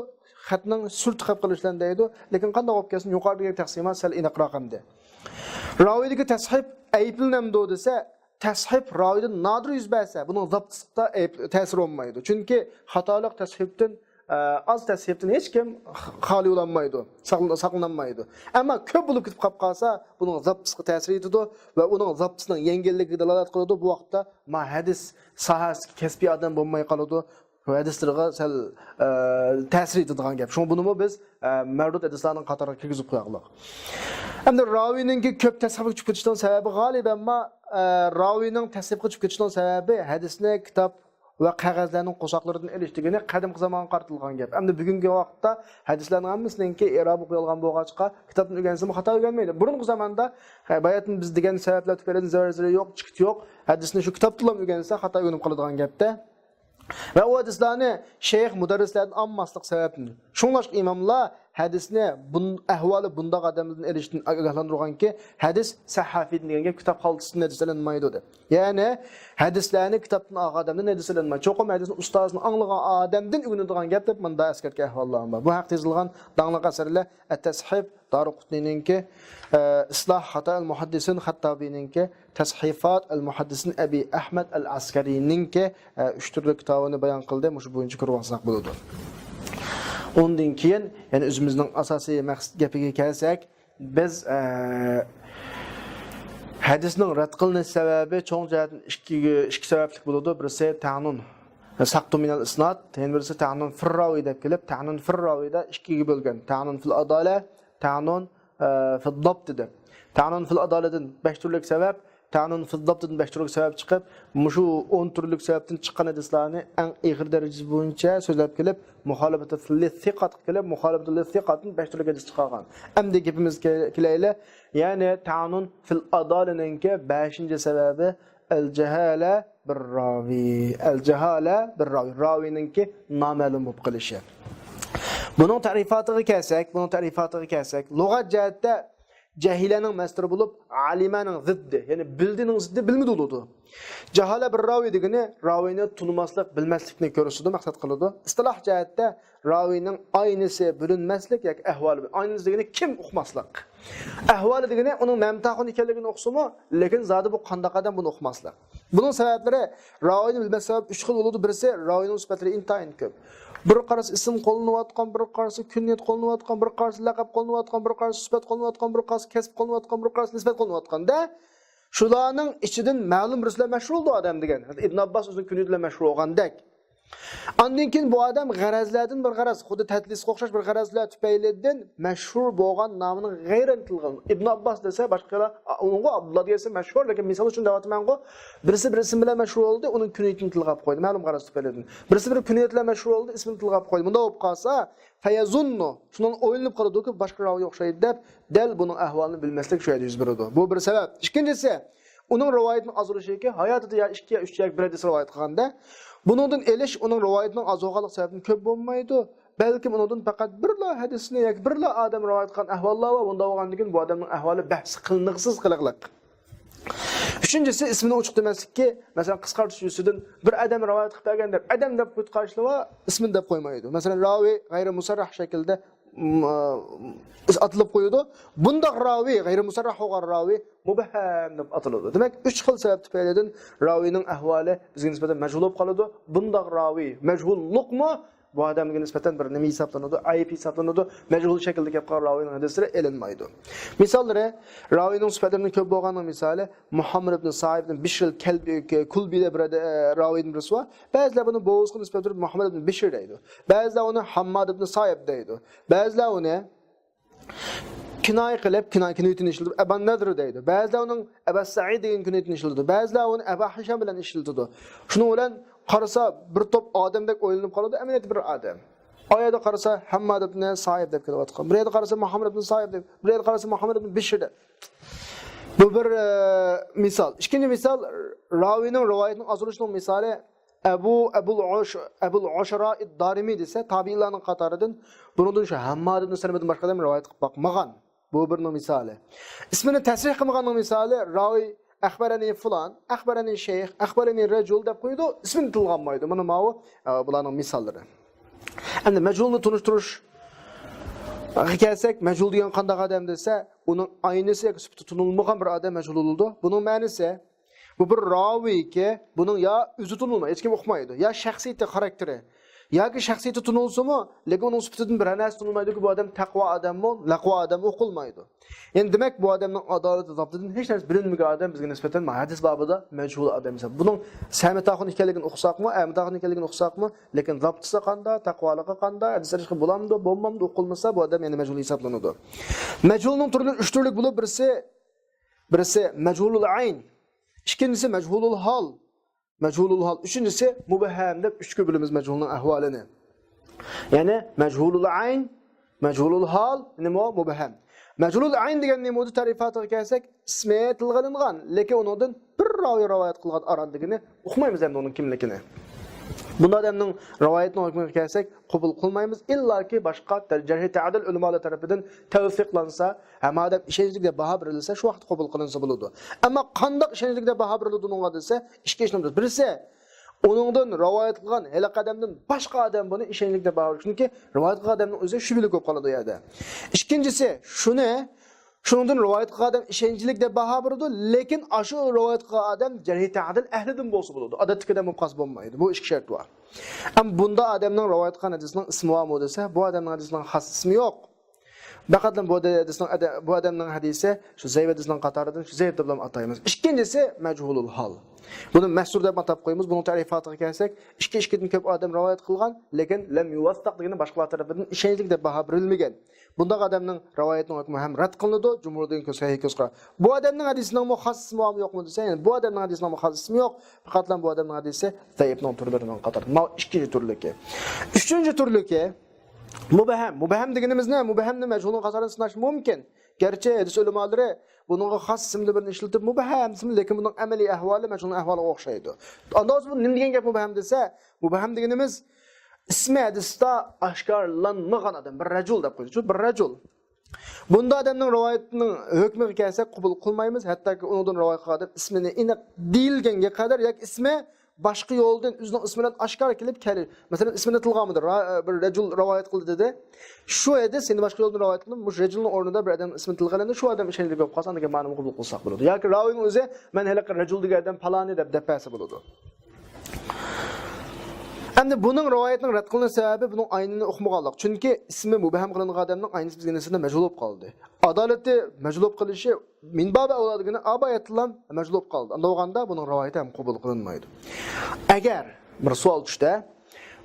خەتنىڭ سۈرىتى قېلىپ قېلىشى بىلەن دەيدۇ. لېكىن قانداق بولۇپ كەتسۇن، يۇقىرىدىكى تەقسىمات سەل ئېنىقراق ئەمدى. راۋىدىكى تەسھىف ئەيىبلىنەمدۇ دېسە، تەسھىپ راۋىدىن نادىر يۈز بەرسە، بۇنىڭ زاپتىسلىقتا ئەيىب، تەسىرى بولمايدۇ. چۈنكى خاتالىق تەسھىپتىن، ئە، ئاز تەسھىپتىن ھېچ كىم خالىي بولالمايدۇ، ساقلىنالمايدۇ. ئەمما كۆپ بولۇپ كېتىپ قاپ قالسا، بۇنىڭ زاپتىسىغا تەسىر يېتىدۇ ۋە ئۇنىڭ زاپتىسىنىڭ يەڭگىللىكىگە دالالەت قىلىدۇ. بۇ ۋاقىتتا ما ھەدىس ساھەسىدىكى كەسپىي ئادەم بولماي قالىدۇ. ھەدىسلىرىغا سەل، ئە، تەسىر يېتىدىغان گەپ. شۇڭا بۇنىمۇ بىز، ئە، مەردۇد ھەدىسلەرنىڭ قاتارىغا كىرگۈزۈپ قويايلى. ئەمدى راۋىينىڭكى كۆپ تەسھىپكە چۈشۈپ كېتىشىنىڭ سەۋەبى غالىبەن ما، ئە، راۋىينىڭ تەسھىپكە چۈشۈپ كېتىشىنىڭ سەۋەبى ھەدىسنى كىتاب ۋە قەغەزلەرنىڭ قورساقلىرىدىن ئېلىش دېگىنى قەدىمكى زامانغا قارىتىلغان گەپ. ئەمدى بۈگۈنكى ۋاقىتتا ھەدىسلەرنىڭ ھەممىسىنىڭكى ئېرابى قويۇلغان بولغاچقا، كىتابتىن ئۆگەنسىمۇ خاتا ئۆگەنمەيدۇ. بۇرۇنقى زاماندا، ھە، باياتىن بىز دېگەن سەۋەبلەر تۈپەيلىدىن زەرۇرى يوق، چىقىتى يوق. ھەدىسنى شۇ كىتابتىنلا ئۆگەنسە، خاتا ئۆگىنىپ قالىدىغان گەپتە. ۋە ئۇ ھەدىسلەرنى شەيخ مۇدەررىسلەردىن ئالماسلىق سەۋەبىدىن. شۇڭلاشقا ئىماملار ھەدىسنى بۇن-، ئەھۋالى بۇنداق ئادەمدىن ئېلىشتىن ئاگاھلاندۇرغانكى، ھەدىس سەھافىدىن دېگەن گەپ كىتاب خالتىسىدىن ھەدىس ئېلىنمايدۇ دەپ. يەنى ھەدىسلەرنى كىتابتىن ئالغان ئادەمدىن ھەدىس ئېلىنمايدۇ. چوقۇم ھەدىسنى ئۇستازىدىن ئاڭلىغان ئادەمدىن ئۆگىنىدىغان گەپ دەپ مۇنداق ئەسكەرتكەن ئەھۋاللار بار. بۇ ھەقتە يېزىلغان داڭلىق ئەسەرلەر ئەت-تەسھىپ، دارىقۇتنىنىڭكى، ئە، ئىسلاھ خاتائىل مۇھەددىسىن، خەتتابىنىڭكى، تەسھىفات ئەل مۇھەددىسىن ئەبى ئەھمەد ئەل ئەسكەرىنىڭكى، ئە، ئۈچ تۈرلۈك كىتابىنى بايان قىلدى. مۇشۇ بويىچە كۆرۈۋالساق بولىدۇ. ئۇندىن كېيىن، يەنى ئۆزىمىزنىڭ ئاساسىي مەقسەت گېپىگە كەلسەك، بىز، ئە، ھەدىسنىڭ رەت قىلىنىش سەۋەبى چوڭ جەھەتتىن ئىككىگە، ئىككى سەۋەبلىك بولىدۇ. بىرسى تەنۇن، سەقتۇ مىنەل ئىسناد، يەنە بىرسى تەنۇن فىرراۋى دەپ كېلىپ، تەنۇن فىرراۋىدا ئىككىگە بۆلگەن. تەنۇن فىل ئادالە، تەنۇن، ئە، فىل دابت دېدى. تەنۇن فىل ئادالەدىن بەش تۈرلۈك سەۋەب، تەنۇن فىل دابتىدىن بەش تۈرلۈك سەۋەب چىقىپ، مۇشۇ ئون تۈرلۈك سەۋەبتىن چىققان ھەدىسلەرنى ئەڭ ئېغىر دەرىجىسى بويىچە سۆزلەپ كېلىپ، مۇخالىپەتۇ لىسسىقاتقا كېلىپ، مۇخالىپەتۇ لىسسىقاتتىن بەش تۈرلۈك ھەدىس چىقارغان. ئەمدى گېپىمىزگە كېلەيلى. يەنى تەنۇن فىل ئادالىنىڭكى بەشىنچى سەۋەبى ئەل جاھالە بىر راۋى. ئەل جاھالە بىر راۋى. راۋىنىڭكى نامەلۇم بولۇپ قېلىشى. بۇنىڭ تەرىپاتىغا كەلسەك، بۇنىڭ تەرىپاتىغا كەلسەك، لۇغەت جەھەتتە جەھىلەنىڭ مەستۇرى بولۇپ، ئالىمەنىڭ زىددى، يەنى بىلدىنىڭ زىددى بىلمىدى بولىدۇ. جاھالە بىر راۋى دېگىنى راۋىنى تونۇماسلىق، بىلمەسلىكنى كۆرسىتىدۇ، مەقسەت قىلىدۇ. ئىستىلاھ جەھەتتە راۋىنىڭ ئاينىسى بىلىنمەسلىك ياكى ئەھۋالى، ئاينىسى دېگىنى كىم ئۇقماسلىق. ئەھۋالى دېگىنى ئۇنىڭ مەمتاخۇن ئىكەنلىكىنى ئۇقسىمۇ، لېكىن زادى بۇ قانداق ئادەم، بۇنى ئۇقماسلىق. بۇنىڭ سەۋەبلىرى، راۋىنى بىلمەس سەۋەب ئۈچ خىل بولىدۇ. بىرسى، راۋىنىڭ سۈپەتلىرى ئىنتايىن كۆپ. بىر قارىسا ئىسىم قوللىنىۋاتقان، بىر قارىسا كۈنيەت قوللىنىۋاتقان، بىر قارىسا لەقەب قوللىنىۋاتقان، بىر قارىسا سۈپەت قوللىنىۋاتقان، بىر قارىسا كەسىپ قوللىنىۋاتقان، بىر قارىسا نىسبەت قوللىنىۋاتقان-دە، شۇلارنىڭ ئىچىدىن مەلۇم بىرسىلەر مەشھۇر بولىدۇ ئادەم دېگەن. ئىبن ئابباس ئۆزىنىڭ كۈنيىتى بىلەن مەشھۇر بولغاندەك. ئاندىن كېيىن بۇ ئادەم غەرەزلەردىن بىر غەرەز، خۇددى تەدلىسقا ئوخشاش بىر غەرەزلەر تۈپەيلىدىن مەشھۇر بولغان، نامىنىڭ غەيرىي ئېنىقلىغان. ئىبن ئابباس دېسە، باشقىلار ئۇنىڭغا ئابدۇللا دېسە مەشھۇر، لېكىن مىسال ئۈچۈن دەۋاتىمەنغۇ، بىرسى بىر ئىسىم بىلەن مەشھۇر بولدى، ئۇنىڭ كۈنيىتىنى تىلغا ئاپ قويدى، مەلۇم غەرەز تۈپەيلىدىن. بىرسى بىر كۈنيىتى بىلەن مەشھۇر بولدى، ئىسمىنى تىلغا ئاپ قويدى. مۇنداق بولۇپ قالسا، فەيەزۇننۇ، شۇنىڭ ئويلىنىپ قالىدۇكى، باشقا راۋىيغا ئوخشايدۇ دەپ، دەل بۇنىڭ ئەھۋالىنى بىلمەسلىك شۇ يەردە يۈز بېرىدۇ. بۇ بىر سەۋەب. ئىككىنچىسى، ئۇنىڭ رىۋايىتىنىڭ ئازلىشىكى، ھاياتىدا يا ئىككى يا ئۈچ ياكى بىر ھەدىس رىۋايەت قىلغاندا، بۇنىڭدىن ئېلىش ئۇنىڭ رىۋايىتىنىڭ ئاز بولغانلىق سەۋەبىدىن كۆپ بولمايدۇ. بەلكىم ئۇنىڭدىن پەقەت بىرلا ھەدىسنى ياكى بىرلا ئادەم رىۋايەت قىلغان ئەھۋاللار بار. بۇنداق بولغاندىن كېيىن بۇ ئادەمنىڭ ئەھۋالى بەھس قىلىنغۇسىز قىلىقلىق. ئۈچىنچىسى، ئىسمىنى ئوچۇق دېمەسلىككە، مەسىلەن، قىسقارتىش يۈزىسىدىن بىر ئادەم رىۋايەت قىلىپ بەرگەن دەپ، ئادەم دەپ قويۇپ قارشىلىۋا، ئىسمىنى دەپ قويمايدۇ. مەسىلەن، راۋى غەيرىي مۇسەررەھ شەكىلدە، م، ئاتىلىپ قويىدۇ. بۇنداق راۋى، غەيرىي مۇسەررەھ بولغان راۋى مۇبھەم دەپ ئاتىلىدۇ. دېمەك، ئۈچ خىل سەۋەب تۈپەيلىدىن راۋىنىڭ ئەھۋالى بىزگە نىسبەتەن مەجھۇل بولۇپ قالىدۇ. بۇنداق راۋى، مەجھۇللۇقمۇ بۇ ئادەمگە نىسبەتەن بىر نېمە ھېسابلىنىدۇ؟ ئەيىب ھېسابلىنىدۇ. مەجھۇل شەكىلدە كەپ قالغان راۋىنىڭ ھەدىسلىرى ئېلىنمايدۇ. مىساللىرى، راۋىنىڭ سۈپەتلىرىنىڭ كۆپ بولغاننىڭ مىسالى، مۇھەممەد ئىبن سائىب ئىبن بىشر كەلبى، كۇلبى دەپ بىر، ئە، راۋىدىن بىرسى بار. بەزىلەر بۇنى بوۋىسىغا نىسبەت بېرىپ مۇھەممەد ئىبن بىشر دەيدۇ. بەزىلەر ئۇنى ھامماد ئىبن سائىب دەيدۇ. بەزىلەر ئۇنى كىنايە قىلىپ، كىنايە، كۈنيىتىنى ئىشلىتىپ، ئەبا نەدر دەيدۇ. بەزىلەر ئۇنىڭ ئەبا سەئىد دېگەن كۈنيىتىنى ئىشلىتىدۇ. بەزىلەر ئۇنى ئەبا ھىشام بىلەن ئىشلىتىدۇ. شۇنىڭ بىلەن قارىسا، بىر توپ ئادەمدەك ئويلىنىپ قالىدۇ، ئەمەلىيەتتە بىر ئادەم. ئايەردە قارىسا، ھەمماد ئىبن سائىب دەپ كېلىۋاتقان. بىر يەردە قارىسا، مۇھەممەد ئىبن سائىب دەپ، بىر يەردە قارىسا، مۇھەممەد ئىبن بىشر دەپ. بۇ بىر، ئە، مىسال. ئىككىنچى مىسال، راۋىنىڭ رىۋايىتىنىڭ ئاز بولۇشىنىڭ مىسالى. ئەبۇ، ئەبۇل ئۇش-، ئەبۇل ئۇشرا ئىد-دارىمى دېسە، تابىئىنلارنىڭ قاتارىدىن، بۇنىڭدىن شۇ ھەمماد ئىبن سەلىمىدىن باشقا ئادەم رىۋايەت قىلىپ باقمىغان. بۇ بىرنىڭ مىسالى. ئىسمىنى تەسرىھ قىلمىغاننىڭ مىسالى، راۋى «ئەخبەرەنى فۇلان، ئەخبەرەنى شەيخ، ئەخبەرەنى رەجۇل» دەپ قويىدۇ، ئىسمىنى تىلغا ئالمايدۇ. مانا ماۋۇ، ئە، بۇلارنىڭ مىساللىرى. ئەمدى مەجھۇلنى تونۇشتۇرۇش كەلسەك، مەجھۇل دېگەن قانداق ئادەم دېسە، ئۇنىڭ ئاينىسى ياكى سۈپىتى تونۇلمىغان بىر ئادەم مەجھۇل بولىدۇ. بۇنىڭ مەنىسى، بۇ بىر راۋىيكى، بۇنىڭ يا ئۆزى تونۇلمايدۇ، ھېچكىم ئۇقمايدۇ، يا شەخسىيىتى، خاراكتېرى، ياكى شەخسىيىتى تونۇلسىمۇ، لېكىن ئۇنىڭ سۈپىتىدىن بىر نەرسە تونۇلمايدۇكى، بۇ ئادەم تەقۋا ئادەممۇ، لەقۋا ئادەممۇ ئۇقۇلمايدۇ. يەنى دېمەك، بۇ ئادەمنىڭ ئادالىتى، زابتىدىن ھېچ نەرسە بىلىنمىگەن ئادەم بىزگە نىسبەتەن ھەدىس بابىدا مەجھۇل ئادەم ھېساب. بۇنىڭ سەمىتاخۇن ئىكەنلىكىنى ئۇقساقمۇ، ئەمىتاخۇن ئىكەنلىكىنى ئۇقساقمۇ، لېكىن زابتىسى قانداق، تەقۋالىقى قانداق، ھەدىس ئېلىشقا بولامدۇ، بولمامدۇ، ئۇقۇلمىسا، بۇ ئادەم يەنە مەجھۇل ھېسابلىنىدۇ. مەجھۇلنىڭ تۈرلىرى ئۈچ تۈرلۈك بولۇپ، بىرسى، بىرسى مەجھۇلۇل ئەين، ئىككىنچىسى مەجھۇلۇل ھال، مەجھۇلۇل ھال، ئۈچىنچىسى مۇبھەم دەپ ئۈچكە بۆلىمىز مەجھۇلنىڭ ئەھۋالىنى. يەنى مەجھۇلۇل ئەين، مەجھۇلۇل ھال، نېمە، مۇبھەم. مەجھۇلۇل ئەين دېگەن نېمە بولدى؟ تەرىپاتىغا كەلسەك، ئىسمى تىلغا ئېلىنغان، لېكىن ئۇنىڭدىن بىر راۋى رىۋايەت قىلغان ئاران دېگىنى، ئۇقمايمىز ئەمدى ئۇنىڭ كىملىكىنى. بۇنداق ئادەمنىڭ رىۋايىتىنىڭ ھۆكمىگە كەلسەك، قوبۇل قىلمايمىز، ئىللاكى باشقا جەرھى تەدىل ئۆلىمالار تەرىپىدىن تەۋسىقلانسا، ھەم ئادەم ئىشەنچلىك دەپ باھا بېرىلسە، شۇ ۋاقىتتا قوبۇل قىلىنسا بولىدۇ. ئەمما قانداق ئىشەنچلىك دەپ باھا بېرىلىدۇ ئۇنىڭغا دېسە، ئىككى ئىشنى بىلىمىز. بىرسى، ئۇنىڭدىن رىۋايەت قىلغان ھېلىقى ئادەمدىن باشقا ئادەم بۇنى ئىشەنچلىك دەپ باھا بېرىدۇ. چۈنكى رىۋايەت قىلغان ئادەمنىڭ ئۆزى شۈبھىلىك بولۇپ قالىدۇ ئۇ يەردە. ئىككىنچىسى، شۇنى، شۇنىڭدىن رىۋايەت قىلغان ئادەم ئىشەنچلىك دەپ باھا بېرىدۇ، لېكىن ئاشۇ رىۋايەت قىلغان ئادەم جەرھى تەدىل ئەھلىدىن بولسا بولىدۇ. ئادەتتىكىدەك بولۇپ قالسا بولمايدۇ. بۇ ئىككى شەرت بار. ئەمما بۇنداق ئادەمنىڭ رىۋايەت قىلغان ھەدىسىنىڭ ئىسمى بارمۇ دېسە، بۇ ئادەمنىڭ ھەدىسىنىڭ خاس ئىسمى يوق. پەقەتلا بۇ ھەدىسنىڭ ئادە-، بۇ ئادەمنىڭ ھەدىسى شۇ زەئىپ ھەدىسنىڭ قاتارىدىن شۇ زەئىپ دەپلا ئاتايمىز. ئىككىنچىسى مەجھۇلۇل ھال. بۇنى مەستۇر دەپ ئاتاپ قويىمىز. بۇنىڭ تەرىپاتىغا كەلسەك، ئىككى، ئىككىدىن كۆپ ئادەم رىۋايەت قىلغان، لېكىن لەم يۇۋەسسەق دېگىنى باشقىلار تەرىپىدىن ئىشەنچلىك دەپ باھا بېرىلمىگەن. بۇنداق ئادەمنىڭ رىۋايىتىنىڭ ھۆكمى ھەم رەت قىلىنىدۇ، جۇمھۇر دېگەن كۆز-، سەھىھ كۆز قارا. بۇ ئادەمنىڭ ھەدىسىنىڭمۇ خاس ئىسمى بارمۇ يوقمۇ دېسە، يەنى بۇ ئادەمنىڭ ھەدىسىنىڭمۇ خاس ئىسمى يوق. پەقەتلا بۇ ئادەمنىڭ ھەدىسى زەئىپنىڭ تۈرلىرىنىڭ قاتارىدا. ماۋۇ ئىككىنچى تۈرلۈكى. ئۈچىنچى تۈرلۈكى، مۇبھەم. مۇبھەم دېگىنىمىز نېمە؟ مۇبھەمنى مەجھۇلنىڭ قاتارىدا ساناش مۇمكىن. گەرچە ھەدىس ئۆلىمالىرى بۇنىڭغا خاس ئىسىملىرىنى ئىشلىتىپ، مۇبھەم ئىسىمنى، لېكىن بۇنىڭ ئەمەلىي ئەھۋالى مەجھۇلنىڭ ئەھۋالىغا ئوخشايدۇ. ئاندا بولسا بۇ نېمە دېگەن گەپ مۇبھەم دېسە، مۇبھەم دېگىنىمىز ئىسمى ھەدىستە ئاشكارىلانمىغان ئادەم، بىر رەجۇل دەپ قويىمىز، بىر رەجۇل. بۇنداق ئادەمنىڭ رىۋايىتىنىڭ ھۆكمىگە كەلسەك، قوبۇل قىلمايمىز، ھەتتاكى ئۇنىڭدىن رىۋايەت قىلغان ئادەم ئىسمىنى ئېنىق دېيىلگەنگە قەدەر ياكى ئىسمى باشقا يولدىن ئۆزىنىڭ ئىسمى بىلەن ئاشكارا كېلىپ كەل-، مەسىلەن، ئىسمىنى تىلغا ئالمىدى، را-، بىر رەجۇل رىۋايەت قىلدى دېدى. شۇ ھەدىس يەنە باشقا يولدىن رىۋايەت قىلىندى، مۇشۇ رەجۇلنىڭ ئورنىدا بىر ئادەم ئىسمى تىلغا ئېلىندى، شۇ ئادەم ئىشەنچلىك بولۇپ قالسا، ئاندىن كېيىن مانىمۇ قوبۇل قىلساق بولىدۇ. ياكى راۋىنىڭ ئۆزى، مەن ھېلىقى رەجۇل دېگەن ئادەم پالانى دەپ، دەپ بەرسە بولىدۇ. ئەمدى بۇنىڭ رىۋايەتنىڭ رەت قىلىنىش سەۋەبى بۇنىڭ ئاينىنى ئۇقمىغانلىق. چۈنكى ئىسمى مۇبھەم قىلىنغان ئادەمنىڭ ئاينىسى بىزگە نىسبەتەن مەجھۇل بولۇپ قالدى. ئادالىتى مەجھۇل بولۇپ قېلىشى مىن بابى ئەۋلا دېگىنى ئابايەتلام مەجھۇل بولۇپ قالدى. ئاندا بولغاندا بۇنىڭ رىۋايىتى ھەم قوبۇل قىلىنمايدۇ. ئەگەر بىر سوئال چۈشتە،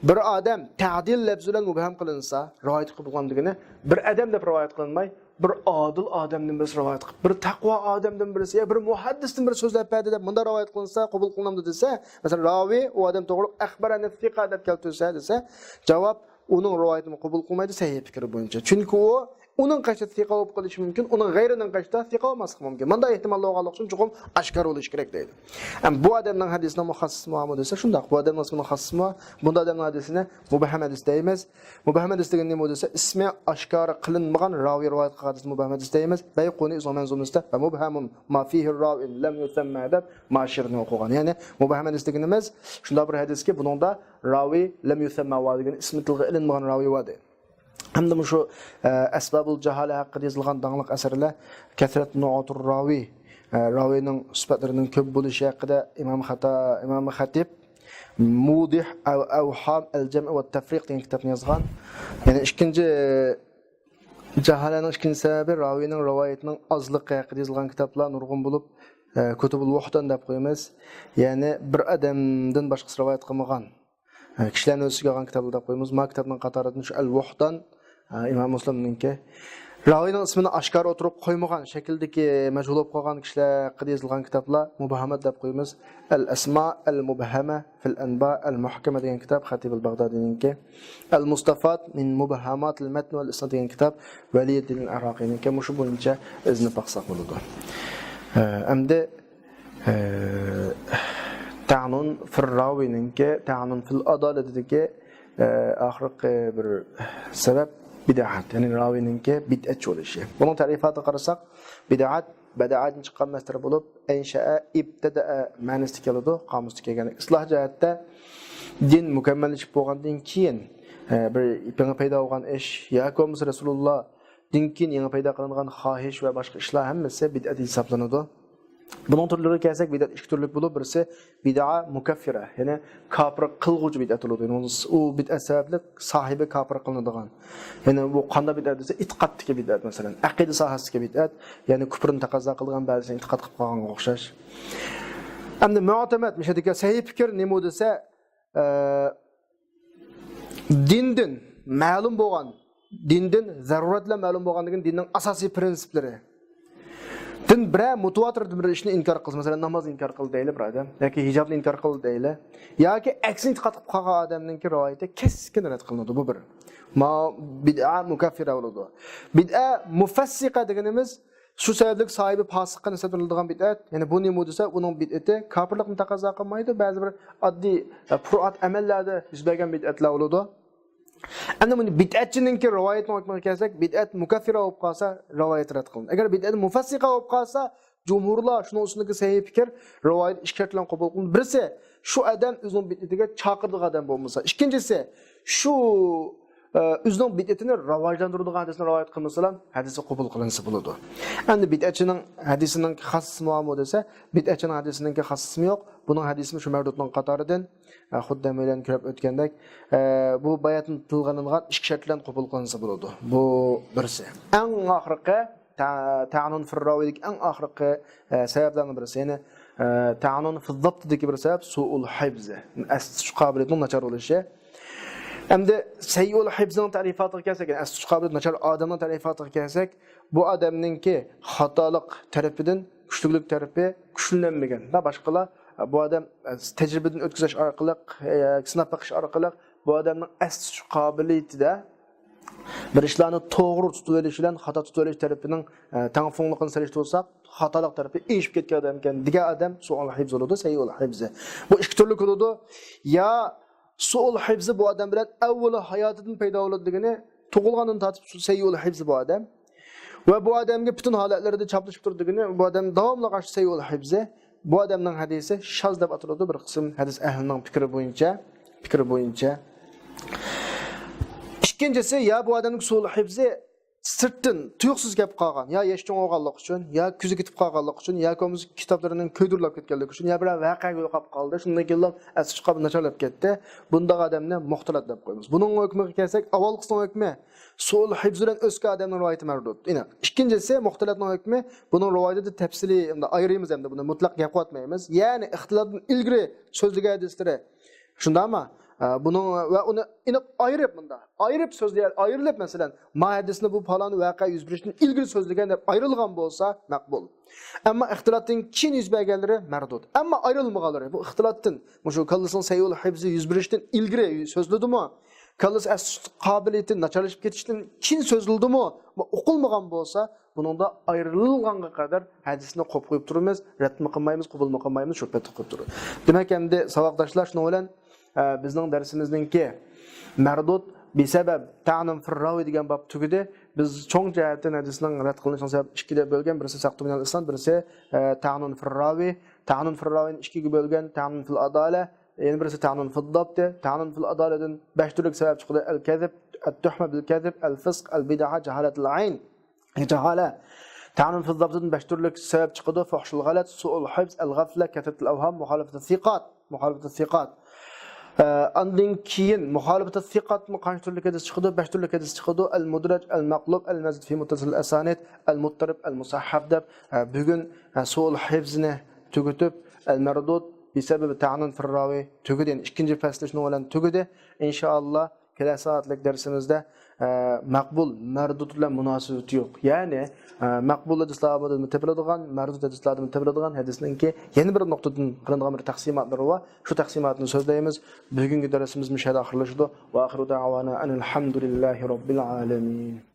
بىر ئادەم تەدىل لەپزى بىلەن مۇبھەم قىلىنسا، رىۋايىتى قوبۇل قىلىنىدۇ دېگىنى، بىر ئادەم دەپ رىۋايەت قىلىنماي، بىر ئادىل ئادەمدىن بىرسى رىۋايەت قىلىپ، بىر تەقۋا ئادەمدىن بىرسى، يا بىر مۇھەددىستىن بىرى سۆزلەپ بەردى دەپ مۇنداق رىۋايەت قىلىنسا، قوبۇل قىلىنامدۇ دېسە، مەسىلەن، راۋى ئۇ ئادەم توغرۇلۇق ئەخبەرەنى سىقە دەپ كەلتۈرسە دېسە، جاۋاب، ئۇنىڭ رىۋايىتىنى قوبۇل قىلمايدۇ، سەھىھ پىكرى بويىچە. چۈنكى ئۇ ئۇنىڭ قېشىدا سىقە بولۇپ قېلىشى مۇمكىن، ئۇنىڭ غەيرىنىڭ قېشىدا سىقە بولماسلىقى مۇمكىن. مۇنداق ئېھتىماللار بولغانلىقى ئۈچۈن چوقۇم ئاشكارا بولۇشى كېرەك دەيدۇ. ئەمما بۇ ئادەمنىڭ ھەدىسىنىڭ مۇخەسسىسى بارمۇ دېسە، شۇنداق، بۇ ئادەمنىڭ ئىسمىنىڭ خەسسىسى بار، بۇنداق ئادەمنىڭ ھەدىسىنى مۇبھەم ھەدىس دەيمىز. مۇبھەم ھەدىس دېگەن نېمە دېسە، ئىسمى ئاشكارا قىلىنمىغان راۋى رىۋايەت قىلغان ھەدىسنى مۇبھەم ھەدىس دەيمىز. بەيقۇنى ئۆزىنىڭ مەنزۇمىسىدا ۋە مۇبھەمۇن ما فىھى راۋىن لەم يۇسەممە دەپ ماشىرنى ئوقۇغان. يەنى مۇبھەم ھەدىس دېگىنىمىز شۇنداق بىر ھەدىسكى، بۇنىڭدا راۋى لەم يۇسەممە ۋە دېگەن ئىسمى تىلغا ئېلىنمىغان راۋى بار دەيدۇ. ھەمدە مۇشۇ، ئە، ئەسبابۇل جاھالە ھەققىدە يېزىلغان داڭلىق ئەسەرلەر، كەسرەت نۇئاتۇر راۋى، ئە، راۋىنىڭ سۈپەتلىرىنىڭ كۆپ بولۇشى ھەققىدە ئىمام خاتا-، ئىمام خەتىپ مۇدىھ ئەۋ-، ئەۋھام ئەل جەمئ ۋە تەفرىق دېگەن كىتابنى يازغان. يەنە ئىككىنچى جاھالەنىڭ ئىككىنچى سەۋەبى راۋىنىڭ رىۋايىتىنىڭ ئازلىقى ھەققىدە يېزىلغان كىتابلار نۇرغۇن بولۇپ، ئە، كۇتۇبۇل ۋۇھدان دەپ قويىمىز. يەنى بىر ئادەمدىن باشقىسى رىۋايەت قىلمىغان. ئە، كىشىلەرنى ئۆز ئىچىگە ئالغان كىتابلار دەپ قويىمىز. ما كىتابنىڭ قاتارىدىن شۇ ئەل ۋۇھدان، ئە، ئىمام مۇسلىمنىڭكى. راۋىنىڭ ئىسمىنى ئاشكارا ئوتتۇرىغا قويمىغان شەكىلدىكى مەجھۇل بولۇپ قالغان كىشىلەر ھەققىدە يېزىلغان كىتابلار مۇبھەمات دەپ قويىمىز. ئەل ئەسما ئەل مۇبھەمە فىل ئەنبا ئەل مۇھكەمە دېگەن كىتاب خەتىب ئەل باغدادىنىڭكى. ئەل مۇستەفاد مىن مۇبھەماتىل مەتن ۋەل ئىسناد دېگەن كىتاب ۋەلىيدىن ئەراقىنىڭكى. مۇشۇ بويىچە ئىزدىنىپ باقساق بولىدۇ. ئە، ئەمدى ئە، تەنۇن فىر راۋىنىڭكى، تەنۇن فىل ئادالەتىدىكى، ئە، ئاخىرقى بىر سەۋەب بىدئەت، يەنى راۋىنىڭكى بىدئەتچى بولۇشى. بۇنىڭ تەرىپاتىغا قارىساق، بىدئەت، بەدەئەدىن چىققان مەسدەر بولۇپ، ئەنشەئە، ئىبتەدەئە مەنىسىدە كېلىدۇ، قامۇستا كەلگەن. ئىسلاھ جەھەتتە دىن مۇكەممەللىشىپ بولغاندىن كېيىن، ئە، بىر يېڭى پەيدا بولغان ئىش ياكى بولمىسا رەسۇلۇللادىن كېيىن يېڭى پەيدا قىلىنغان خاھىش ۋە باشقا ئىشلار ھەممىسى بىدئەت ھېسابلىنىدۇ. بۇنىڭ تۈرلىرىگە كەلسەك، بىدئەت ئىككى تۈرلۈك بولۇپ، بىرسى بىدئە مۇكەففىرە، يەنى كاپىر قىلغۇچى بىدئەت بولىدۇ. يەنى ئۇ بىدئەت سەۋەبلىك ساھىبى كاپىر قىلىنىدىغان. يەنى بۇ قانداق بىدئەت دېسە، ئېتىقادتىكى بىدئەت، مەسىلەن، ئەقىدە ساھەسىدىكى بىدئەت، يەنى كۇپرنى تەقەززا قىلىدىغان بەزىسىنى ئېتىقاد قىلىپ قالغانغا ئوخشاش. ئەمدى مۇئتەمەد، مۇشۇ يەردىكى سەھىھ پىكىر نېمە دېسە، ئە، دىندىن مەلۇم بولغان، دىندىن زەرۇرەت بىلەن مەلۇم بولغان دېگەن دىننىڭ ئاساسىي پىرىنسىپلىرى. دىن بىرەر مۇتەۋاتىر بىر ئىشنى ئىنكار قىلسا، مەسىلەن، نامازنى ئىنكار قىلدى دەيلى بىر ئادەم، ياكى ھىجابنى ئىنكار قىلدى دەيلى، ياكى ئەكسىنى ئېتىقاد قىلىپ قالغان ئادەمنىڭكى رىۋايىتى كەسكىن رەت قىلىنىدۇ. بۇ بىر. ما بىدئە مۇكەففىرە بولىدۇ. بىدئە مۇفەسسىقە دېگىنىمىز شۇ سەۋەبلىك ساھىبى پاسىققا نىسبەت بېرىلىدىغان بىدئەت. يەنى بۇ نېمە دېسە، ئۇنىڭ بىدئىتى كاپىرلىقنى تەقەززا قىلمايدۇ. بەزى بىر ئاددىي، ئە، پۇرئات ئەمەللەردە يۈز بەرگەن بىدئەتلەر بولىدۇ. ئەمدى بۇنى بىدئەتچىنىڭكى رىۋايىتىنىڭ ھۆكمىگە كەلسەك، بىدئەت مۇكەففىرە بولۇپ قالسا، رىۋايەت رەت قىلىنىدۇ. ئەگەر بىدئەت مۇفەسسىقە بولۇپ قالسا، جۇمھۇرلار شۇنىڭ ئۈستىدىكى سەھىھ پىكىر، رىۋايەت ئىككى شەرت بىلەن قوبۇل قىلىنىدۇ. بىرسى، شۇ ئادەم ئۆزىنىڭ بىدئىتىگە چاقىرىدىغان ئادەم بولمىسا. ئىككىنچىسى، شۇ، ئە، ئۆزىنىڭ بىدئىتىنى راۋاجلاندۇرىدىغان ھەدىسنى رىۋايەت قىلمىسىلا، ھەدىسى قوبۇل قىلىنسا بولىدۇ. ئەمدى بىدئەتچىنىڭ ھەدىسىنىڭ خاسىسى بارمۇ دېسە، بىدئەتچىنىڭ ھەدىسىنىڭكى خاسىسىمۇ يوق. بۇنىڭ ھەدىسىمۇ شۇ مەردۇدنىڭ قاتارىدىن. ئە، خۇددى ھەممەيلەن كۆرۈپ ئۆتكەندەك، ئە، بۇ باياتىن تىلغا ئېلىنغان ئىككى شەرت بىلەن قوبۇل قىلىنسا بولىدۇ. بۇ بىرسى. ئەڭ ئاخىرقى، تە-، تەئنۇن فىرراۋىدىكى ئەڭ ئاخىرقى، ئە، سەۋەبلەرنىڭ بىرسى. يەنى، ئە، تەئنۇن فىززابتىدىكى بىر سەۋەب سۇئۇل ھىفزى. ئەستە تۇتۇش قابىلىيىتىنىڭ ناچار بولۇشى. ئەمدى سەيئۇل ھىفزىنىڭ تەرىپاتىغا كەلسەك، يەنى ئەستە تۇتۇش قابىلىيىتى ناچار ئادەمنىڭ تەرىپاتىغا كەلسەك، بۇ ئادەمنىڭكى خاتالىق تەرىپىدىن كۈچلۈكلۈك تەرىپى كۈچلىنەلمىگەن. ۋە باشقىلار، بۇ ئادەم، ئە، تەجرىبىدىن ئۆتكۈزۈش ئارقىلىق، ئە، سىناپ بېقىش ئارقىلىق بۇ ئادەمنىڭ ئەستە تۇتۇش قابىلىيىتىدە بىر ئىشلارنى توغرا تۇتۇۋېلىش بىلەن خاتا تۇتۇۋېلىش تەرىپىنىڭ، ئە، تەڭپۇڭلۇقىنى سېلىشتۇرساق، خاتالىق تەرىپى ئېشىپ كەتكەن ئادەم ئىكەن دېگەن ئادەم سۇئۇل ھىفز بولىدۇ، سەيئۇل ھىفزى. بۇ ئىككى تۈرلۈك بولىدۇ. يا سۇئۇل ھىفزى بۇ ئادەم بىلەن ئەۋۋىلى ھاياتىدىن پەيدا بولىدۇ دېگىنى، تۇغۇلغاندىن تارتىپ سەيئۇل ھىفزى بۇ ئادەم. ۋە بۇ ئادەمگە پۈتۈن ھالەتلىرىدە چاپلىشىپ تۇرىدۇ دېگىنى، بۇ ئادەم داۋاملىق ئاشۇ سەيئۇل ھىفزى. بۇ ئادەمنىڭ ھەدىسى شاز دەپ ئاتىلىدۇ، بىر قىسىم ھەدىس ئەھلىنىڭ پىكرى بويىچە، پىكرى بويىچە. ئىككىنچىسى، يا بۇ ئادەمنىڭ سۇئۇل ھىفزى سىرتتىن تۇيۇقسىز كەپ قالغان، يا ياش چوڭ بولغانلىقى ئۈچۈن، يا كۆزى كېتىپ قالغانلىقى ئۈچۈن، ياكى بولمىسا كىتابلىرىنىڭ كۆيدۈرۈلۈپ كەتكەنلىكى ئۈچۈن، يا بىرەر ۋەقەگە يولۇقۇپ قالدى، شۇندىن كېيىنلا ئەستە تۇتۇش قابىلىيىتى ناچارلاپ كەتتى. بۇنداق ئادەمنى مۇختەلەت دەپ قويىمىز. بۇنىڭ ھۆكمىگە كەلسەك، ئاۋۋالقىسىنىڭ ھۆكمى سۇئۇل ھىفز بىلەن ئۆسكەن ئادەمنىڭ رىۋايىتى مەردۇد. ئېنىق. ئىككىنچىسى، مۇختەلەتنىڭ ھۆكمى، بۇنىڭ رىۋايىتىدە تەپسىلىي ئايرىيمىز ئەمدى، بۇنى مۇتلەق گەپ قىلىۋاتمايمىز. يەنى ئىختىلاتتىن ئىلگىرى سۆزلىگەن ھەدىسلىرى، شۇنداقمۇ؟ ئە، بۇنىڭ ۋە ئۇنى ئېنىق ئايرىپ، مۇنداق ئايرىپ سۆزلىگەن، ئايرىلىپ، مەسىلەن، ما ھەدىسنى بۇ پالان ۋەقە يۈز بېرىشتىن ئىلگىرى سۆزلىگەن دەپ ئايرىلغان بولسا مەقبۇل. ئەمما ئىختىلاتتىن كېيىن يۈز بەرگەنلىرى مەردۇد. ئەمما ئايرىلمىغانلىرى، بۇ ئىختىلاتتىن، مۇشۇ كاللىسىنىڭ سەيئۇل ھىفزى يۈز بېرىشتىن ئىلگىرى سۆزلىدىمۇ؟ كاللىسى ئەستە تۇتۇش قابىلىيىتى ناچارلىشىپ كېتىشتىن كېيىن سۆزلىدىمۇ؟ بۇ ئوقۇلمىغان بولسا، بۇنىڭدا ئايرىلغانغا قەدەر ھەدىسنى قويۇپ قويۇپ تۇرىمىز، رەتمۇ قىلمايمىز، قوبۇلمۇ قىلمايمىز، شۇ پەتتە قويۇپ تۇرىمىز. دېمەك، ئەمدى ساۋاقداشلار، شۇنىڭ بىلەن، ئە، بىزنىڭ دەرسىمىزنىڭكى مەردۇد بىسەبەب تەئنۇن فىرراۋى دېگەن باب تۈگىدى. بىز چوڭ جەھەتتىن ھەدىسنىڭ رەت قىلىنىشىنىڭ سەۋەبى ئىككىگە بۆلگەن، بىرسى سەقتۇ مىنەل ئىسناد، بىرسى، ئە، تەئنۇن فىرراۋى. تەئنۇن فىرراۋىنى ئىككىگە بۆلگەن، تەئنۇن فىل ئادالە، يەنە بىرسى تەئنۇن فىددابتى. تەئنۇن فىل ئادالەدىن بەش تۈرلۈك سەۋەب چىقىدۇ: ئەل كەزىب، ئەت تۇھمە بىل كەزىب، ئەل فىسق، ئەل بىدەئە، جاھالەتىل ئەين. جاھالە. تەئنۇن فىددابتىدىن بەش تۈرلۈك سەۋەب چىقىدۇ: فۇھشۇل غەلەت، سۇئۇل ھىفز، ئەل غەفلە، كەسرەتىل ئەۋھام، مۇخالىفەتۇ سىقات. مۇخالىفەتۇ سىقات. ئە، ئاندىن كېيىن مۇخالىفەتۇ سىقاتمۇ قانچە تۈرلۈك ھەدىس چىقىدۇ؟ بەش تۈرلۈك ھەدىس چىقىدۇ: ئەل مۇدرەج، ئەل مەقلۇب، ئەل مەزىد فى مۇتتەسىل ئەسانىد، ئەل مۇتتەرىب، ئەل مۇسەھھەف دەپ. ئە، بۈگۈن، ئە، سۇئۇل ھىفزنى تۈگىتىپ، ئەل مەردۇد بىسەبەبى تەئنۇن فىرراۋى تۈگىدى. يەنى ئىككىنچى پەسلى شۇنىڭ بىلەن تۈگىدى. ئىنشائاللا، كېلەر سائەتلىك دەرسىمىزدە، ئە، مەقبۇل مەردۇد بىلەن مۇناسىۋىتى يوق. يەنى، ئە، مەقبۇل ھەدىسلەردىن تېپىلىدىغان، مەردۇد ھەدىسلەردىن تېپىلىدىغان ھەدىسنىڭكى يەنە بىر نۇقتىدىن قىلىنغان بىر تەقسىماتلىرى بار. شۇ تەقسىماتنى سۆزلەيمىز. بۈگۈنكى دەرسىمىز مۇشۇ يەردە ئاخىرلىشىدۇ. ۋە ئاخىرۇ دەئۋانا ئەنىل ھەمدۇلىللاھى رەببىل ئالەمىن.